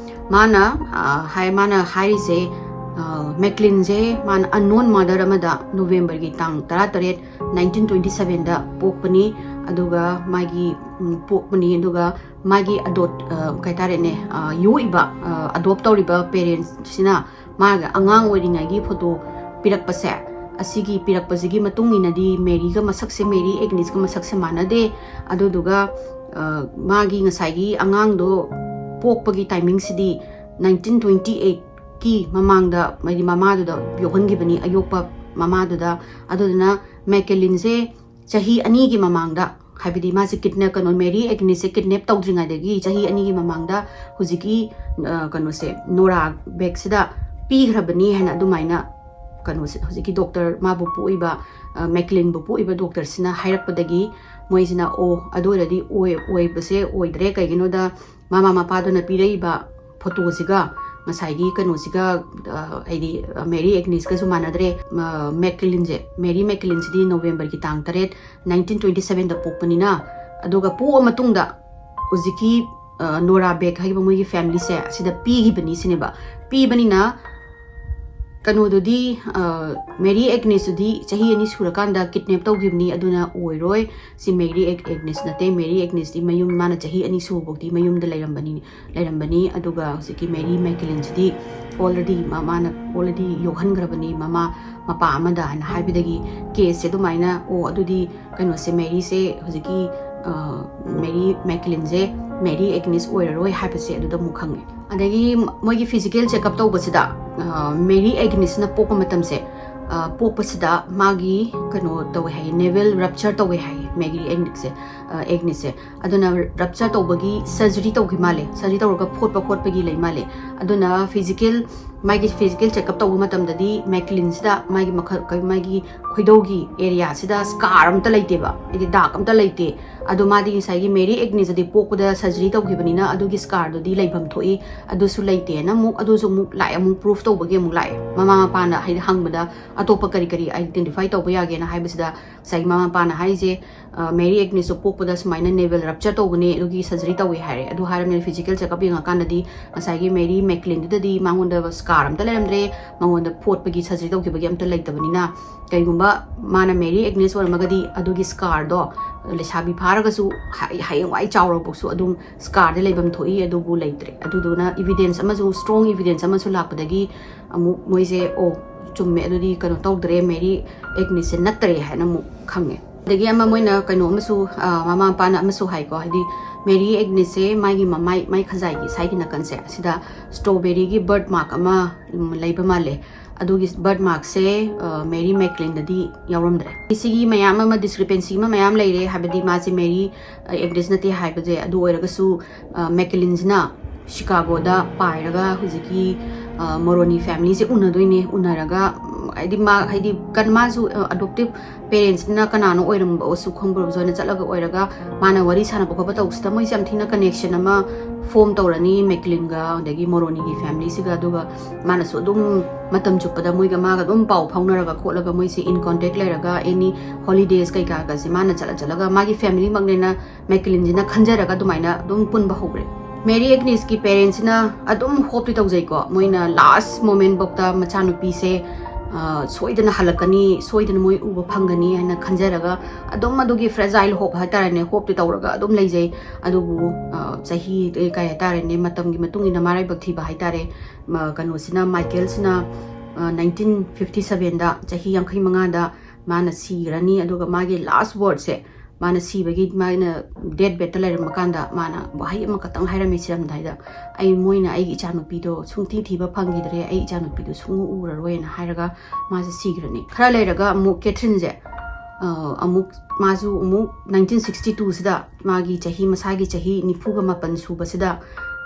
ꯃꯥꯅ, ꯑ, ꯍꯥꯏ, ꯃꯥꯅ ꯍꯥꯏꯔꯤꯁꯦ, ꯑ, ꯃꯦꯛꯂꯤꯟꯁꯦ ꯃꯥꯅ ꯑꯟꯅꯣꯟ ꯃꯥꯗꯔ ꯑꯃꯗ ꯅꯣꯕꯦꯝꯕꯔꯒꯤ ꯇꯥꯡ ꯇꯔꯥꯇꯔꯦꯠ, ꯅꯥꯏꯟꯇꯤꯟ ꯇ꯭ꯋꯦꯟꯇꯤ ꯁꯚꯦꯟꯗ ꯄꯣꯛꯄꯅꯤ꯫ ꯑꯗꯨꯒ ꯃꯥꯒꯤ, ꯎꯝ, ꯄꯣꯛꯄꯅꯤ꯫ ꯑꯗꯨꯒ ꯃꯥꯒꯤ ꯑꯗꯣꯞ-, ꯑ, ꯀꯩ ꯍꯥꯏꯇꯥꯔꯦꯅꯦ, ꯑ, ꯌꯣꯛꯏꯕ, ꯑ, ꯑꯗꯣꯞ ꯇꯧꯔꯤꯕ ꯄꯦꯔꯦꯟꯁꯁꯤꯅ ꯃꯥꯒ ꯑꯉꯥꯡ ꯑꯣꯏꯔꯤꯉꯩꯒꯤ ꯐꯣꯇꯣ ꯄꯤꯔꯛꯄꯁꯦ, ꯑꯁꯤꯒꯤ ꯄꯤꯔꯛꯄꯁꯤꯒꯤ ꯃꯇꯨꯡ ꯏꯟꯅꯗꯤ ꯃꯦꯔꯤꯒ ꯃꯁꯛꯁꯦ, ꯃꯦꯔꯤ ꯑꯦꯒꯅꯤꯁꯀ ꯃꯁꯛꯁꯦ ꯃꯥꯟꯅꯗꯦ꯫ ꯑꯗꯨꯗꯨꯒ, ꯑ, ꯃꯥꯒꯤ ꯉꯁꯥꯏꯒꯤ ꯑꯉꯥꯡꯗꯣ ꯄꯣꯛꯄꯒꯤ ꯇꯥꯏꯃꯤꯡꯁꯤꯗꯤ ꯅꯥꯏꯟꯇꯤꯟ ꯇ꯭ꯋꯦꯟꯇꯤ ꯑꯩꯠꯀꯤ ꯃꯃꯥꯡꯗ, ꯍꯥꯏꯗꯤ ꯃꯃꯥꯗꯨꯗ ꯌꯣꯛꯍꯟꯈꯤꯕꯅꯤ, ꯑꯌꯣꯛꯄ ꯃꯃꯥꯗꯨꯗ꯫ ꯑꯗꯨꯗꯨꯅ ꯃꯦꯀꯦꯂꯤꯟꯁꯦ ꯆꯍꯤ ꯑꯅꯤꯒꯤ ꯃꯃꯥꯡꯗ, ꯍꯥꯏꯕꯗꯤ ꯃꯥꯁꯦ ꯀꯤꯗꯅꯦꯞ, ꯀꯩꯅꯣ, ꯃꯦꯔꯤ ꯑꯦꯒꯅꯤꯁꯁꯦ ꯀꯤꯗꯅꯦꯞ ꯇꯧꯗ꯭ꯔꯤꯉꯩꯗꯒꯤ ꯆꯍꯤ ꯑꯅꯤꯒꯤ ꯃꯃꯥꯡꯗ ꯍꯧꯖꯤꯛꯀꯤ, ꯑ, ꯀꯩꯅꯣꯁꯦ, ꯅꯣꯔꯥ ꯕꯦꯛꯁꯤꯗ ꯄꯤꯈ꯭ꯔꯕꯅꯤ ꯍꯥꯏꯅ ꯑꯗꯨꯃꯥꯏꯅ, ꯀꯩꯅꯣꯁꯦ, ꯍꯧꯖꯤꯛꯀꯤ ꯗꯣꯛꯇꯔ, ꯃꯥꯕꯨ ꯄꯣꯛꯏꯕ, ꯑ, ꯃꯦꯛꯂꯤꯟꯕꯨ ꯄꯣꯛꯏꯕ ꯗꯣꯛꯇꯔꯁꯤꯅ ꯍꯥꯏꯔꯛꯄꯗꯒꯤ ꯃꯣꯏꯁꯤꯅ, "ꯑꯣ, ꯑꯗꯨ ꯑꯣꯏꯔꯗꯤ ꯑꯣꯏ-, ꯑꯣꯏꯕꯁꯦ ꯑꯣꯏꯗ꯭ꯔꯦ꯫ ꯀꯩꯒꯤꯅꯣꯗ ꯃꯃꯥ ꯃꯄꯥꯗꯨꯅ ꯄꯤꯔꯛꯏꯕ ꯐꯣꯇꯣꯁꯤꯒ ꯉꯁꯥꯏꯒꯤ ꯀꯩꯅꯣꯁꯤꯒ, ꯑ, ꯍꯥꯏꯗꯤ, ꯑ, ꯃꯦꯔꯤ ꯑꯦꯒꯅꯤꯁꯀꯁꯨ ꯃꯥꯟꯅꯗ꯭ꯔꯦ꯫ ꯑ, ꯃꯦꯛꯂꯤꯟꯁꯦ, ꯃꯦꯔꯤ ꯃꯦꯛꯂꯤꯟꯁꯤꯗꯤ ꯅꯣꯕꯦꯝꯕꯔꯒꯤ ꯇꯥꯡ ꯇꯔꯦꯠ, ꯅꯥꯏꯟꯇꯤꯟ ꯇ꯭ꯋꯦꯟꯇꯤ ꯁꯚꯦꯟꯗ ꯄꯣꯛꯄꯅꯤꯅ, ꯑꯗꯨꯒ ꯄꯣꯛꯑ ꯃꯇꯨꯡꯗ ꯍꯧꯖꯤꯛꯀꯤ, ꯑ, ꯅꯣꯔꯥ ꯕꯦꯛ ꯍꯥꯏꯔꯤꯕ ꯃꯣꯏꯒꯤ ꯐꯦꯃꯤꯂꯤꯁꯦ ꯑꯁꯤꯗ ꯄꯤꯈꯤꯕꯅꯤ ꯁꯤꯅꯦꯕ꯫ ꯄꯤꯕꯅꯤꯅ ꯀꯩꯅꯣꯗꯨꯗꯤ, ꯃꯦꯔꯤ ꯑꯦꯒꯅꯤꯁꯇꯨꯗꯤ ꯆꯍꯤ ꯑꯅꯤ ꯁꯨꯔꯀꯥꯟꯗ ꯀꯤꯗꯅꯦꯞ ꯇꯧꯈꯤꯕꯅꯤ, ꯑꯗꯨꯅ ꯑꯣꯏꯔꯣꯏ꯫ ꯁꯤ ꯃꯦꯔꯤ ꯑꯦꯒꯅꯤꯁ ꯅꯠꯇꯦ꯫ ꯃꯦꯔꯤ ꯑꯦꯒꯅꯤꯁꯇꯤ ꯃꯌꯨꯝ, ꯃꯥꯅ ꯆꯍꯤ ꯑꯅꯤ ꯁꯨꯕꯐꯥꯎꯗꯤ ꯃꯌꯨꯝꯗ ꯂꯩꯔꯝꯕꯅꯤ ꯂꯩꯔꯝꯕꯅꯤ ꯑꯗꯨꯒ ꯍꯧꯖꯤꯛꯀꯤ ꯃꯦꯔꯤ ꯃꯦꯀꯂꯤꯟꯁꯤꯗꯤ ꯑꯣꯜꯔꯦꯗꯤ ꯃꯥꯅ ꯑꯣꯜꯔꯦꯗꯤ ꯌꯣꯛꯍꯟꯈ꯭ꯔꯕꯅꯤ ꯃꯃꯥ ꯃꯄꯥ ꯑꯃꯗ ꯍꯥꯏꯅ ꯍꯥꯏꯕꯗꯒꯤ ꯀꯦꯁꯁꯦ ꯑꯗꯨꯃꯥꯏꯅ, ꯑꯣ, ꯑꯗꯨꯗꯤ ꯀꯩꯅꯣꯁꯦ, ꯃꯦꯔꯤꯁꯦ ꯍꯧꯖꯤꯛꯀꯤ ꯃꯦꯔꯤ ꯃꯦꯀꯂꯤꯟꯁꯦ ꯃꯦꯔꯤ ꯑꯦꯒꯅꯤꯁ ꯑꯣꯏꯔꯔꯣꯏ ꯍꯥꯏꯕꯁꯦ ꯑꯗꯨꯗ ꯑꯃꯨꯛ ꯈꯪꯉꯦ꯫ ꯑꯗꯒꯤ ꯃꯣꯏꯒꯤ ꯐꯤꯖꯤꯀꯦꯜ ꯆꯦꯛꯑꯞ ꯇꯧꯕꯁꯤꯗ ꯃꯦꯔꯤ ꯑꯦꯒꯅꯤꯁꯅ ꯄꯣꯛꯄ ꯃꯇꯝꯁꯦ, ꯄꯣꯛꯄꯁꯤꯗ ꯃꯥꯒꯤ ꯀꯩꯅꯣ ꯇꯧꯋꯦ ꯍꯥꯏꯌꯦ, ꯅꯦꯚꯦꯜ ꯔꯞꯆꯔ ꯇꯧꯋꯦ ꯍꯥꯏꯌꯦ ꯃꯦꯔꯤ ꯑꯦꯒꯅꯤꯁꯁꯦ꯫ ꯑꯦꯒꯅꯤꯁꯁꯦ ꯑꯗꯨꯅ ꯔꯞꯆꯔ ꯇꯧꯕꯒꯤ ꯁꯔꯖꯔꯤ ꯇꯧꯈꯤ ꯃꯥꯜꯂꯦ꯫ ꯁꯔꯖꯔꯤ ꯇꯧꯔꯒ ꯐꯣꯠꯄ ꯈꯣꯠꯄꯒꯤ ꯂꯩ ꯃꯥꯜꯂꯦ꯫ ꯑꯗꯨꯅ ꯐꯤꯖꯤꯀꯦꯜ ꯃꯥꯒꯤ ꯐꯤꯖꯤꯀꯦꯜ ꯆꯦꯛꯑꯞ ꯇꯧꯕ ꯃꯇꯝꯗꯗꯤ ꯃꯦꯀꯂꯤꯟꯁꯤꯗ ꯃꯥꯒꯤ ꯃꯈꯜ ꯃꯥꯒꯤ ꯈꯣꯏꯗꯧꯒꯤ ꯑꯦꯔꯤꯌꯥꯁꯤꯗ ꯁ꯭ꯀꯥꯔ ꯑꯝꯇ ꯂꯩꯇꯦꯕ, ꯍꯥꯏꯗꯤ ꯗꯥꯛ ꯑꯝꯇ ꯂꯩꯇꯦ꯫ ꯑꯗꯣ ꯃꯥꯗꯤ ꯉꯁꯥꯏꯒꯤ ꯃꯦꯔꯤ ꯑꯦꯒꯅꯤꯁꯇꯗꯤ ꯄꯣꯛꯄꯗ ꯁꯔꯖꯔꯤ ꯇꯧꯈꯤꯕꯅꯤꯅ ꯑꯗꯨꯒꯤ ꯁ꯭ꯀꯥꯔꯗꯨꯗꯤ ꯂꯩꯐꯝ ꯊꯣꯛꯏ, ꯑꯗꯨꯁꯨ ꯂꯩꯇꯦꯅ ꯑꯃꯨꯛ ꯑꯗꯨꯁꯨ ꯑꯃꯨꯛ ꯂꯥꯛꯑꯦ, ꯑꯃꯨꯛ ꯄ꯭ꯔꯨꯐ ꯇꯧꯕꯒꯤ ꯑꯃꯨꯛ ꯂꯥꯛꯑꯦ꯫ ꯃꯃꯥ ꯃꯄꯥꯅ ꯍꯥꯏꯗꯤ ꯍꯪꯕꯗ ꯑꯇꯣꯞꯄ ꯀꯔꯤ ꯀꯔꯤ ꯑꯥꯏꯗꯦꯟꯇꯤꯐꯥꯏ ꯇꯧꯕ ꯌꯥꯒꯦꯅ ꯍꯥꯏꯕꯁꯤꯗ ꯉꯁꯥꯏꯒꯤ ꯃꯃꯥ ꯃꯄꯥꯅ ꯍꯥꯏꯔꯤꯁꯦ, ꯃꯦꯔꯤ ꯑꯦꯒꯅꯤꯁꯇꯣ ꯄꯣꯛꯄꯗ ꯁꯨꯃꯥꯏꯅ ꯅꯦꯚꯦꯜ ꯔꯞꯆꯔ ꯇꯧꯕꯅꯦ, ꯑꯗꯨꯒꯤ ꯁꯔꯖꯔꯤ ꯇꯧꯋꯦ ꯍꯥꯏꯔꯦ꯫ ꯑꯗꯨ ꯍꯥꯏꯔꯕꯅꯤꯅ ꯐꯤꯖꯤꯀꯦꯜ ꯆꯦꯛꯑꯞ ꯌꯦꯡꯉꯀꯥꯟꯗꯗꯤ ꯉꯁꯥꯏꯒꯤ ꯃꯦꯔꯤ ꯃꯦꯀꯂꯤꯟꯗꯨꯗꯗꯤ ꯃꯉꯣꯟꯗ ꯁ꯭ꯀꯥꯔ ꯑꯝꯇ ꯂꯩꯔꯝꯗ꯭ꯔꯦ, ꯃꯉꯣꯟꯗ ꯐꯣꯠꯄꯒꯤ ꯁꯔꯖꯔꯤ ꯇꯧꯈꯤꯕꯒꯤ ꯑꯝꯇ ꯂꯩꯇꯕꯅꯤꯅ, ꯀꯩꯒꯨꯝꯕ ꯃꯥꯅ ꯃꯦꯔꯤ ꯑꯦꯒꯅꯤꯁ ꯑꯣꯏꯔꯝꯃꯒꯗꯤ ꯑꯗꯨꯒꯤ ꯁ꯭ꯀꯥꯔꯗꯣ ꯂꯩꯁꯥꯕꯤ ꯐꯥꯔꯒꯁꯨ ꯍ-, ꯍꯌꯦꯡꯋꯥꯏ ꯆꯥꯎꯔꯐꯥꯎꯁꯨ ꯑꯗꯨꯝ ꯁ꯭ꯀꯥꯔꯗꯤ ꯂꯩꯐꯝ ꯊꯣꯛꯏ꯫ ꯑꯗꯨꯕꯨ ꯂꯩꯇ꯭ꯔꯦ꯫ ꯑꯗꯨꯗꯨꯅ ꯏꯕꯤꯗꯦꯟꯁ ꯑꯃꯁꯨ, ꯁ꯭ꯇ꯭ꯔꯣꯡ ꯏꯕꯤꯗꯦꯟꯁ ꯑꯃꯁꯨ ꯂꯥꯛꯄꯗꯒꯤ ꯑꯃꯨꯛ ꯃꯣꯏꯁꯦ, "ꯑꯣ, ꯆꯨꯝꯃꯦ, ꯑꯗꯨꯗꯤ ꯀꯩꯅꯣ ꯇꯧꯗ꯭ꯔꯦ, ꯃꯦꯔꯤ ꯑꯦꯒꯅꯤꯁꯁꯦ ꯅꯠꯇ꯭ꯔꯦ" ꯍꯥꯏꯅ ꯑꯃꯨꯛ ꯈꯪꯉꯦ꯫ ꯑꯗꯒꯤ ꯑꯃ ꯃꯣꯏꯅ ꯀꯩꯅꯣ ꯑꯃꯁꯨ, ꯑ, ꯃꯃꯥ ꯃꯄꯥꯅ ꯑꯃꯁꯨ ꯍꯥꯏꯀꯣ, ꯍꯥꯏꯗꯤ ꯃꯦꯔꯤ ꯑꯦꯒꯅꯤꯁꯁꯦ ꯃꯥꯒꯤ ꯃꯃꯥꯏ, ꯃꯥꯏ ꯈꯖꯥꯏꯒꯤ ꯁꯥꯏꯒꯤ ꯅꯥꯀꯟꯁꯦ ꯑꯁꯤꯗ ꯁ꯭ꯇ꯭ꯔꯣꯕꯦꯔꯤꯒꯤ ꯕꯔꯠ ꯃꯥꯔꯛ ꯑꯃ, ꯎꯝ, ꯂꯩꯕ ꯃꯥꯜꯂꯦ꯫ ꯑꯗꯨꯒꯤ ꯕꯔꯠ ꯃꯥꯔꯛꯁꯦ, ꯑ, ꯃꯦꯔꯤ ꯃꯦꯀꯂꯤꯟꯗꯗꯤ ꯌꯥꯎꯔꯝꯗ꯭ꯔꯦ꯫ ꯁꯤꯒꯤ ꯃꯌꯥꯝ ꯑꯃ ꯗꯤꯁꯀ꯭ꯔꯤꯄꯦꯟꯁꯤ ꯑꯃ ꯃꯌꯥꯝ ꯂꯩꯔꯦ, ꯍꯥꯏꯕꯗꯤ ꯃꯥꯁꯦ ꯃꯦꯔꯤ, ꯑ, ꯑꯦꯒꯅꯤꯁ ꯅꯠꯇꯦ ꯍꯥꯏꯕꯁꯦ꯫ ꯑꯗꯨ ꯑꯣꯏꯔꯒꯁꯨ, ꯑ, ꯃꯦꯀꯂꯤꯟꯁꯤꯅ ꯁꯤꯀꯥꯒꯣꯗ ꯄꯥꯏꯔꯒ ꯍꯧꯖꯤꯛꯀꯤ, ꯑ, ꯃꯣꯔꯣꯅꯤ ꯐꯦꯃꯤꯂꯤꯁꯦ ꯎꯅꯗꯣꯏꯅꯦ꯫ ꯎꯅꯔꯒ, ꯎꯝ, ꯍꯥꯏꯗꯤ ꯃꯥ, ꯍꯥꯏꯗꯤ ꯀꯟ-, ꯃꯥꯁꯨ, ꯑ, ꯑꯦꯗꯣꯞꯇꯤꯞ ꯄꯦꯔꯦꯟꯁꯅ ꯀꯅꯥꯅꯣ ꯑꯣꯏꯔꯝꯕꯁꯨ ꯈꯪꯕ꯭ꯔꯁꯨ ꯍꯥꯏꯅ ꯆꯠꯂꯒ ꯑꯣꯏꯔꯒ ꯃꯥꯅ ꯋꯥꯔꯤ ꯁꯥꯟꯅꯕ ꯈꯣꯠꯄ ꯇꯧꯕꯁꯤꯗ ꯃꯣꯏꯁꯦ ꯌꯥꯝ ꯊꯤꯅ ꯀꯅꯦꯛꯁꯟ ꯑꯃ ꯐꯣꯝ ꯇꯧꯔꯅꯤ ꯃꯦꯀꯂꯤꯟꯒ ꯑꯗꯒꯤ ꯃꯣꯔꯣꯅꯤꯒꯤ ꯐꯦꯃꯤꯂꯤꯁꯤꯒ꯫ ꯑꯗꯨꯒ ꯃꯥꯅꯁꯨ ꯑꯗꯨꯝ ꯃꯇꯝ ꯆꯨꯞꯄꯗ ꯃꯣꯏꯒ ꯃꯥꯒ ꯑꯗꯨꯝ ꯄꯥꯎ ꯐꯥꯎꯅꯔꯒ ꯈꯣꯠꯂꯒ ꯃꯣꯏꯁꯦ ꯏꯟ ꯀꯣꯟꯇꯦꯛ ꯂꯩꯔꯒ ꯑꯦꯅꯤ ꯍꯣꯂꯤꯗꯦꯁ ꯀꯩꯀꯥꯒꯁꯦ ꯃꯥꯅ ꯆꯠꯂ ꯆꯠꯂꯒ ꯃꯥꯒꯤ ꯐꯦꯃꯤꯂꯤꯃꯛꯅꯦꯅ ꯃꯦꯀꯂꯤꯟꯁꯤꯅ ꯈꯟꯖꯔꯒ ꯑꯗꯨꯃꯥꯏꯅ ꯑꯗꯨꯝ ꯄꯨꯟꯕ ꯍꯧꯈ꯭ꯔꯦ꯫ ꯃꯦꯔꯤ ꯑꯦꯒꯅꯤꯁꯀꯤ ꯄꯦꯔꯦꯟꯁꯁꯤꯅ ꯑꯗꯨꯝ ꯍꯣꯞꯇꯤ ꯇꯧꯖꯩꯀꯣ, ꯃꯣꯏꯅ ꯂꯥꯁ ꯃꯣꯃꯦꯟ ꯐꯥꯎꯗ ꯃꯆꯥꯅꯨꯄꯤꯁꯦ ꯑ, ꯁꯣꯏꯗꯅ ꯍꯜꯂꯛꯀꯅꯤ, ꯁꯣꯏꯗꯅ ꯃꯣꯏ ꯎꯕ ꯐꯪꯒꯅꯤ ꯍꯥꯏꯅ ꯈꯟꯖꯔꯒ ꯑꯗꯨꯝ ꯑꯗꯨꯒꯤ ꯐ꯭ꯔꯦꯖꯥꯏꯜ ꯍꯣꯞ ꯍꯥꯏꯇꯥꯔꯦꯅꯦ, ꯍꯣꯞꯇꯤ ꯇꯧꯔꯒ ꯑꯗꯨꯝ ꯂꯩꯖꯩ꯫ ꯑꯗꯨꯕꯨ ꯑ, ꯆꯍꯤ ꯑ, ꯀꯩ ꯍꯥꯏꯇꯥꯔꯦꯅꯦ, ꯃꯇꯝꯒꯤ ꯃꯇꯨꯡ ꯏꯟꯅ ꯃꯔꯥꯏꯕꯛ ꯊꯤꯕ ꯍꯥꯏꯇꯥꯔꯦ꯫ ꯃ-, ꯀꯩꯅꯣꯁꯤꯅ, ꯃꯥꯏꯀꯦꯜꯁꯤꯅ ꯅꯥꯏꯟꯇꯤꯟ ꯐꯤꯐꯇꯤ ꯁꯕꯦꯟꯗ, ꯆꯍꯤ ꯌꯥꯡꯈꯩ ꯃꯉꯥꯗ ꯃꯥꯅ ꯁꯤꯈ꯭ꯔꯅꯤ꯫ ꯑꯗꯨꯒ ꯃꯥꯒꯤ ꯂꯥꯁ ꯋꯥꯔꯗꯁꯦ, ꯃꯥꯅ ꯁꯤꯕꯒꯤ, ꯃꯥꯅ ꯗꯦꯠ ꯕꯦꯗꯇ ꯂꯩꯔꯝꯕ ꯀꯥꯟꯗ ꯃꯥꯅ ꯋꯥꯍꯩ ꯑꯃꯈꯛꯇꯪ ꯍꯥꯏꯔꯝꯃꯤ ꯁꯤꯔꯝꯗꯥꯏꯗ, "ꯑꯩ, ꯃꯣꯏꯅ ꯑꯩꯒꯤ ꯏꯆꯥꯅꯨꯄꯤꯗꯣ ꯁꯨꯡꯊꯤ ꯊꯤꯕ ꯐꯪꯈꯤꯗ꯭ꯔꯦ, ꯑꯩ ꯏꯆꯥꯅꯨꯄꯤꯗꯣ ꯁꯨꯡꯎ ꯎꯔꯔꯣꯏꯅ" ꯍꯥꯏꯔꯒ ꯃꯥꯁꯦ ꯁꯤꯈ꯭ꯔꯅꯤ꯫ ꯈꯔ ꯂꯩꯔꯒ ꯑꯃꯨꯛ ꯀꯦꯊ꯭ꯔꯤꯟꯁꯦ, ꯑ, ꯑꯃꯨꯛ, ꯃꯥꯁꯨ ꯑꯃꯨꯛ ꯅꯥꯏꯟꯇꯤꯟ ꯁꯤꯛꯁꯇꯤ ꯇꯨꯁꯤꯗ, ꯃꯥꯒꯤ ꯆꯍꯤ, ꯃꯁꯥꯒꯤ ꯆꯍꯤ ꯅꯤꯐꯨꯒ ꯃꯥꯄꯟ ꯁꯨꯕꯁꯤꯗ,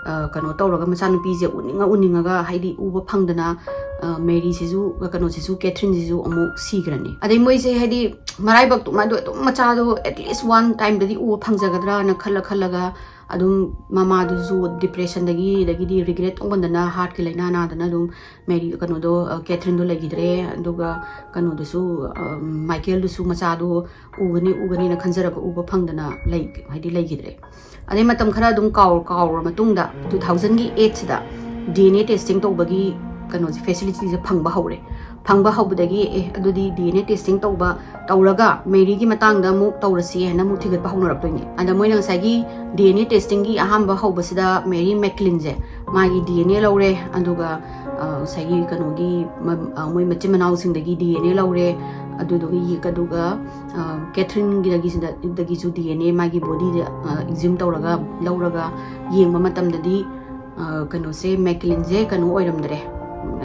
ꯑ, ꯀꯩꯅꯣ ꯇꯧꯔꯒ, ꯃꯆꯥꯅꯨꯄꯤꯁꯦ ꯎꯅꯤꯡꯉ ꯎꯅꯤꯡꯉꯒ, ꯍꯥꯏꯗꯤ ꯎꯕ ꯐꯪꯗꯅ, ꯑ, ꯃꯦꯔꯤꯁꯤꯁꯨ, ꯀꯩꯅꯣꯁꯤꯁꯨ, ꯀꯦꯊ꯭ꯔꯤꯟꯁꯤꯁꯨ ꯑꯃꯨꯛ ꯁꯤꯈ꯭ꯔꯅꯤ꯫ ꯑꯗꯩ ꯃꯣꯏꯁꯦ, ꯍꯥꯏꯗꯤ, ꯃꯔꯥꯏꯕꯛꯇꯨ, ꯃꯥꯗꯣ ꯑꯗꯨꯝ ꯃꯆꯥꯗꯣ at least one timeꯗꯗꯤ ꯎꯕ ꯐꯪꯖꯒꯗ꯭ꯔꯥꯅ ꯈꯜꯂ ꯈꯜꯂꯒ ꯑꯗꯨꯝ ꯃꯃꯥꯗꯨꯁꯨ ꯗꯤꯄ꯭ꯔꯦꯁꯟꯗꯒꯤ, ꯑꯗꯒꯤꯗꯤ ꯔꯤꯒ꯭ꯔꯦꯠ ꯇꯧꯃꯟꯗꯅ, ꯍꯥꯔꯠꯀꯤ ꯂꯥꯏꯅꯥ ꯅꯥꯗꯅ ꯑꯗꯨꯝ ꯃꯦꯔꯤ, ꯀꯩꯅꯣꯗꯣ, ꯑ, ꯀꯦꯊ꯭ꯔꯤꯟꯗꯣ ꯂꯩꯈꯤꯗ꯭ꯔꯦ꯫ ꯑꯗꯨꯒ ꯀꯩꯅꯣꯗꯨꯁꯨ, ꯑ, ꯃꯥꯏꯀꯦꯜꯗꯨꯁꯨ ꯃꯆꯥꯗꯣ ꯎꯒꯅꯤ, ꯎꯒꯅꯤꯅ ꯈꯟꯖꯔꯒ ꯎꯕ ꯐꯪꯗꯅ ꯂꯩ, ꯍꯥꯏꯗꯤ ꯂꯩꯈꯤꯗ꯭ꯔꯦ꯫ ꯑꯗꯩ ꯃꯇꯝ ꯈꯔ ꯑꯗꯨꯝ ꯀꯥꯎ-, ꯀꯥꯎꯔ ꯃꯇꯨꯡꯗ, two thousandꯒꯤ eightꯁꯤꯗ D N A testing ꯇꯧꯕꯒꯤ ꯀꯩꯅꯣꯁꯦ, facilityꯁꯦ ꯐꯪꯕ ꯍꯧꯔꯦ꯫ ꯐꯪꯕ ꯍꯧꯕꯗꯒꯤ, "ꯑꯦ, ꯑꯗꯨꯗꯤ D N A testing ꯇꯧꯕ, ꯇꯧꯔꯒ ꯃꯦꯔꯤꯒꯤ ꯃꯇꯥꯡꯗ ꯑꯃꯨꯛ ꯇꯧꯔꯁꯤ" ꯍꯥꯏꯅ ꯑꯃꯨꯛ ꯊꯤꯒꯠꯄ ꯍꯧꯅꯔꯛꯇꯣꯏꯅꯦ꯫ ꯑꯗ ꯃꯣꯏꯅ ꯉꯁꯥꯏꯒꯤ D N A testingꯒꯤ ꯑꯍꯥꯟꯕ ꯍꯧꯕꯁꯤꯗ ꯃꯦꯔꯤ ꯃꯦꯛꯂꯤꯟꯁꯦ, ꯃꯥꯒꯤ D N A ꯂꯧꯔꯦ, ꯑꯗꯨꯒ, ꯑ, ꯉꯁꯥꯏꯒꯤ ꯀꯩꯅꯣꯒꯤ ꯃ-, ꯑ, ꯃꯣꯏ ꯃꯆꯤꯟ ꯃꯅꯥꯎꯁꯤꯡꯗꯒꯤ D N A ꯂꯧꯔꯦ, ꯑꯗꯨꯗꯨꯒ ꯌꯦ-, ꯑꯗꯨꯒ, ꯑ, ꯀꯦꯊ꯭ꯔꯤꯟꯒꯤꯗꯒꯤꯁꯤꯗ, ꯗꯒꯤꯁꯨ D N A ꯃꯥꯒꯤ bodyꯗ, ꯑ, exhume ꯇꯧꯔꯒ, ꯂꯧꯔꯒ ꯌꯦꯡꯕ ꯃꯇꯝꯗꯗꯤ, ꯑ, ꯀꯩꯅꯣꯁꯦ, ꯃꯦꯛꯂꯤꯟꯁꯦ ꯀꯩꯅꯣ ꯑꯣꯏꯔꯝꯗ꯭ꯔꯦ,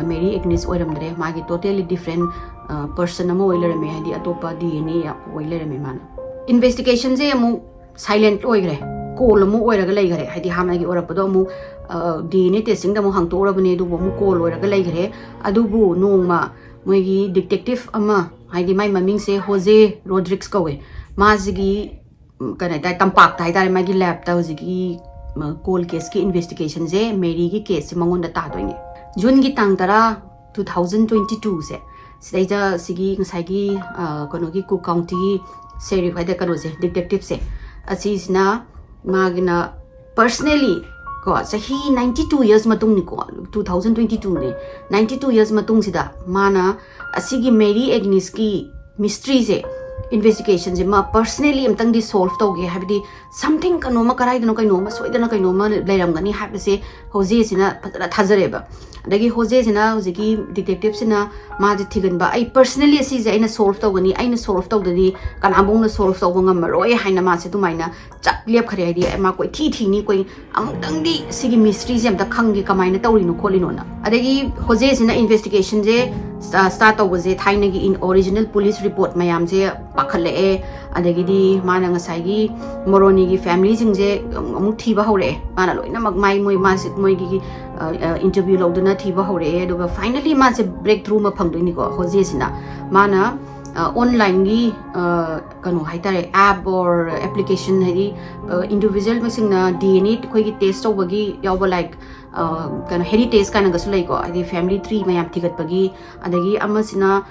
ꯃꯦꯔꯤ ꯑꯦꯒꯅꯤꯁ ꯑꯣꯏꯔꯝꯗ꯭ꯔꯦ, ꯃꯥꯒꯤ totally different, ꯑ, person ꯑꯃ ꯑꯣꯏ ꯂꯩꯔꯝꯃꯦ, ꯍꯥꯏꯗꯤ ꯑꯇꯣꯞꯄ D N A ꯑꯣꯏ ꯂꯩꯔꯝꯃꯦ ꯃꯥꯅ꯫ Investigationꯁꯦ ꯑꯃꯨꯛ silent ꯑꯣꯏꯈ꯭ꯔꯦ, cold ꯑꯃꯨꯛ ꯑꯣꯏꯔꯒ ꯂꯩꯈ꯭ꯔꯦ꯫ ꯍꯥꯏꯗꯤ ꯍꯥꯟꯅꯒꯤ ꯑꯣꯏꯔꯛꯄꯗꯣ ꯑꯃꯨꯛ, ꯑ, D N A testingꯗ ꯑꯃꯨꯛ ꯍꯥꯡꯇꯣꯛꯎꯔꯕꯅꯦ, ꯑꯗꯨꯕꯨ ꯑꯃꯨꯛ cold ꯑꯣꯏꯔꯒ ꯂꯩꯈ꯭ꯔꯦ꯫ ꯑꯗꯨꯕꯨ ꯅꯣꯡꯃ ꯃꯣꯏꯒꯤ detective ꯑꯃ, ꯍꯥꯏꯗꯤ ꯃꯥꯏ ꯃꯃꯤꯡꯁꯦ ꯍꯣꯖꯦ ꯔꯣꯗ꯭ꯔꯤꯛꯁ ꯀꯧꯋꯦ꯫ ꯃꯥꯁꯤꯒꯤ, ꯎꯝ, ꯀꯩꯅꯣ ꯍꯥꯏꯇꯥꯔꯦ, ꯇꯝꯄꯥꯛꯇ ꯍꯥꯏꯇꯥꯔꯦ, ꯃꯥꯒꯤ labꯇ ꯍꯧꯖꯤꯛꯀꯤ, ꯎꯝ, cold caseꯀꯤ investigationꯁꯦ, ꯃꯦꯔꯤꯒꯤ caseꯁꯦ ꯃꯉꯣꯟꯗ ꯇꯥꯗꯣꯏꯅꯦ꯫ Juneꯒꯤ ꯇꯥꯡ ꯇꯔꯥ, two thousand twenty twoꯁꯦ, ꯁꯤꯗꯩꯗ ꯁꯤꯒꯤ ꯉꯁꯥꯏꯒꯤ, ꯑ, ꯀꯩꯅꯣꯒꯤ Cook Countyꯒꯤ sheriff ꯍꯥꯏꯗꯤ ꯀꯩꯅꯣꯁꯦ, detectiveꯁꯦ, ꯑꯁꯤꯁꯤꯅ ꯃꯥꯒꯤꯅ personally ꯀꯣ, ꯆꯍꯤ ninety two years ꯃꯇꯨꯡꯅꯤꯀꯣ, two thousand twenty two ꯅꯦ, ninety two years ꯃꯇꯨꯡꯁꯤꯗ ꯃꯥꯅ ꯑꯁꯤꯒꯤ ꯃꯦꯔꯤ ꯑꯦꯒꯅꯤꯁꯀꯤ ꯃꯤꯁꯇ꯭ꯔꯤꯁꯦ, ꯏꯟꯚꯦꯁꯇꯤꯒꯦꯁꯟꯁꯦ ꯃꯥ ꯄꯔꯁꯅꯦꯂꯤ ꯑꯝꯇꯪꯗꯤ ꯁꯣꯜꯚ ꯇꯧꯒꯦ, ꯍꯥꯏꯕꯗꯤ ꯁꯝꯊꯤꯡ ꯀꯩꯅꯣꯝꯃ, ꯀꯗꯥꯏꯗꯅꯣ ꯀꯩꯅꯣꯝꯃ ꯁꯣꯏꯗꯅ ꯀꯩꯅꯣꯝꯃ ꯂꯩꯔꯝꯒꯅꯤ ꯍꯥꯏꯕꯁꯦ ꯍꯣꯖꯦꯁꯤꯅ ꯐꯖꯅ ꯊꯥꯖꯔꯦꯕ꯫ ꯑꯗꯒꯤ ꯍꯣꯖꯦꯁꯤꯅ, ꯍꯧꯖꯤꯛꯀꯤ ꯗꯤꯇꯦꯛꯇꯤꯞꯁꯤꯅ ꯃꯥꯁꯦ ꯊꯤꯒꯟꯕ, "ꯑꯩ ꯄꯔꯁꯅꯦꯂꯤ ꯑꯁꯤꯁꯦ ꯑꯩꯅ ꯁꯣꯜꯚ ꯇꯧꯒꯅꯤ, ꯑꯩꯅ ꯁꯣꯜꯚ ꯇꯧꯗꯗꯤ ꯀꯅꯥꯝꯕꯧꯅ ꯁꯣꯜꯚ ꯇꯧꯕ ꯉꯝꯃꯔꯣꯏ" ꯍꯥꯏꯅ ꯃꯥꯁꯦ ꯑꯗꯨꯃꯥꯏꯅ ꯆꯞ ꯂꯦꯞꯈ꯭ꯔꯦ꯫ ꯍꯥꯏꯗꯤ ꯃꯥ ꯀꯣꯏꯊꯤ ꯊꯤꯅꯤ, ꯀꯣꯏ ꯑꯃꯨꯛꯇꯪꯗꯤ ꯁꯤꯒꯤ ꯃꯤꯁꯇ꯭ꯔꯤꯁꯦ ꯑꯝꯇ ꯈꯪꯒꯦ, ꯀꯃꯥꯏꯅ ꯇꯧꯔꯤꯅꯣ ꯈꯣꯠꯂꯤꯅꯣꯅ꯫ ꯑꯗꯒꯤ ꯍꯣꯖꯦꯁꯤꯅ ꯏꯟꯚꯦꯁꯇꯤꯒꯦꯁꯟꯁꯦ ꯁ꯭ꯇꯥꯔꯠ ꯇꯧꯕꯁꯦ ꯊꯥꯏꯅꯒꯤ ꯑꯣꯔꯤꯖꯤꯅꯦꯜ ꯄꯨꯂꯤꯁ ꯔꯤꯄꯣꯔꯠ ꯃꯌꯥꯝꯁꯦ ꯄꯥꯈꯠꯂꯛꯑꯦ꯫ ꯑꯗꯒꯤꯗꯤ ꯃꯥꯅ ꯉꯁꯥꯏꯒꯤ ꯃꯣꯔꯣꯅꯤꯒꯤ ꯐꯦꯃꯤꯂꯤꯁꯤꯡꯁꯦ ꯑꯃꯨꯛ ꯊꯤꯕ ꯍꯧꯔꯛꯑꯦ꯫ ꯃꯥꯅ ꯂꯣꯏꯅꯃꯛ ꯃꯥꯏ, ꯃꯣꯏ, ꯃꯥꯁꯦ, ꯃꯣꯏꯒꯤ ꯏꯟꯇꯔꯚ꯭ꯌꯨ ꯂꯧꯗꯨꯅ ꯊꯤꯕ ꯍꯧꯔꯛꯑꯦ꯫ ꯑꯗꯨꯒ ꯐꯥꯏꯅꯂꯤ ꯃꯥꯁꯦ ꯕ꯭ꯔꯦꯛ ꯊ꯭ꯔꯨ ꯑꯃ ꯐꯪꯗꯣꯏꯅꯤꯀꯣ ꯍꯣꯖꯦꯁꯤꯅ꯫ ꯃꯥꯅ ꯑꯣꯟꯂꯥꯏꯟꯒꯤ ꯀꯩꯅꯣ ꯍꯥꯏꯇꯥꯔꯦ, ꯑꯦꯞ ꯑꯣꯔ ꯑꯦꯄ꯭ꯂꯤꯀꯦꯁꯟ, ꯍꯥꯏꯗꯤ ꯏꯟꯗꯤꯕꯤꯖꯨꯋꯦꯜ ꯃꯁꯤꯡꯅ ꯗꯤ ꯑꯦꯟ ꯑꯦ ꯑꯩꯈꯣꯏꯒꯤ ꯇꯦꯁ ꯇꯧꯕꯒꯤ ꯌꯥꯎꯕ, ꯂꯥꯏꯛ, ꯀꯩꯅꯣ, ꯍꯦꯔꯤꯇꯦꯖ ꯀꯥꯏꯅꯒꯁꯨ ꯂꯩꯀꯣ, ꯍꯥꯏꯗꯤ ꯐꯦꯃꯤꯂꯤ ꯇ꯭ꯔꯤ ꯃꯌꯥꯝ ꯊꯤꯒꯠꯄꯒꯤ꯫ ꯑꯗꯒꯤ ꯑꯃꯁꯤꯅ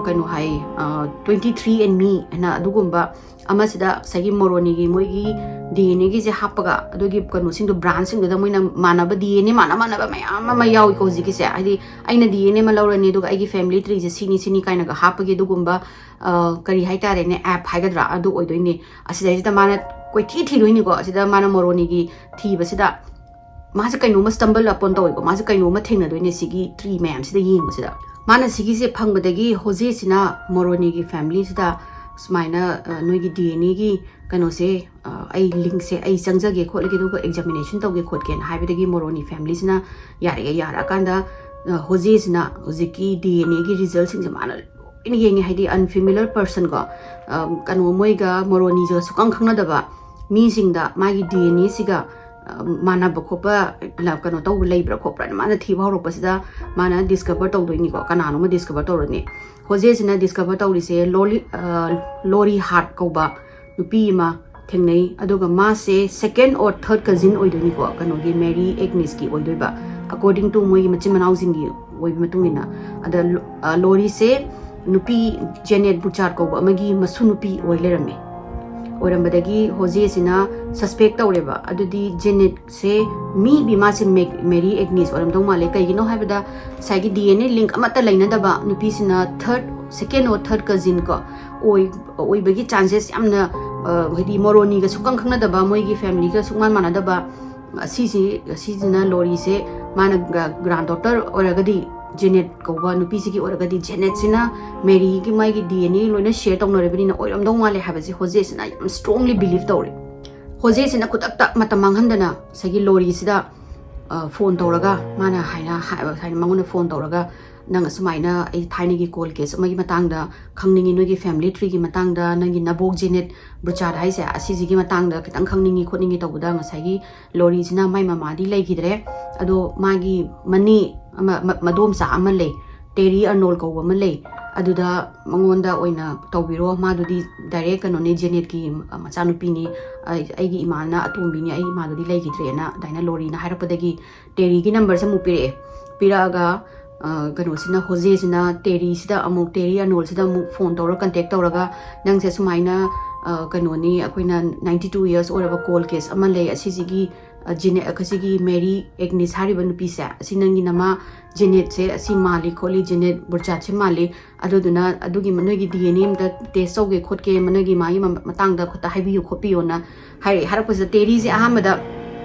ꯀꯩꯅꯣ ꯍꯥꯏ, Twenty Three and Me ꯍꯥꯏꯅ ꯑꯗꯨꯒꯨꯝꯕ ꯑꯃꯁꯤꯗ ꯉꯁꯥꯏꯒꯤ ꯃꯣꯔꯣꯅꯤꯒꯤ ꯃꯣꯏꯒꯤ ꯗꯤ ꯑꯦꯟ ꯑꯦꯒꯤꯁꯦ ꯍꯥꯞꯄꯒ, ꯑꯗꯨꯒꯤ ꯀꯩꯅꯣꯁꯤꯡꯗꯣ, ꯕ꯭ꯔꯥꯟꯁꯁꯤꯡꯗꯨꯗ ꯃꯣꯏꯅ ꯃꯥꯟꯅꯕ ꯗꯤ ꯑꯦꯟ ꯑꯦ ꯃꯥꯟꯅ ꯃꯥꯟꯅꯕ ꯃꯌꯥꯝ ꯑꯃ ꯌꯥꯎꯏꯀꯣ ꯍꯧꯖꯤꯛꯀꯤꯁꯦ꯫ ꯍꯥꯏꯗꯤ ꯑꯩꯅ ꯗꯤ ꯑꯦꯟ ꯑꯦ ꯑꯃ ꯂꯧꯔꯅꯤ, ꯑꯗꯨꯒ ꯑꯩꯒꯤ ꯐꯦꯃꯤꯂꯤ ꯇ꯭ꯔꯤꯁꯦ ꯁꯤꯅꯤ ꯁꯤꯅꯤ ꯀꯥꯏꯅꯒ ꯍꯥꯞꯄꯒꯤ ꯑꯗꯨꯒꯨꯝꯕ, ꯀꯔꯤ ꯍꯥꯏꯇꯥꯔꯦꯅꯦ, ꯑꯦꯞ ꯍꯥꯏꯒꯗ꯭ꯔꯥ, ꯑꯗꯨ ꯑꯣꯏꯗꯣꯏꯅꯤ꯫ ꯑꯁꯤꯗꯩꯁꯤꯗ ꯃꯥꯅ ꯀꯣꯏꯊꯤ ꯊꯤꯗꯣꯏꯅꯤꯀꯣ꯫ ꯑꯁꯤꯗ ꯃꯥꯅ ꯃꯣꯔꯣꯅꯤꯒꯤ ꯊꯤꯕꯁꯤꯗ ꯃꯥꯁꯦ ꯀꯩꯅꯣꯝꯃ ꯁ꯭ꯇꯝꯕꯜ ꯑꯄꯣꯟ ꯇꯧꯋꯦꯀꯣ꯫ ꯃꯥꯁꯦ ꯀꯩꯅꯣꯝꯃ ꯊꯦꯡꯅꯗꯣꯏꯅꯦ ꯁꯤꯒꯤ ꯇ꯭ꯔꯤ ꯃꯌꯥꯝꯁꯤꯗ ꯌꯦꯡꯕꯁꯤꯗ꯫ ꯃꯥꯅ ꯁꯤꯒꯤꯁꯦ ꯐꯪꯕꯗꯒꯤ ꯍꯣꯖꯦꯁꯤꯅ ꯃꯣꯔꯣꯅꯤꯒꯤ ꯐꯦꯃꯤꯂꯤꯁꯤꯗ ꯁꯨꯃꯥꯏꯅ, "ꯅꯣꯏꯒꯤ ꯗꯤ ꯑꯦꯟ ꯑꯦꯒꯤ ꯀꯩꯅꯣꯁꯦ, ꯑꯩ ꯂꯤꯡꯁꯦ ꯑꯩ ꯆꯪꯖꯒꯦ ꯈꯣꯠꯂꯒꯦ, ꯑꯗꯨꯒ ꯑꯦꯛꯖꯥꯃꯤꯅꯦꯁꯟ ꯇꯧꯒꯦ ꯈꯣꯠꯀꯦꯅ" ꯍꯥꯏꯕꯗꯒꯤ ꯃꯣꯔꯣꯅꯤ ꯐꯦꯃꯤꯂꯤꯁꯤꯅ ꯌꯥꯔꯛꯑꯦ꯫ ꯌꯥꯔꯛꯑꯀꯥꯟꯗ ꯍꯣꯖꯦꯁꯤꯅ ꯍꯧꯖꯤꯛꯀꯤ ꯗꯤ ꯑꯦꯟ ꯑꯦꯒꯤ ꯔꯤꯖꯜꯁꯤꯡꯁꯦ ꯃꯥꯅ ꯂꯣꯏꯅ ꯌꯦꯡꯉꯦ꯫ ꯍꯥꯏꯗꯤ ꯑꯟꯐꯦꯃꯤꯂꯔ ꯄꯔꯁꯟꯀꯣ, ꯀꯩꯅꯣ, ꯃꯣꯏꯒ ꯃꯣꯔꯣꯅꯤꯒ ꯁꯨꯛꯈꯪ ꯈꯪꯅꯗꯕ ꯃꯤꯁꯤꯡꯗ ꯃꯥꯒꯤ ꯗꯤ ꯑꯦꯟ ꯑꯦꯁꯤꯒ ꯃꯥꯟꯅꯕ ꯈꯣꯠꯄ, ꯀꯩꯅꯣ ꯇꯧꯕ ꯂꯩꯕ꯭ꯔꯥ ꯈꯣꯠꯄ꯭ꯔꯥꯅ ꯃꯥꯅ ꯊꯤꯕ ꯍꯧꯔꯛꯄꯁꯤꯗ ꯃꯥꯅ ꯗꯤꯁꯀꯚꯔ ꯇꯧꯗꯣꯏꯅꯤꯀꯣ꯫ ꯀꯅꯥꯅꯣꯃ ꯗꯤꯁꯀꯚꯔ ꯇꯧꯔꯅꯤ꯫ ꯍꯣꯖꯦꯁꯤꯅ ꯗꯤꯁꯀꯚꯔ ꯇꯧꯔꯤꯁꯦ ꯂꯣꯔꯤ, ꯂꯣꯔꯤ ꯍꯥꯔꯠ ꯀꯧꯕ ꯅꯨꯄꯤ ꯑꯃ ꯊꯦꯡꯅꯩ꯫ ꯑꯗꯨꯒ ꯃꯥꯁꯦ ꯁꯦꯀꯦꯟ ꯑꯣꯔ ꯊꯔꯠ ꯀꯖꯤꯟ ꯑꯣꯏꯗꯣꯏꯅꯤꯀꯣ, ꯀꯩꯅꯣꯒꯤ, ꯃꯦꯔꯤ ꯑꯦꯒꯅꯤꯁꯀꯤ ꯑꯣꯏꯗꯣꯏꯕ, ꯑꯦꯀꯣꯔꯗꯤꯡ ꯇꯨ ꯃꯣꯏꯒꯤ ꯃꯆꯤꯟ ꯃꯅꯥꯎꯁꯤꯡꯒꯤ ꯑꯣꯏꯕ ꯃꯇꯨꯡ ꯏꯟꯅ꯫ ꯑꯗ ꯂꯣꯔꯤꯁꯦ ꯅꯨꯄꯤ ꯖꯦꯅꯦꯠ ꯕꯨꯆꯥꯔ ꯀꯧꯕ ꯑꯃꯒꯤ ꯃꯁꯨ ꯅꯨꯄꯤ ꯑꯣꯏ ꯂꯩꯔꯝꯃꯦ꯫ ꯑꯣꯏꯔꯝꯕꯗꯒꯤ ꯍꯣꯖꯦꯁꯤꯅ suspect ꯇꯧꯔꯦꯕ꯫ ꯑꯗꯨꯗꯤ ꯖꯦꯅꯦꯠꯁꯦ maybe ꯃꯥꯁꯦ ꯃꯦ-, ꯃꯦꯔꯤ ꯑꯦꯒꯅꯤꯁ ꯑꯣꯏꯔꯝꯗꯧ ꯃꯥꯜꯂꯦ꯫ ꯀꯩꯒꯤꯅꯣ ꯍꯥꯏꯕꯗ ꯉꯁꯥꯏꯒꯤ D N A link ꯑꯃꯠꯇ ꯂꯩꯅꯗꯕ ꯅꯨꯄꯤꯁꯤꯅ third, second or third cousin ꯀꯣ ꯑꯣꯏ-, ꯑꯣꯏꯕꯒꯤ chances ꯌꯥꯝꯅ, ꯑ, ꯍꯥꯏꯗꯤ ꯃꯣꯔꯣꯅꯤꯒ ꯁꯨꯛꯈꯪ ꯈꯪꯅꯗꯕ, ꯃꯣꯏꯒꯤ familyꯒ ꯁꯨꯛꯃꯥꯟ ꯃꯥꯟꯅꯗꯕ, ꯑꯁꯤꯁꯤ, ꯑꯁꯤꯁꯤꯅ ꯂꯣꯔꯤꯁꯦ ꯃꯥꯅ ꯒ꯭ꯔꯥ-, granddaughter ꯑꯣꯏꯔꯒꯗꯤ, ꯖꯦꯅꯦꯠ ꯀꯧꯕ ꯅꯨꯄꯤꯁꯤꯒꯤ ꯑꯣꯏꯔꯒꯗꯤ, ꯖꯦꯅꯦꯠꯁꯤꯅ ꯃꯦꯔꯤꯒꯤ ꯃꯥꯒꯤ D N A ꯂꯣꯏꯅ share ꯇꯧꯅꯔꯕꯅꯤꯅ ꯑꯣꯏꯔꯝꯗꯧ ꯃꯥꯜꯂꯦ ꯍꯥꯏꯕꯁꯤ ꯍꯣꯖꯦꯁꯤꯅ ꯌꯥꯝ strongly believe ꯇꯧꯔꯦ꯫ ꯍꯣꯖꯦꯁꯤꯅ ꯈꯨꯗꯛꯇ ꯃꯇꯝ ꯃꯥꯡꯍꯟꯗꯅ ꯉꯁꯥꯏꯒꯤ ꯂꯣꯔꯤꯁꯤꯗ, ꯑ, phone ꯇꯧꯔꯒ ꯃꯥꯅ ꯍꯥꯏꯅ ꯍꯥꯏ-, ꯍꯥꯏꯅ ꯃꯉꯣꯟꯗ phone ꯇꯧꯔꯒ, "ꯅꯪ ꯑꯁꯨꯃꯥꯏꯅ ꯑꯩ ꯊꯥꯏꯅꯒꯤ cold case ꯑꯃꯒꯤ ꯃꯇꯥꯡꯗ ꯈꯪꯅꯤꯡꯉꯤ, ꯅꯣꯏꯒꯤ family treeꯒꯤ ꯃꯇꯥꯡꯗ, ꯅꯪꯒꯤ ꯅꯕꯣꯛ ꯖꯦꯅꯦꯠ ꯕ꯭ꯔꯨꯆꯥꯔ ꯍꯥꯏꯁꯦ ꯑꯁꯤꯁꯤꯒꯤ ꯃꯇꯥꯡꯗ ꯈꯤꯇꯪ ꯈꯪꯅꯤꯡꯉꯤ ꯈꯣꯠꯅꯤꯡꯉꯤ" ꯇꯧꯕꯗ ꯉꯁꯥꯏꯒꯤ ꯂꯣꯔꯤꯁꯤꯅ ꯃꯥꯏ ꯃꯃꯥꯗꯤ ꯂꯩꯈꯤꯗ꯭ꯔꯦ, ꯑꯗꯣ ꯃꯥꯒꯤ ꯃꯅꯦ ꯑꯃ, ꯃ-, ꯃꯗꯣꯝꯆꯥ ꯑꯃ ꯂꯩ, ꯇꯦꯔꯤ ꯑꯔꯅꯣꯜ ꯀꯧꯕ ꯑꯃ ꯂꯩ, ꯑꯗꯨꯗ ꯃꯉꯣꯟꯗ ꯑꯣꯏꯅ ꯇꯧꯕꯤꯔꯣ, ꯃꯥꯗꯨꯗꯤ direct ꯀꯩꯅꯣꯅꯦ, ꯖꯦꯅꯦꯠꯀꯤ ꯃꯆꯥꯅꯨꯄꯤꯅꯤ, ꯑꯩ-, ꯑꯩꯒꯤ ꯏꯃꯥꯅ ꯑꯇꯣꯝꯕꯤꯅꯤ, ꯑꯩ ꯏꯃꯥꯗꯨꯗꯤ ꯂꯩꯈꯤꯗ꯭ꯔꯦꯅ ꯑꯗꯨꯃꯥꯏꯅ ꯂꯣꯔꯤꯅ ꯍꯥꯏꯔꯛꯄꯗꯒꯤ ꯇꯦꯔꯤꯒꯤ numberꯁꯦ ꯑꯃꯨꯛ ꯄꯤꯔꯛꯑꯦ꯫ ꯄꯤꯔꯛꯑꯒ, ꯑ, ꯀꯩꯅꯣꯁꯤꯅ, ꯍꯣꯖꯦꯁꯤꯅ ꯇꯦꯔꯤꯁꯤꯗ ꯑꯃꯨꯛ, ꯇꯦꯔꯤ ꯑꯔꯅꯣꯜꯁꯤꯗ ꯑꯃꯨꯛ phone ꯇꯧꯔ contact ꯇꯧꯔꯒ, "ꯅꯪꯁꯦ ꯁꯨꯃꯥꯏꯅ, ꯑ, ꯀꯩꯅꯣꯅꯤ, ꯑꯩꯈꯣꯏꯅ ninety two years ꯑꯣꯏꯔꯕ cold case ꯑꯃ ꯂꯩ, ꯑꯁꯤꯁꯤꯒꯤ, ꯑ, ꯖꯤꯅꯦ-, ꯑ, ꯑꯁꯤꯒꯤ ꯃꯦꯔꯤ ꯑꯦꯒꯅꯤꯁ ꯍꯥꯏꯔꯤꯕ ꯅꯨꯄꯤꯁꯦ, ꯑꯁꯤ ꯅꯪꯒꯤ ꯅꯃꯥ ꯖꯦꯅꯦꯠꯁꯦ ꯑꯁꯤ ꯃꯥꯜꯂꯤ ꯈꯣꯠꯂꯤ, ꯖꯦꯅꯦꯠ ꯕꯨꯔꯆꯥꯠꯁꯦ ꯃꯥꯜꯂꯤ, ꯑꯗꯨꯗꯨꯅ ꯑꯗꯨꯒꯤ ꯃ-, ꯅꯣꯏꯒꯤ D N A ꯑꯝꯇ test ꯇꯧꯒꯦ ꯈꯣꯠꯀꯦ, ꯅꯣꯏꯒꯤ ꯃꯥꯒꯤ ꯃ-, ꯃꯇꯥꯡꯗ ꯈꯛꯇ ꯍꯥꯏꯕꯤꯌꯨ ꯈꯣꯠꯄꯤꯌꯣꯅ" ꯍꯥꯏꯔꯛꯑꯦ꯫ ꯍꯥꯏꯔꯛꯄꯁꯤꯗ ꯇꯦꯔꯤꯁꯦ ꯑꯍꯥꯟꯕꯗ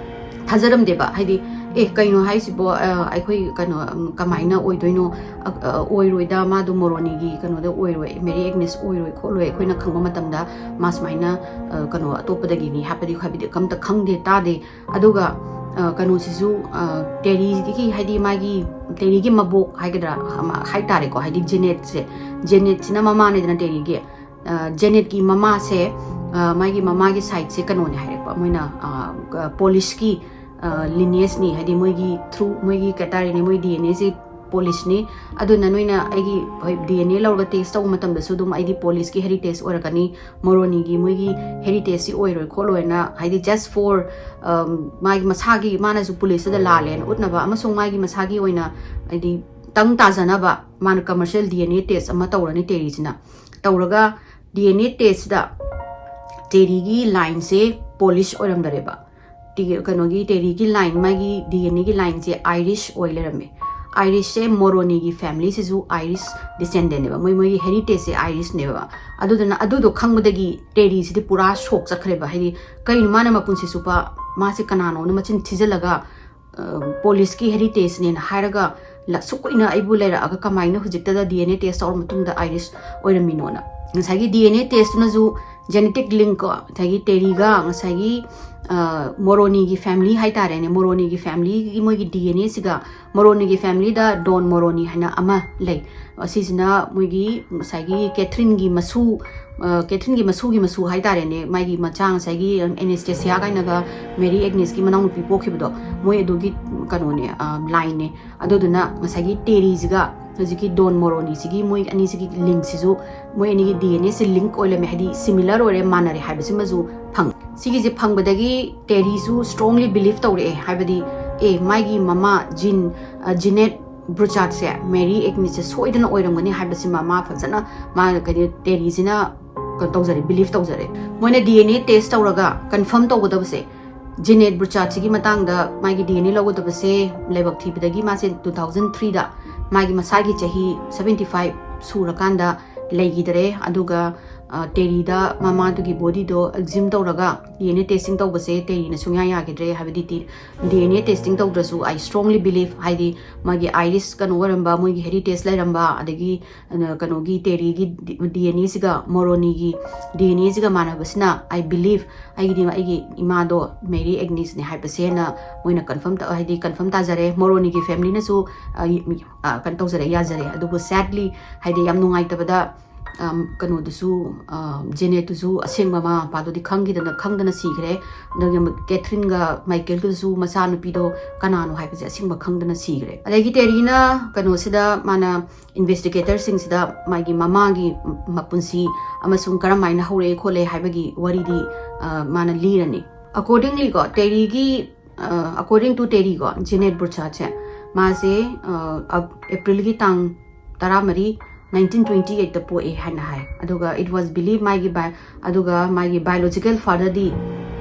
ꯊꯥꯖꯔꯝꯗꯦꯕ, ꯍꯥꯏꯗꯤ, "ꯑꯦ, ꯀꯩꯅꯣ ꯍꯥꯏꯁꯤꯕꯣ, ꯑ, ꯑꯩꯈꯣꯏ ꯀꯩꯅꯣ, ꯎꯝ, ꯀꯃꯥꯏꯅ ꯑꯣꯏꯗꯣꯏꯅꯣ? ꯑ, ꯑ, ꯑꯣꯏꯔꯣꯏꯗ, ꯃꯥꯗꯣ ꯃꯣꯔꯣꯅꯤꯒꯤ ꯀꯩꯅꯣꯗ ꯑꯣꯏꯔꯣꯏ, ꯃꯦꯔꯤ ꯑꯦꯒꯅꯤꯁ ꯑꯣꯏꯔꯣꯏ ꯈꯣꯠꯂꯣꯏ, ꯑꯩꯈꯣꯏꯅ ꯈꯪꯕ ꯃꯇꯝꯗ ꯃꯥ ꯁꯨꯃꯥꯏꯅ, ꯑ, ꯀꯩꯅꯣ ꯑꯇꯣꯞꯄꯗꯒꯤꯅꯤ" ꯍꯥꯏꯕꯗꯤ, ꯍꯥꯏꯕꯗꯤ ꯑꯝꯇ ꯈꯪꯗꯦ ꯇꯥꯗꯦ꯫ ꯑꯗꯨꯒ, ꯑ, ꯀꯩꯅꯣꯁꯤꯁꯨ, ꯑ, ꯇꯦꯔꯤꯒꯤ, ꯍꯥꯏꯗꯤ ꯃꯥꯒꯤ, ꯇꯦꯔꯤꯒꯤ ꯃꯕꯣꯛ ꯍꯥꯏꯒꯗ꯭ꯔꯥ, ꯑꯃ ꯍꯥꯏꯇꯥꯔꯦꯀꯣ, ꯍꯥꯏꯗꯤ ꯖꯦꯅꯦꯠꯁꯦ, ꯖꯦꯅꯦꯠꯁꯤꯅ ꯃꯃꯥꯅꯤꯗꯅ ꯇꯦꯔꯤꯒꯤ꯫ ꯑ, ꯖꯦꯅꯦꯠꯀꯤ ꯃꯃꯥꯁꯦ, ꯑ, ꯃꯥꯒꯤ ꯃꯃꯥꯒꯤ sideꯁꯦ ꯀꯩꯅꯣꯅꯦ ꯍꯥꯏꯔꯛꯄ, ꯃꯣꯏꯅ, ꯑ, ꯀ-, ꯄꯣꯂꯤꯁꯀꯤ, ꯑ, lineageꯅꯤ, ꯍꯥꯏꯗꯤ ꯃꯣꯏꯒꯤ through, ꯃꯣꯏꯒꯤ ꯀꯩ ꯍꯥꯏꯇꯥꯔꯦꯅꯦ, ꯃꯣꯏ D N Aꯁꯦ ꯄꯣꯂꯤꯁꯅꯤ꯫ ꯑꯗꯨꯅ ꯅꯣꯏꯅ ꯑꯩꯒꯤ, ꯍꯣꯏ, D N A ꯂꯧꯔꯒ test ꯇꯧꯕ ꯃꯇꯝꯗꯁꯨ ꯑꯗꯨꯝ ꯑꯩꯗꯤ ꯄꯣꯂꯤꯁꯀꯤ heritage ꯑꯣꯏꯔꯛꯀꯅꯤ, ꯃꯣꯔꯣꯅꯤꯒꯤ ꯃꯣꯏꯒꯤ heritageꯁꯤ ꯑꯣꯏꯔꯣꯏ ꯈꯣꯠꯂꯣꯏꯅ, ꯍꯥꯏꯗꯤ just for, ꯑꯝ, ꯃꯥꯒꯤ ꯃꯁꯥꯒꯤ, ꯃꯥꯅꯁꯨ ꯄꯨꯂꯤꯁꯇꯨꯗ ꯂꯥꯜꯂꯦꯅ ꯎꯠꯅꯕ ꯑꯃꯁꯨꯡ ꯃꯥꯒꯤ ꯃꯁꯥꯒꯤ ꯑꯣꯏꯅ, ꯍꯥꯏꯗꯤ, ꯇꯪ ꯇꯥꯖꯅꯕ ꯃꯥꯅ commercial D N A test ꯑꯃ ꯇꯧꯔꯅꯤ ꯇꯦꯔꯤꯁꯤꯅ꯫ ꯇꯧꯔꯒ D N A testꯁꯤꯗ ꯇꯦꯔꯤꯒꯤ ꯂꯥꯏꯟꯁꯦ ꯄꯣꯂꯤꯁ ꯑꯣꯏꯔꯝꯗꯔꯦꯕ꯫ ꯀꯩꯅꯣꯒꯤ ꯇꯦꯔꯤꯒꯤ ꯂꯥꯏꯟ, ꯃꯥꯒꯤ ꯗꯤ ꯑꯦꯟ ꯑꯦꯒꯤ ꯂꯥꯏꯟꯁꯦ ꯑꯥꯏꯔꯤꯁ ꯑꯣꯏ ꯂꯩꯔꯝꯃꯦ꯫ ꯑꯥꯏꯔꯤꯁꯁꯦ ꯃꯣꯔꯣꯅꯤꯒꯤ ꯐꯦꯃꯤꯂꯤꯁꯤꯁꯨ ꯑꯥꯏꯔꯤꯁ ꯗꯤꯁꯦꯟꯗꯦꯟꯅꯦꯕ, ꯃꯣꯏ ꯃꯣꯏꯒꯤ ꯍꯦꯔꯤꯇꯦꯖꯁꯦ ꯑꯥꯏꯔꯤꯁꯅꯦꯕ꯫ ꯑꯗꯨꯗꯨꯅ ꯑꯗꯨꯗꯣ ꯈꯪꯕꯗꯒꯤ ꯇꯦꯔꯤꯁꯤꯗꯤ ꯄꯨꯔꯥ ꯁꯣꯛ ꯆꯠꯈ꯭ꯔꯦꯕ꯫ ꯍꯥꯏꯗꯤ ꯀꯩꯅꯣ ꯃꯥꯅ ꯃꯄꯨꯟꯁꯤ ꯆꯨꯞꯄ ꯃꯥꯁꯦ ꯀꯅꯥꯅꯣꯅ ꯃꯆꯤꯟ ꯊꯤꯖꯤꯜꯂꯒ ꯄꯣꯂꯤꯁꯀꯤ ꯍꯦꯔꯤꯇꯦꯖꯅꯦꯅ ꯍꯥꯏꯔꯒ ꯁꯨꯛ ꯀꯨꯏꯅ ꯑꯩꯕꯨ ꯂꯩꯔꯛꯑꯒ ꯀꯃꯥꯏꯅ ꯍꯧꯖꯤꯛꯇꯗ ꯗꯤ ꯑꯦꯟ ꯑꯦ ꯇꯦꯁ ꯇꯧꯔ ꯃꯇꯨꯡꯗ ꯑꯥꯏꯔꯤꯁ ꯑꯣꯏꯔꯝꯃꯤꯅꯣꯅ꯫ ꯉꯁꯥꯏꯒꯤ ꯗꯤ ꯑꯦꯟ ꯑꯦ ꯇꯦꯁꯇꯨꯅꯁꯨ ꯖꯦꯅꯦꯇꯤꯛ ꯂꯤꯡꯛ ꯀꯣ, ꯉꯁꯥꯏꯒꯤ ꯇꯦꯔꯤꯒ ꯉꯁꯥꯏꯒꯤ ꯃꯣꯔꯣꯅꯤꯒꯤ ꯐꯦꯃꯤꯂꯤ ꯍꯥꯏꯇꯥꯔꯦꯅꯦ, ꯃꯣꯔꯣꯅꯤꯒꯤ ꯐꯦꯃꯤꯂꯤꯒꯤ ꯃꯣꯏꯒꯤ ꯗꯤ ꯑꯦꯟ ꯑꯦꯁꯤꯒ, ꯃꯣꯔꯣꯅꯤꯒꯤ ꯐꯦꯃꯤꯂꯤꯗ ꯗꯣꯟ ꯃꯣꯔꯣꯅꯤ ꯍꯥꯏꯅ ꯑꯃ ꯂꯩ꯫ ꯑꯁꯤꯁꯤꯅ ꯃꯣꯏꯒꯤ ꯉꯁꯥꯏꯒꯤ ꯀꯦꯊ꯭ꯔꯤꯟꯒꯤ ꯃꯁꯨ, ꯀꯦꯊ꯭ꯔꯤꯟꯒꯤ ꯃꯁꯨꯒꯤ ꯃꯁꯨ ꯍꯥꯏꯇꯥꯔꯦꯅꯦ, ꯃꯥꯒꯤ ꯃꯆꯥ ꯉꯁꯥꯏꯒꯤ ꯑꯦꯅꯦꯁꯇꯦꯁꯤꯌꯥ ꯀꯥꯏꯅꯒ ꯃꯦꯔꯤ ꯑꯦꯒꯅꯤꯁꯀꯤ ꯃꯅꯥꯎꯅꯨꯄꯤ ꯄꯣꯛꯈꯤꯕꯗꯣ, ꯃꯣꯏ ꯑꯗꯨꯒꯤ ꯀꯩꯅꯣꯅꯦ, ꯂꯥꯏꯟꯅꯦ꯫ ꯑꯗꯨꯗꯨꯅ ꯉꯁꯥꯏꯒꯤ ꯇꯦꯔꯤꯁꯤꯒ ꯍꯧꯖꯤꯛꯀꯤ ꯗꯣꯟ ꯃꯣꯔꯣꯅꯤꯁꯤꯒꯤ ꯃꯣꯏ ꯑꯅꯤꯁꯤꯒꯤ ꯂꯤꯡꯁꯤꯁꯨ, ꯃꯣꯏ ꯑꯅꯤꯒꯤ ꯗꯤ ꯑꯦꯟ ꯑꯦꯁꯦ ꯂꯤꯡꯛ ꯑꯣꯏ ꯂꯩꯔꯝꯃꯦ, ꯍꯥꯏꯗꯤ ꯁꯤꯃꯤꯂꯔ ꯑꯣꯏꯔꯦ, ꯃꯥꯟꯅꯔꯦ ꯍꯥꯏꯕꯁꯤꯃꯁꯨ ꯐꯪꯉꯦ꯫ ꯁꯤꯒꯤꯁꯦ ꯐꯪꯕꯗꯒꯤ ꯇꯦꯔꯤꯁꯨ ꯁ꯭ꯇ꯭ꯔꯣꯡꯂꯤ ꯕꯤꯂꯤꯐ ꯇꯧꯔꯛꯑꯦ, ꯍꯥꯏꯕꯗꯤ ꯑꯦ, ꯃꯥꯒꯤ ꯃꯃꯥ ꯖꯤꯟ, ꯖꯤꯅꯦꯠ ꯕ꯭ꯔꯨꯆꯥꯠꯁꯦ ꯃꯦꯔꯤ ꯑꯦꯒꯅꯤꯁꯁꯦ ꯁꯣꯏꯗꯅ ꯑꯣꯏꯔꯝꯒꯅꯤ ꯍꯥꯏꯕꯁꯤꯃ ꯃꯥ ꯐꯖꯅ, ꯃꯥ ꯀꯩꯅꯣ, ꯇꯦꯔꯤꯁꯤꯅ ꯀꯩꯅꯣ ꯇꯧꯖꯔꯦ, ꯕꯤꯂꯤꯐ ꯇꯧꯖꯔꯦ꯫ ꯃꯣꯏꯅ ꯗꯤ ꯑꯦꯟ ꯑꯦ ꯇꯦꯁ ꯇꯧꯔꯒ ꯀꯟꯐꯔꯝ ꯇꯧꯒꯗꯕꯁꯦ, ꯖꯤꯅꯦꯠ ꯕ꯭ꯔꯨꯆꯥꯠꯁꯤꯒꯤ ꯃꯇꯥꯡꯗ ꯃꯥꯒꯤ ꯗꯤ ꯑꯦꯟ ꯑꯦ ꯂꯧꯒꯗꯕꯁꯦ, ꯂꯥꯏꯕꯛ ꯊꯤꯕꯗꯒꯤ ꯃꯥꯁꯦ ꯇꯨ ꯊꯥꯎꯖꯟ ꯊ꯭ꯔꯤꯗ ꯃꯥꯒꯤ ꯃꯁꯥꯒꯤ ꯆꯍꯤ ꯁꯕꯦꯟꯇꯤ ꯐꯥꯏꯚ ꯁꯨꯔꯀꯥꯟꯗ ꯂꯩꯈꯤꯗꯔꯦ꯫ ꯑꯗꯨꯒ ꯇꯦꯔꯤꯗ ꯃꯃꯥꯗꯨꯒꯤ ꯕꯣꯗꯤꯗꯣ ꯑꯦꯛꯖꯤꯝ ꯇꯧꯔꯒ ꯗꯤ ꯑꯦꯟ ꯑꯦ ꯇꯦꯁꯇꯤꯡ ꯇꯧꯕꯁꯦ ꯇꯦꯔꯤꯅ ꯁꯨꯡꯌꯥ ꯌꯥꯈꯤꯗ꯭ꯔꯦ꯫ ꯍꯥꯏꯕꯗꯤ ꯗꯤ ꯑꯦꯟ ꯑꯦ ꯇꯦꯁꯇꯤꯡ ꯇꯧꯗ꯭ꯔꯁꯨ, I strongly believe, ꯍꯥꯏꯗꯤ ꯃꯥꯒꯤ ꯑꯥꯏꯔꯤꯁ ꯀꯩꯅꯣ ꯑꯣꯏꯔꯝꯕ, ꯃꯣꯏꯒꯤ ꯍꯦꯔꯤꯇꯦꯖ ꯂꯩꯔꯝꯕ, ꯑꯗꯒꯤ ꯀꯩꯅꯣꯒꯤ ꯇꯦꯔꯤꯒꯤ ꯗꯤ ꯑꯦꯟ ꯑꯦꯁꯤꯒ ꯃꯣꯔꯣꯅꯤꯒꯤ ꯗꯤ ꯑꯦꯟ ꯑꯦꯁꯤꯒ ꯃꯥꯟꯅꯕꯁꯤꯅ, I believe, ꯑꯩꯒꯤꯗꯤ ꯑꯩꯒꯤ ꯏꯃꯥꯗꯣ ꯃꯦꯔꯤ ꯑꯦꯒꯅꯤꯁꯅꯦ ꯍꯥꯏꯕꯁꯦꯅ ꯃꯣꯏꯅ ꯀꯟꯐꯔꯝ, ꯍꯥꯏꯗꯤ ꯀꯟꯐꯔꯝ ꯇꯥꯖꯔꯦ꯫ ꯃꯣꯔꯣꯅꯤꯒꯤ ꯐꯦꯃꯤꯂꯤꯅꯁꯨ ꯀꯩꯅꯣ ꯇꯧꯖꯔꯦ, ꯌꯥꯖꯔꯦ꯫ ꯑꯗꯨꯕꯨ ꯁꯦꯗꯂꯤ, ꯍꯥꯏꯗꯤ ꯌꯥꯝ ꯅꯨꯡꯉꯥꯏꯇꯕꯗ, ꯀꯩꯅꯣꯗꯨꯁꯨ, ꯖꯦꯅꯦꯠꯇꯨꯁꯨ ꯑꯁꯦꯡꯕ ꯃꯃꯥ ꯃꯄꯥꯗꯨꯗꯤ ꯈꯪꯈꯤꯗꯅ, ꯈꯪꯗꯅ ꯁꯤꯈ꯭ꯔꯦ꯫ ꯑꯗꯨꯒ ꯀꯦꯊ꯭ꯔꯤꯟꯒ ꯃꯥꯏꯀꯦꯜꯒꯁꯨ ꯃꯆꯥꯅꯨꯄꯤꯗꯣ ꯀꯅꯥꯅꯣ ꯍꯥꯏꯕꯁꯦ ꯑꯁꯦꯡꯕ ꯈꯪꯗꯅ ꯁꯤꯈ꯭ꯔꯦ꯫ ꯑꯗꯒꯤ ꯇꯦꯔꯤꯅ ꯀꯩꯅꯣꯁꯤꯗ ꯃꯥꯅ ꯏꯟꯚꯦꯁꯇꯤꯒꯦꯇꯔꯁꯤꯡꯁꯤꯗ ꯃꯥꯒꯤ ꯃꯃꯥꯒꯤ ꯃꯄꯨꯟꯁꯤ ꯑꯃꯁꯨꯡ ꯀꯔꯝ ꯍꯥꯏꯅ ꯍꯧꯔꯛꯑꯦ ꯈꯣꯠꯂꯦ ꯍꯥꯏꯕꯒꯤ ꯋꯥꯔꯤꯗꯤ, ꯃꯥꯅ ꯂꯤꯔꯅꯤ꯫ Accordingly ꯀꯣ, ꯇꯦꯔꯤꯒꯤ, according to ꯇꯦꯔꯤ ꯀꯣ, ꯖꯤꯅꯦꯠ ꯕ꯭ꯔꯨꯆꯥꯠꯁꯦ, ꯃꯥꯁꯦ ꯑꯦꯄ꯭ꯔꯤꯜꯒꯤ ꯇꯥꯡ ꯇꯔꯥꯃꯔꯤ, ꯅꯥꯏꯟꯇꯤꯟ ꯇ꯭ꯋꯦꯟꯇꯤ ꯑꯩꯠꯇ ꯄꯣꯛꯑꯦ ꯍꯥꯏꯅ ꯍꯥꯏ꯫ ꯑꯗꯨꯒ it was believed ꯃꯥꯒꯤ bi- ꯑꯗꯨꯒ ꯃꯥꯒꯤ biological fatherꯗꯤ,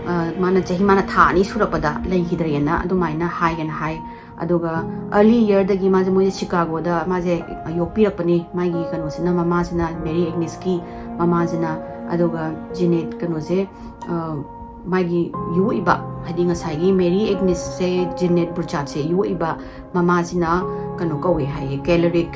ꯑ, ꯃꯥꯅ ꯆꯍꯤ, ꯃꯥꯅ ꯊꯥ ꯑꯅꯤ ꯁꯨꯔꯛꯄꯗ ꯂꯩꯈꯤꯗ꯭ꯔꯦꯅ ꯑꯗꯨꯃꯥꯏꯅ ꯍꯥꯏꯒꯅ ꯍꯥꯏ꯫ ꯑꯗꯨꯒ early yearꯗꯒꯤ ꯃꯥꯁꯦ, ꯃꯣꯏꯁꯦ ꯁꯤꯀꯥꯒꯣꯗ ꯃꯥꯁꯦ ꯌꯣꯛꯄꯤꯔꯛꯄꯅꯤ꯫ ꯃꯥꯒꯤ ꯀꯩꯅꯣꯁꯤꯅ, ꯃꯃꯥꯁꯤꯅ, ꯃꯦꯔꯤ ꯑꯦꯒꯅꯤꯁꯀꯤ ꯃꯃꯥꯁꯤꯅ꯫ ꯑꯗꯨꯒ ꯖꯦꯅꯦꯠ ꯀꯩꯅꯣꯁꯦ, ꯑ, ꯃꯥꯒꯤ ꯌꯣꯛꯏꯕ, ꯍꯥꯏꯗꯤ ꯉꯁꯥꯏꯒꯤ ꯃꯦꯔꯤ ꯑꯦꯒꯅꯤꯁꯁꯦ, ꯖꯦꯅꯦꯠ ꯕꯨꯔꯆꯥꯠꯁꯦ ꯌꯣꯛꯏꯕ ꯃꯃꯥꯁꯤꯅ ꯀꯩꯅꯣ ꯀꯧꯋꯦ ꯍꯥꯏꯌꯦ, ꯀꯦꯂꯔꯤꯛ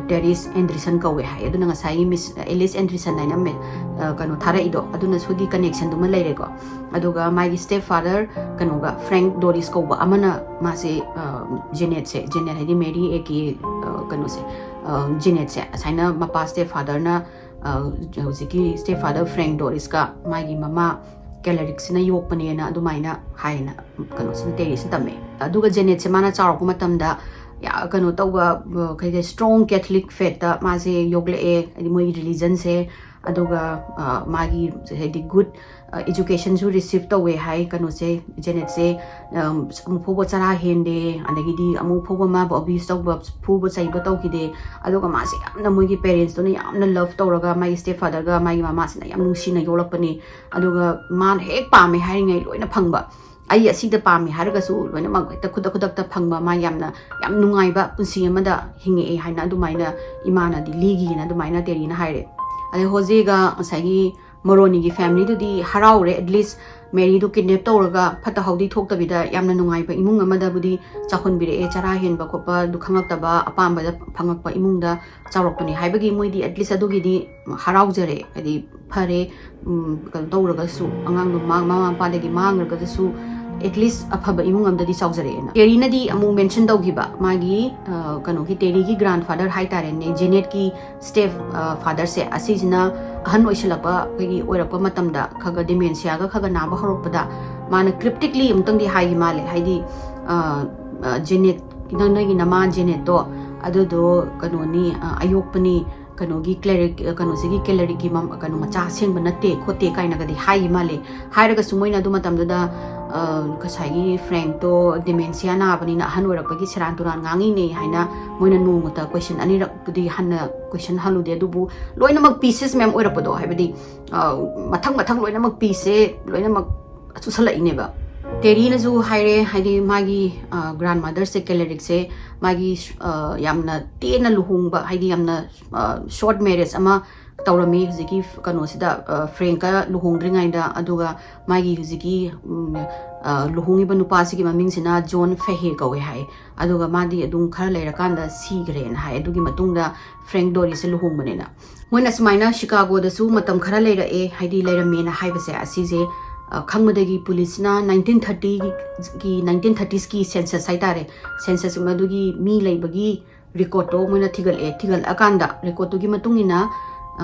ꯇꯦꯔꯤꯁ ꯑꯦꯟꯗ꯭ꯔꯤꯁꯟ ꯀꯧꯋꯦ ꯍꯥꯏꯌꯦ꯫ ꯑꯗꯨꯅ ꯉꯁꯥꯏꯒꯤ ꯃꯤꯁ ꯑꯦꯂꯤꯁ ꯑꯦꯟꯗ꯭ꯔꯤꯁꯟ ꯍꯥꯏꯅ ꯃꯦ-, ꯑ, ꯀꯩꯅꯣ ꯊꯥꯔꯛꯏꯗꯣ, ꯑꯗꯨꯅꯁꯨꯒꯤ connectionꯗꯨꯃ ꯂꯩꯔꯦꯀꯣ꯫ ꯑꯗꯨꯒ ꯃꯥꯒꯤ step father ꯀꯩꯅꯣꯒ, ꯐ꯭ꯔꯦꯡꯛ ꯗꯣꯔꯤꯁ ꯀꯧꯕ ꯑꯃꯅ ꯃꯥꯁꯦ, ꯑ, ꯖꯦꯅꯦꯠꯁꯦ, ꯖꯦꯅꯦꯠ ꯍꯥꯏꯗꯤ ꯃꯦꯔꯤ ꯑꯦꯒꯤ, ꯑ, ꯀꯩꯅꯣꯁꯦ, ꯑ, ꯖꯦꯅꯦꯠꯁꯦ ꯑꯁꯥꯏꯅ ꯃꯄꯥ step fatherꯅ, ꯑ, ꯍꯧꯖꯤꯛꯀꯤ step father ꯐ꯭ꯔꯦꯡꯛ ꯗꯣꯔꯤꯁꯀ ꯃꯥꯒꯤ ꯃꯃꯥ ꯀꯦꯂꯔꯤꯛꯁꯤꯅ ꯌꯣꯛꯄꯅꯦꯅ ꯑꯗꯨꯃꯥꯏꯅ ꯍꯥꯏꯅ ꯀꯩꯅꯣꯁꯤꯅ, ꯇꯦꯔꯤꯁꯤꯅ ꯇꯝꯃꯦ꯫ ꯑꯗꯨꯒ ꯖꯦꯅꯦꯠꯁꯦ ꯃꯥꯅ ꯆꯥꯎꯔꯛꯄ ꯃꯇꯝꯗ ꯌꯥ-, ꯀꯩꯅꯣ ꯇꯧꯕ, ꯑ, ꯀꯩ ꯍꯥꯏ, strong Catholic faithꯇ ꯃꯥꯁꯦ ꯌꯣꯛꯂꯛꯑꯦ, ꯍꯥꯏꯗꯤ ꯃꯣꯏꯒꯤ religionꯁꯦ꯫ ꯑꯗꯨꯒ, ꯑ, ꯃꯥꯒꯤ ꯍꯥꯏꯗꯤ good, ꯑ, educationꯁꯨ receive ꯇꯧꯋꯦ ꯍꯥꯏ꯫ ꯀꯩꯅꯣꯁꯦ, ꯖꯦꯅꯦꯠꯁꯦ, ꯑꯝ, ꯑꯃꯨꯛ ꯐꯥꯎꯕ ꯆꯔꯥ ꯍꯦꯟꯗꯦ, ꯑꯗꯒꯤꯗꯤ ꯑꯃꯨꯛ ꯐꯥꯎꯕ ꯃꯥꯕꯨ abuse ꯇꯧꯕ, ꯐꯨꯕ ꯆꯩꯕ ꯇꯧꯈꯤꯗꯦ꯫ ꯑꯗꯨꯒ ꯃꯥꯁꯦ ꯌꯥꯝꯅ, ꯃꯣꯏꯒꯤ parentsꯇꯨꯅ ꯌꯥꯝꯅ love ꯇꯧꯔꯒ, ꯃꯥꯒꯤ step fatherꯒ ꯃꯥꯒꯤ ꯃꯃꯥꯁꯤꯅ ꯌꯥꯝ ꯅꯨꯡꯁꯤꯅ ꯌꯣꯛꯂꯛꯄꯅꯤ꯫ ꯑꯗꯨꯒ ꯃꯥꯅ ꯍꯦꯛ ꯄꯥꯝꯃꯦ ꯍꯥꯏꯔꯤꯉꯩ ꯂꯣꯏꯅ ꯐꯪꯕ, ꯑꯩ ꯑꯁꯤꯗ ꯄꯥꯝꯃꯦ ꯍꯥꯏꯔꯒꯁꯨ ꯂꯣꯏꯅꯃꯛ ꯍꯦꯛꯇ ꯈꯨꯗꯛ ꯈꯨꯗꯛꯇ ꯐꯪꯕ, ꯃꯥ ꯌꯥꯝꯅ, ꯌꯥꯝ ꯅꯨꯡꯉꯥꯏꯕ ꯄꯨꯟꯁꯤ ꯑꯃꯗ ꯍꯤꯡꯉꯛꯑꯦ ꯍꯥꯏꯅ ꯑꯗꯨꯃꯥꯏꯅ ꯏꯃꯥꯅꯗꯤ ꯂꯤꯒꯤꯅ ꯑꯗꯨꯃꯥꯏꯅ ꯇꯦꯔꯤꯅ ꯍꯥꯏꯔꯦ꯫ ꯑꯗꯩ ꯍꯣꯖꯦꯒ ꯉꯁꯥꯏꯒꯤ ꯃꯣꯔꯣꯅꯤꯒꯤ familyꯗꯨꯗꯤ ꯍꯔꯥꯎꯔꯦ, at least ꯃꯦꯔꯤꯗꯨ kidnap ꯇꯧꯔꯒ ꯐꯠꯇ ꯍꯥꯎꯗꯤ ꯊꯣꯛꯇꯕꯤꯗ ꯌꯥꯝꯅ ꯅꯨꯡꯉꯥꯏꯕ ꯏꯃꯨꯡ ꯑꯃꯗꯕꯨꯗꯤ ꯆꯥꯎꯍꯟꯕꯤꯔꯛꯑꯦ, ꯆꯔꯥ ꯍꯦꯟꯕ ꯈꯣꯠꯄ ꯑꯗꯨ ꯈꯪꯉꯛꯇꯕ, ꯑꯄꯥꯝꯕꯗ ꯐꯪꯉꯛꯄ ꯏꯃꯨꯡꯗ ꯆꯥꯎꯔꯛꯄꯅꯤ ꯍꯥꯏꯕꯒꯤ ꯃꯣꯏꯗꯤ at least ꯑꯗꯨꯒꯤꯗꯤ ꯍꯔꯥꯎꯖꯔꯦ꯫ ꯍꯥꯏꯗꯤ ꯐꯔꯦ, ꯎꯝ, ꯀꯩꯅꯣ ꯇꯧꯔꯒꯁꯨ, ꯑꯉꯥꯡꯗꯣ ꯃꯥ-, ꯃꯃꯥ ꯃꯄꯥꯗꯒꯤ ꯃꯥꯡꯈ꯭ꯔꯒꯁꯨ at least ꯑꯐꯕ ꯏꯃꯨꯡ ꯑꯃꯗꯗꯤ ꯆꯥꯎꯖꯔꯛꯑꯦꯅ꯫ ꯇꯦꯔꯤꯅꯗꯤ ꯑꯃꯨꯛ mention ꯇꯧꯈꯤꯕ, ꯃꯥꯒꯤ, ꯑ, ꯀꯩꯅꯣꯒꯤ, ꯇꯦꯔꯤꯒꯤ grandfather ꯍꯥꯏꯇꯥꯔꯦꯅꯦ, ꯖꯦꯅꯦꯠꯀꯤ step, ꯑ, fatherꯁꯦ, ꯑꯁꯤꯁꯤꯅ ꯑꯍꯟ ꯑꯣꯏꯁꯜꯂꯛꯄ, ꯑꯩꯈꯣꯏꯒꯤ ꯑꯣꯏꯔꯛꯄ ꯃꯇꯝꯗ ꯈꯔ ꯈꯔ dementiaꯒ ꯈꯔ ꯈꯔ ꯅꯥꯕ ꯍꯧꯔꯛꯄꯗ ꯃꯥꯅ cryptically ꯑꯃꯨꯛꯇꯪꯗꯤ ꯍꯥꯏꯈꯤ ꯃꯥꯜꯂꯦ, ꯍꯥꯏꯗꯤ, ꯑ, ꯑ, ꯖꯦꯅꯦꯠ, ꯅꯪ, ꯅꯣꯏꯒꯤ ꯅꯃꯥ ꯖꯦꯅꯦꯠꯇꯣ, ꯑꯗꯨꯗꯣ ꯀꯩꯅꯣꯅꯤ, ꯑ, ꯑꯌꯣꯛꯄꯅꯤ, ꯀꯩꯅꯣꯒꯤ cleric, ꯑ, ꯀꯩꯅꯣꯁꯤꯒꯤ clericꯀꯤ ꯃꯝ-, ꯀꯩꯅꯣ, ꯃꯆꯥ ꯑꯁꯦꯡꯕ ꯅꯠꯇꯦ ꯈꯣꯠꯇꯦ ꯀꯥꯏꯅꯒꯗꯤ ꯍꯥꯏꯈꯤ ꯃꯥꯜꯂꯦ꯫ ꯍꯥꯏꯔꯒꯁꯨ ꯃꯣꯏꯅ ꯑꯗꯨ ꯃꯇꯝꯗꯨꯗ, ꯉꯁꯥꯏꯒꯤ ꯐ꯭ꯔꯦꯡꯛꯇꯣ ꯗꯤꯃꯦꯟꯁꯤꯌꯥ ꯅꯥꯕꯅꯤꯅ ꯑꯍꯟ ꯑꯣꯏꯔꯛꯄꯒꯤ ꯁꯦꯔꯥꯟ ꯇꯨꯔꯥꯟ ꯉꯥꯡꯉꯤꯅꯦ ꯍꯥꯏꯅ ꯃꯣꯏꯅ ꯅꯣꯡꯃꯇ ꯀꯣꯏꯁꯟ ꯑꯅꯤꯔꯛꯄꯨꯗꯤ ꯍꯟꯅ ꯀꯣꯏꯁꯟ ꯍꯜꯂꯨꯗꯦ꯫ ꯑꯗꯨꯕꯨ ꯂꯣꯏꯅꯃꯛ ꯄꯤꯁꯦꯁ ꯃꯌꯥꯝ ꯑꯣꯏꯔꯛꯄꯗꯣ, ꯍꯥꯏꯕꯗꯤ ꯃꯊꯪ ꯃꯊꯪ ꯂꯣꯏꯅꯃꯛ ꯄꯤꯁꯦ ꯂꯣꯏꯅꯃꯛ ꯆꯨꯁꯜꯂꯛꯏꯅꯦꯕ꯫ ꯇꯦꯔꯤꯅꯁꯨ ꯍꯥꯏꯔꯦ, ꯍꯥꯏꯗꯤ ꯃꯥꯒꯤ ꯒ꯭ꯔꯥꯟ ꯃꯥꯗꯔꯁꯦ, ꯀꯦꯂꯦꯔꯤꯛꯁꯦ ꯃꯥꯒꯤ ꯌꯥꯝꯅ ꯇꯦꯟꯅ ꯂꯨꯍꯣꯡꯕ, ꯍꯥꯏꯗꯤ ꯌꯥꯝꯅ ꯁꯣꯔꯠ ꯃꯦꯔꯦꯖ ꯑꯃ ꯇꯧꯔꯝꯃꯤ ꯍꯧꯖꯤꯛꯀꯤ ꯀꯩꯅꯣꯁꯤꯗ, ꯐ꯭ꯔꯦꯡꯀ ꯂꯨꯍꯣꯡꯗ꯭ꯔꯤꯉꯩꯗ꯫ ꯑꯗꯨꯒ ꯃꯥꯒꯤ ꯍꯧꯖꯤꯛꯀꯤ ꯂꯨꯍꯣꯡꯉꯤꯕ ꯅꯨꯄꯥꯁꯤꯒꯤ ꯃꯃꯤꯡꯁꯤꯅ ꯖꯣꯟ ꯐꯦꯍꯦ ꯀꯧꯋꯦ ꯍꯥꯏ꯫ ꯑꯗꯨꯒ ꯃꯥꯗꯤ ꯑꯗꯨꯝ ꯈꯔ ꯂꯩꯔꯀꯥꯟꯗ ꯁꯤꯈ꯭ꯔꯦꯅ ꯍꯥꯏ꯫ ꯑꯗꯨꯒꯤ ꯃꯇꯨꯡꯗ ꯐ꯭ꯔꯦꯡ ꯗꯣꯔꯤꯁꯦ ꯂꯨꯍꯣꯡꯕꯅꯦꯅ꯫ ꯃꯣꯏꯅ ꯁꯨꯃꯥꯏꯅ ꯁꯤꯀꯥꯒꯣꯗꯁꯨ ꯃꯇꯝ ꯈꯔ ꯂꯩꯔꯛꯑꯦ, ꯍꯥꯏꯗꯤ ꯂꯩꯔꯝꯃꯦꯅ ꯍꯥꯏꯕꯁꯦ, ꯑꯁꯤꯁꯦ ꯈꯪꯕꯗꯒꯤ ꯄꯨꯂꯤꯁꯅ ꯅꯥꯏꯟꯇꯤꯟ ꯊꯥꯔꯇꯤꯒꯤ ꯅꯥꯏꯟꯇꯤꯟ ꯊꯥꯔꯇꯤꯁꯀꯤ ꯁꯦꯟꯁꯁ ꯍꯥꯏꯇꯥꯔꯦ, ꯁꯦꯟꯁꯁ ꯃꯗꯨꯒꯤ ꯃꯤ ꯂꯩꯕꯒꯤ ꯔꯦꯀꯣꯔꯠꯇꯣ ꯃꯣꯏꯅ ꯊꯤꯒꯠꯂꯛꯑꯦ꯫ ꯊꯤꯒꯠꯂꯛꯑꯀꯥꯟꯗ ꯔꯦꯀꯣꯔꯠꯇꯨꯒꯤ ꯃꯇꯨꯡ ꯏꯟꯅ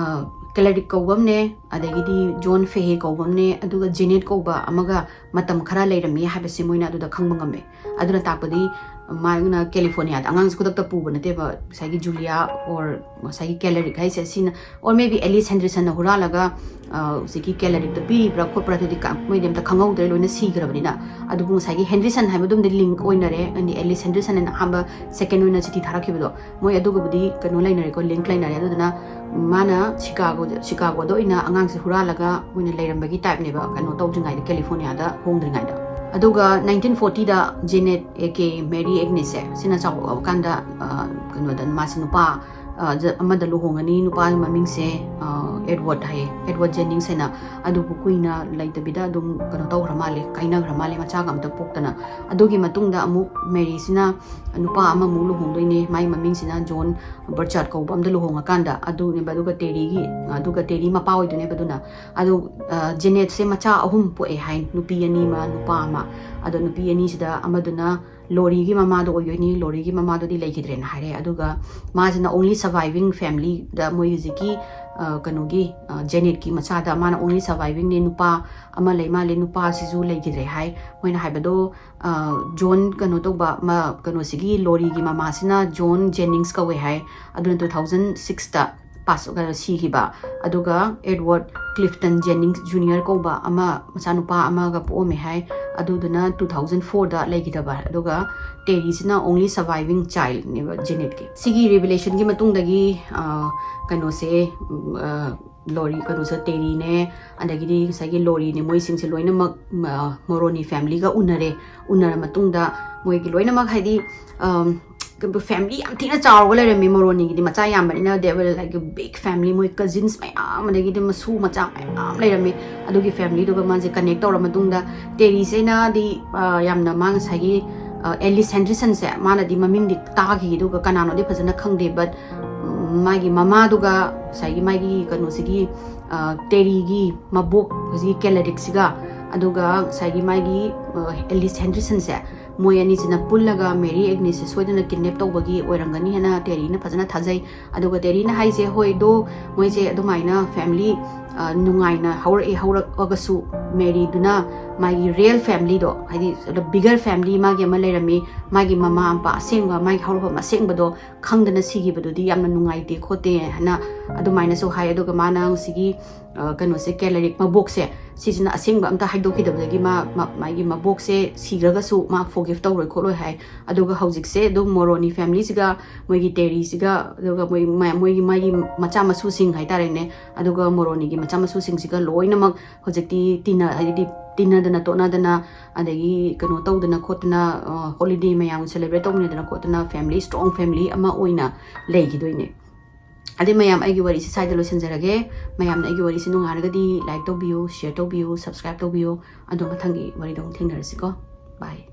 ꯀꯦꯂꯦꯔꯤꯛ ꯀꯧꯕ ꯑꯃꯅꯦ, ꯑꯗꯒꯤꯗꯤ ꯖꯣꯟ ꯐꯦꯍꯦ ꯀꯧꯕ ꯑꯃꯅꯦ, ꯑꯗꯨꯒ ꯖꯦꯅꯦꯠ ꯀꯧꯕ ꯑꯃꯒ ꯃꯇꯝ ꯈꯔ ꯂꯩꯔꯝꯃꯤ ꯍꯥꯏꯕꯁꯤ ꯃꯣꯏꯅ ꯑꯗꯨꯗ ꯈꯪꯕ ꯉꯝꯃꯦ꯫ ꯑꯗꯨꯅ ꯇꯥꯛꯄꯗꯤ ꯃꯥꯅ ꯀꯦꯂꯤꯐꯣꯔꯅꯤꯌꯥꯗ ꯑꯉꯥꯡꯁꯦ ꯈꯨꯗꯛꯇ ꯄꯨꯕ ꯅꯠꯇꯦꯕ, ꯉꯁꯥꯏꯒꯤ ꯖꯨꯂꯤꯌꯥ ꯑꯣꯔ ꯉꯁꯥꯏꯒꯤ ꯀꯦꯂꯦꯔꯤꯛ ꯍꯥꯏꯁꯦ ꯁꯤꯅ, ꯑꯣꯔ ꯃꯦꯕꯤ ꯑꯦꯂꯤꯁ ꯍꯦꯟꯗ꯭ꯔꯤꯁꯟꯅ ꯍꯨꯔꯥꯜꯂꯒ ꯍꯧꯖꯤꯛꯀꯤ ꯀꯦꯂꯦꯔꯤꯛꯇ ꯄꯤꯔꯤꯕ꯭ꯔꯥ ꯈꯣꯠꯄ꯭ꯔꯥ ꯑꯗꯨꯗꯤ ꯃꯣꯏꯗꯤ ꯑꯝꯇ ꯈꯪꯍꯧꯗ꯭ꯔꯦ, ꯂꯣꯏꯅ ꯁꯤꯈ꯭ꯔꯕꯅꯤꯅ꯫ ꯑꯗꯨꯕꯨ ꯉꯁꯥꯏꯒꯤ ꯍꯦꯟꯗ꯭ꯔꯤꯁꯟ ꯍꯥꯏꯕꯗꯨꯝꯗꯤ ꯂꯤꯡꯛ ꯑꯣꯏꯅꯔꯦ, ꯑꯦꯂꯤꯁ ꯍꯦꯟꯗ꯭ꯔꯤꯁꯟ ꯍꯥꯏꯅ ꯑꯍꯥꯟꯕ ꯁꯦꯀꯦꯟ ꯑꯣꯏꯅ ꯆꯤꯊꯤ ꯊꯥꯔꯛꯈꯤꯕꯗꯣ, ꯃꯣꯏ ꯑꯗꯨꯒꯕꯨꯗꯤ ꯀꯩꯅꯣ ꯂꯩꯅꯔꯦꯀꯣ, ꯂꯤꯡꯛ ꯂꯩꯅꯔꯦ꯫ ꯑꯗꯨꯗꯨꯅ ꯃꯥꯅ ꯁꯤꯀꯥꯒꯣ ꯁꯤꯀꯥꯒꯣꯗ ꯑꯣꯏꯅ ꯑꯉꯥꯡꯁꯦ ꯍꯨꯔꯥꯜꯂꯒ ꯃꯣꯏꯅ ꯂꯩꯔꯝꯕꯒꯤ ꯇꯥꯏꯞꯅꯦꯕ, ꯀꯩꯅꯣ ꯇꯧꯗ꯭ꯔꯤꯉꯩꯗ, ꯀꯦꯂꯤꯐꯣꯔꯅꯤꯌꯥꯗ ꯍꯣꯡꯗ꯭ꯔꯤꯉꯩꯗ꯫ ꯑꯗꯨꯒ ꯅꯥꯏꯟꯇꯤꯟ ꯐꯣꯔꯇꯤꯗ ꯖꯦꯅꯦꯠ ꯑꯦ ꯀꯦ ꯃꯦꯔꯤ ꯑꯦꯒꯅꯦꯁꯁꯦ ꯁꯤꯅ ꯆꯥꯎꯔꯛꯑꯀꯥꯟꯗ ꯀꯩꯅꯣꯗ ꯃꯥꯁꯦ ꯅꯨꯄꯥ ꯑꯃꯗ ꯂꯨꯍꯣꯡꯉꯅꯤ꯫ ꯅꯨꯄꯥꯒꯤ ꯃꯃꯤꯡꯁꯦ ꯑꯦꯗꯋꯥꯔꯗ ꯍꯥꯏꯌꯦ, ꯑꯦꯗꯋꯥꯔꯗ ꯖꯦꯅꯤꯡꯁ ꯍꯥꯏꯅ꯫ ꯑꯗꯨꯕꯨ ꯀꯨꯏꯅ ꯂꯩꯇꯕꯤꯗ ꯑꯗꯨꯝ ꯀꯩꯅꯣ ꯇꯧꯈ꯭ꯔ ꯃꯥꯜꯂꯦ, ꯀꯥꯏꯅꯈ꯭ꯔ ꯃꯥꯜꯂꯦ, ꯃꯆꯥꯒ ꯑꯝꯇ ꯄꯣꯛꯇꯅ꯫ ꯑꯗꯨꯒꯤ ꯃꯇꯨꯡꯗ ꯑꯃꯨꯛ ꯃꯦꯔꯤꯁꯤꯅ ꯅꯨꯄꯥ ꯑꯃꯃꯨꯛ ꯂꯨꯍꯣꯡꯗꯣꯏꯅꯦ, ꯃꯥꯏ ꯃꯃꯤꯡꯁꯤꯅ ꯖꯣꯟ ꯕꯔꯆꯥꯔꯗ ꯀꯧꯕ ꯑꯃꯗ ꯂꯨꯍꯣꯡꯉꯀꯥꯟꯗ꯫ ꯑꯗꯨꯅꯦꯕ, ꯑꯗꯨꯒ ꯇꯦꯔꯤꯒꯤ, ꯑꯗꯨꯒ ꯇꯦꯔꯤ ꯃꯄꯥ ꯑꯣꯏꯗꯣꯏꯅꯦꯕ꯫ ꯑꯗꯨꯅ ꯑꯗꯣ ꯖꯦꯅꯦꯠꯁꯦ ꯃꯆꯥ ꯑꯍꯨꯝ ꯄꯣꯛꯑꯦ ꯍꯥꯏ, ꯅꯨꯄꯤ ꯑꯅꯤ ꯑꯃ ꯅꯨꯄꯥ ꯑꯃ꯫ ꯑꯗꯣ ꯅꯨꯄꯤ ꯑꯅꯤꯁꯤꯗ ꯑꯃꯗꯨꯅ ꯂꯣꯔꯤꯒꯤ ꯃꯃꯥꯗꯣ ꯑꯣꯏꯗꯣꯏꯅꯤ, ꯂꯣꯔꯤꯒꯤ ꯃꯃꯥꯗꯨꯗꯤ ꯂꯩꯈꯤꯗ꯭ꯔꯦꯅ ꯍꯥꯏꯔꯦ꯫ ꯑꯗꯨꯒ ꯃꯥꯁꯤꯅ only surviving familyꯗ ꯃꯣꯏ ꯍꯧꯖꯤꯛꯀꯤ ꯀꯩꯅꯣꯒꯤ ꯖꯦꯅꯦꯠꯀꯤ ꯃꯆꯥꯗ ꯃꯥꯅ only survivingꯅꯦ, ꯅꯨꯄꯥ ꯑꯃ ꯂꯩ ꯃꯥꯜꯂꯦ, ꯅꯨꯄꯥꯁꯤꯁꯨ ꯂꯩꯈꯤꯗ꯭ꯔꯦ ꯍꯥꯏ꯫ ꯃꯣꯏꯅ ꯍꯥꯏꯕꯗꯣ ꯖꯣꯟ ꯀꯩꯅꯣ ꯇꯧꯕ ꯀꯩꯅꯣꯁꯤꯒꯤ ꯂꯣꯔꯤꯒꯤ ꯃꯃꯥꯁꯤꯅ ꯖꯣꯟ ꯖꯦꯅꯤꯡꯁ ꯀꯧꯋꯦ ꯍꯥꯏ꯫ ꯑꯗꯨꯅ ꯇꯨ ꯊꯥꯎꯖꯟ ꯁꯤꯛꯁꯇ ꯄꯥꯁ ꯁꯤꯈꯤꯕ꯫ ꯑꯗꯨꯒ ꯑꯦꯗꯋꯥꯔꯗ ꯀ꯭ꯂꯤꯐꯇꯟ ꯖꯦꯅꯤꯡꯁ ꯖꯨꯅꯤꯌꯔ ꯀꯧꯕ ꯑꯃ ꯃꯆꯥꯅꯨꯄꯥ ꯑꯃꯒ ꯄꯣꯛꯑꯝꯃꯦ ꯍꯥꯏ꯫ ꯑꯗꯨꯗꯨꯅ two thousand fourꯗ ꯂꯩꯈꯤꯗꯕ, ꯑꯗꯨꯒ ꯇꯦꯔꯤꯁꯤꯅ only surviving childꯅꯦꯕ ꯖꯦꯅꯤꯠꯀꯤ꯫ ꯁꯤꯒꯤ ꯔꯤꯚꯤꯂꯦꯁꯟꯒꯤ ꯃꯇꯨꯡꯗꯒꯤ ꯑ, ꯀꯩꯅꯣꯁꯦ, ꯎꯝ, ꯑ, ꯂꯣꯔꯤ, ꯀꯩꯅꯣꯁꯦ, ꯇꯦꯔꯤꯅꯦ, ꯑꯗꯒꯤꯗꯤ ꯉꯁꯥꯏꯒꯤ ꯂꯣꯔꯤꯅꯦ, ꯃꯣꯏꯁꯤꯡꯁꯦ ꯂꯣꯏꯅꯃꯛ, ꯃ-, ꯃꯣꯔꯣꯅꯤ ꯐꯦꯃꯤꯂꯤꯒ ꯎꯅꯔꯦ꯫ ꯎꯅꯔ ꯃꯇꯨꯡꯗ ꯃꯣꯏꯒꯤ ꯂꯣꯏꯅꯃꯛ, ꯍꯥꯏꯗꯤ, ꯑꯝ, ꯐꯦꯃꯤꯂꯤ ꯌꯥꯝ ꯊꯤꯅ ꯆꯥꯎꯔꯒ ꯂꯩꯔꯝꯃꯤ꯫ ꯃꯣꯔꯣꯅꯤꯒꯤꯗꯤ ꯃꯆꯥ ꯌꯥꯝꯕꯅꯤꯅ, they were like a big family, ꯃꯣꯏ ꯀꯖꯤꯟꯁ ꯃꯌꯥꯝ, ꯑꯗꯒꯤꯗꯤ ꯃꯁꯨ ꯃꯆꯥ ꯃꯌꯥꯝ ꯂꯩꯔꯝꯃꯤ꯫ ꯑꯗꯨꯒꯤ ꯐꯦꯃꯤꯂꯤꯗꯨꯒ ꯃꯥꯁꯦ ꯀꯅꯦꯛ ꯇꯧꯔ ꯃꯇꯨꯡꯗ, ꯇꯦꯔꯤꯁꯤꯅꯗꯤ, ꯑ, ꯌꯥꯝꯅ, ꯃꯥ ꯉꯁꯥꯏꯒꯤ, ꯑ, ꯑꯦꯂꯤꯁ ꯍꯦꯟꯗ꯭ꯔꯤꯁꯟꯁꯦ, ꯃꯥꯅꯗꯤ ꯃꯃꯤꯡꯗꯤ ꯇꯥꯈꯤ, ꯑꯗꯨꯒ ꯀꯅꯥꯅꯣꯗꯤ ꯐꯖꯅ ꯈꯪꯗꯦ, but, ꯎꯝ, ꯃꯥꯒꯤ ꯃꯃꯥꯗꯨꯒ ꯉꯁꯥꯏꯒꯤ ꯃꯥꯒꯤ ꯀꯩꯅꯣꯁꯤꯒꯤ, ꯑ, ꯇꯦꯔꯤꯒꯤ ꯃꯕꯣꯛ ꯍꯧꯖꯤꯛꯀꯤ ꯀꯦꯂꯔꯤꯛꯁꯤꯒ, ꯑꯗꯨꯒ ꯉꯁꯥꯏꯒꯤ ꯃꯥꯒꯤ, ꯑ, ꯑꯦꯂꯤꯁ ꯍꯦꯟꯗ꯭ꯔꯤꯁꯟꯁꯦ, ꯃꯣꯏ ꯑꯅꯤꯁꯤꯅ ꯄꯨꯜꯂꯒ ꯃꯦꯔꯤ ꯑꯦꯒꯅꯦꯁꯁꯦ ꯁꯣꯏꯗꯅ ꯀꯤꯗꯅꯦꯞ ꯇꯧꯕꯒꯤ ꯑꯣꯏꯔꯝꯒꯅꯤ ꯍꯥꯏꯅ ꯇꯦꯔꯤꯅ ꯐꯖꯅ ꯊꯥꯖꯩ꯫ ꯑꯗꯨꯒ ꯇꯦꯔꯤꯅ ꯍꯥꯏꯁꯦ, ꯍꯣꯏ, ꯗꯣ ꯃꯣꯏꯁꯦ ꯑꯗꯨꯃꯥꯏꯅ ꯐꯦꯃꯤꯂꯤ, ꯑ, ꯅꯨꯡꯉꯥꯏꯅ ꯍꯧꯔꯛꯑꯦ, ꯍꯧꯔꯛꯑꯒꯁꯨ ꯃꯦꯔꯤꯗꯨꯅ ꯃꯥꯒꯤ ꯔꯤꯌꯦꯜ ꯐꯦꯃꯤꯂꯤꯗꯣ, ꯍꯥꯏꯗꯤ bigger family ꯃꯥꯒꯤ ꯑꯃ ꯂꯩꯔꯝꯃꯤ, ꯃꯥꯒꯤ ꯃꯃꯥ ꯃꯄꯥ ꯑꯁꯦꯡꯕ, ꯃꯥꯒꯤ ꯍꯧꯔꯛꯐꯝ ꯑꯁꯦꯡꯕꯗꯣ ꯈꯪꯗꯅ ꯁꯤꯈꯤꯕꯗꯨꯗꯤ ꯌꯥꯝꯅ ꯅꯨꯡꯉꯥꯏꯇꯦ ꯈꯣꯠꯇꯦ ꯍꯥꯏꯅ ꯑꯗꯨꯃꯥꯏꯅꯁꯨ ꯍꯥꯏ꯫ ꯑꯗꯨꯒ ꯃꯥꯅ ꯍꯧꯖꯤꯛꯀꯤ, ꯑ, ꯀꯩꯅꯣꯁꯦ, ꯀꯦꯂꯔꯤꯛ ꯃꯕꯣꯛꯁꯦ, ꯁꯤꯁꯤꯅ ꯑꯁꯦꯡꯕ ꯑꯝꯇ ꯍꯥꯏꯗꯣꯛꯈꯤꯗꯕꯗꯒꯤ ꯃꯥ, ꯃꯥ, ꯃꯥꯒꯤ ꯃꯕꯣꯛꯁꯦ ꯁꯤꯈ꯭ꯔꯒꯁꯨ ꯃꯥ ꯐꯣꯔꯒꯤꯐ ꯇꯧꯔꯣꯏ ꯈꯣꯠꯂꯣꯏ ꯍꯥꯏ꯫ ꯑꯗꯨꯒ ꯍꯧꯖꯤꯛꯁꯦ ꯑꯗꯨꯝ ꯃꯣꯔꯣꯅꯤ ꯐꯦꯃꯤꯂꯤꯁꯤꯒ, ꯃꯣꯏꯒꯤ ꯇꯦꯔꯤꯁꯤꯒ, ꯑꯗꯨꯒ ꯃꯣꯏ, ꯃ-, ꯃꯣꯏꯒꯤ, ꯃꯥꯒꯤ ꯃꯆꯥ ꯃꯁꯨꯁꯤꯡ ꯍꯥꯏꯇꯥꯔꯦꯅꯦ, ꯑꯗꯨꯒ ꯃꯣꯔꯣꯅꯤꯒꯤ ꯃꯆꯥ ꯃꯁꯨꯁꯤꯡꯁꯤꯒ ꯂꯣꯏꯅꯃꯛ ꯍꯧꯖꯤꯛꯇꯤ ꯇꯤꯟꯅ-, ꯍꯥꯏꯗꯤ ꯇꯤꯟꯅꯗꯅ ꯇꯣꯠꯅꯗꯅ, ꯑꯗꯒꯤ ꯀꯩꯅꯣ ꯇꯧꯗꯅ ꯈꯣꯠꯇꯅ, ꯑ, ꯍꯣꯂꯤꯗꯦ ꯃꯌꯥꯝ ꯁꯦꯂꯦꯕ꯭ꯔꯦꯠ ꯇꯧꯃꯤꯟꯅꯗꯅ ꯈꯣꯠꯇꯅ ꯐꯦꯃꯤꯂꯤ, ꯁ꯭ꯇꯔꯣꯡ ꯐꯦꯃꯤꯂꯤ ꯑꯃ ꯑꯣꯏꯅ ꯂꯩꯈꯤꯗꯣꯏꯅꯦ꯫ ꯑꯗꯩ ꯃꯌꯥꯝ, ꯑꯩꯒꯤ ꯋꯥꯔꯤꯁꯤ ꯁ꯭ꯋꯥꯏꯗ ꯂꯣꯏꯁꯤꯟꯖꯔꯒꯦ꯫ ꯃꯌꯥꯝꯅ ꯑꯩꯒꯤ ꯋꯥꯔꯤꯁꯤ ꯅꯨꯡꯉꯥꯏꯔꯒꯗꯤ ꯂꯥꯏꯛ ꯇꯧꯕꯤꯌꯨ, ꯁꯤꯌꯔ ꯇꯧꯕꯤꯌꯨ, ꯁꯕꯁꯀ꯭ꯔꯥꯏꯕ ꯇꯧꯕꯤꯌꯨ꯫ ꯑꯗꯣ ꯃꯊꯪꯒꯤ ꯋꯥꯔꯤꯗ ꯑꯃꯨꯛ ꯊꯦꯡꯅꯔꯁꯤꯀꯣ꯫ ꯕꯥꯏ꯫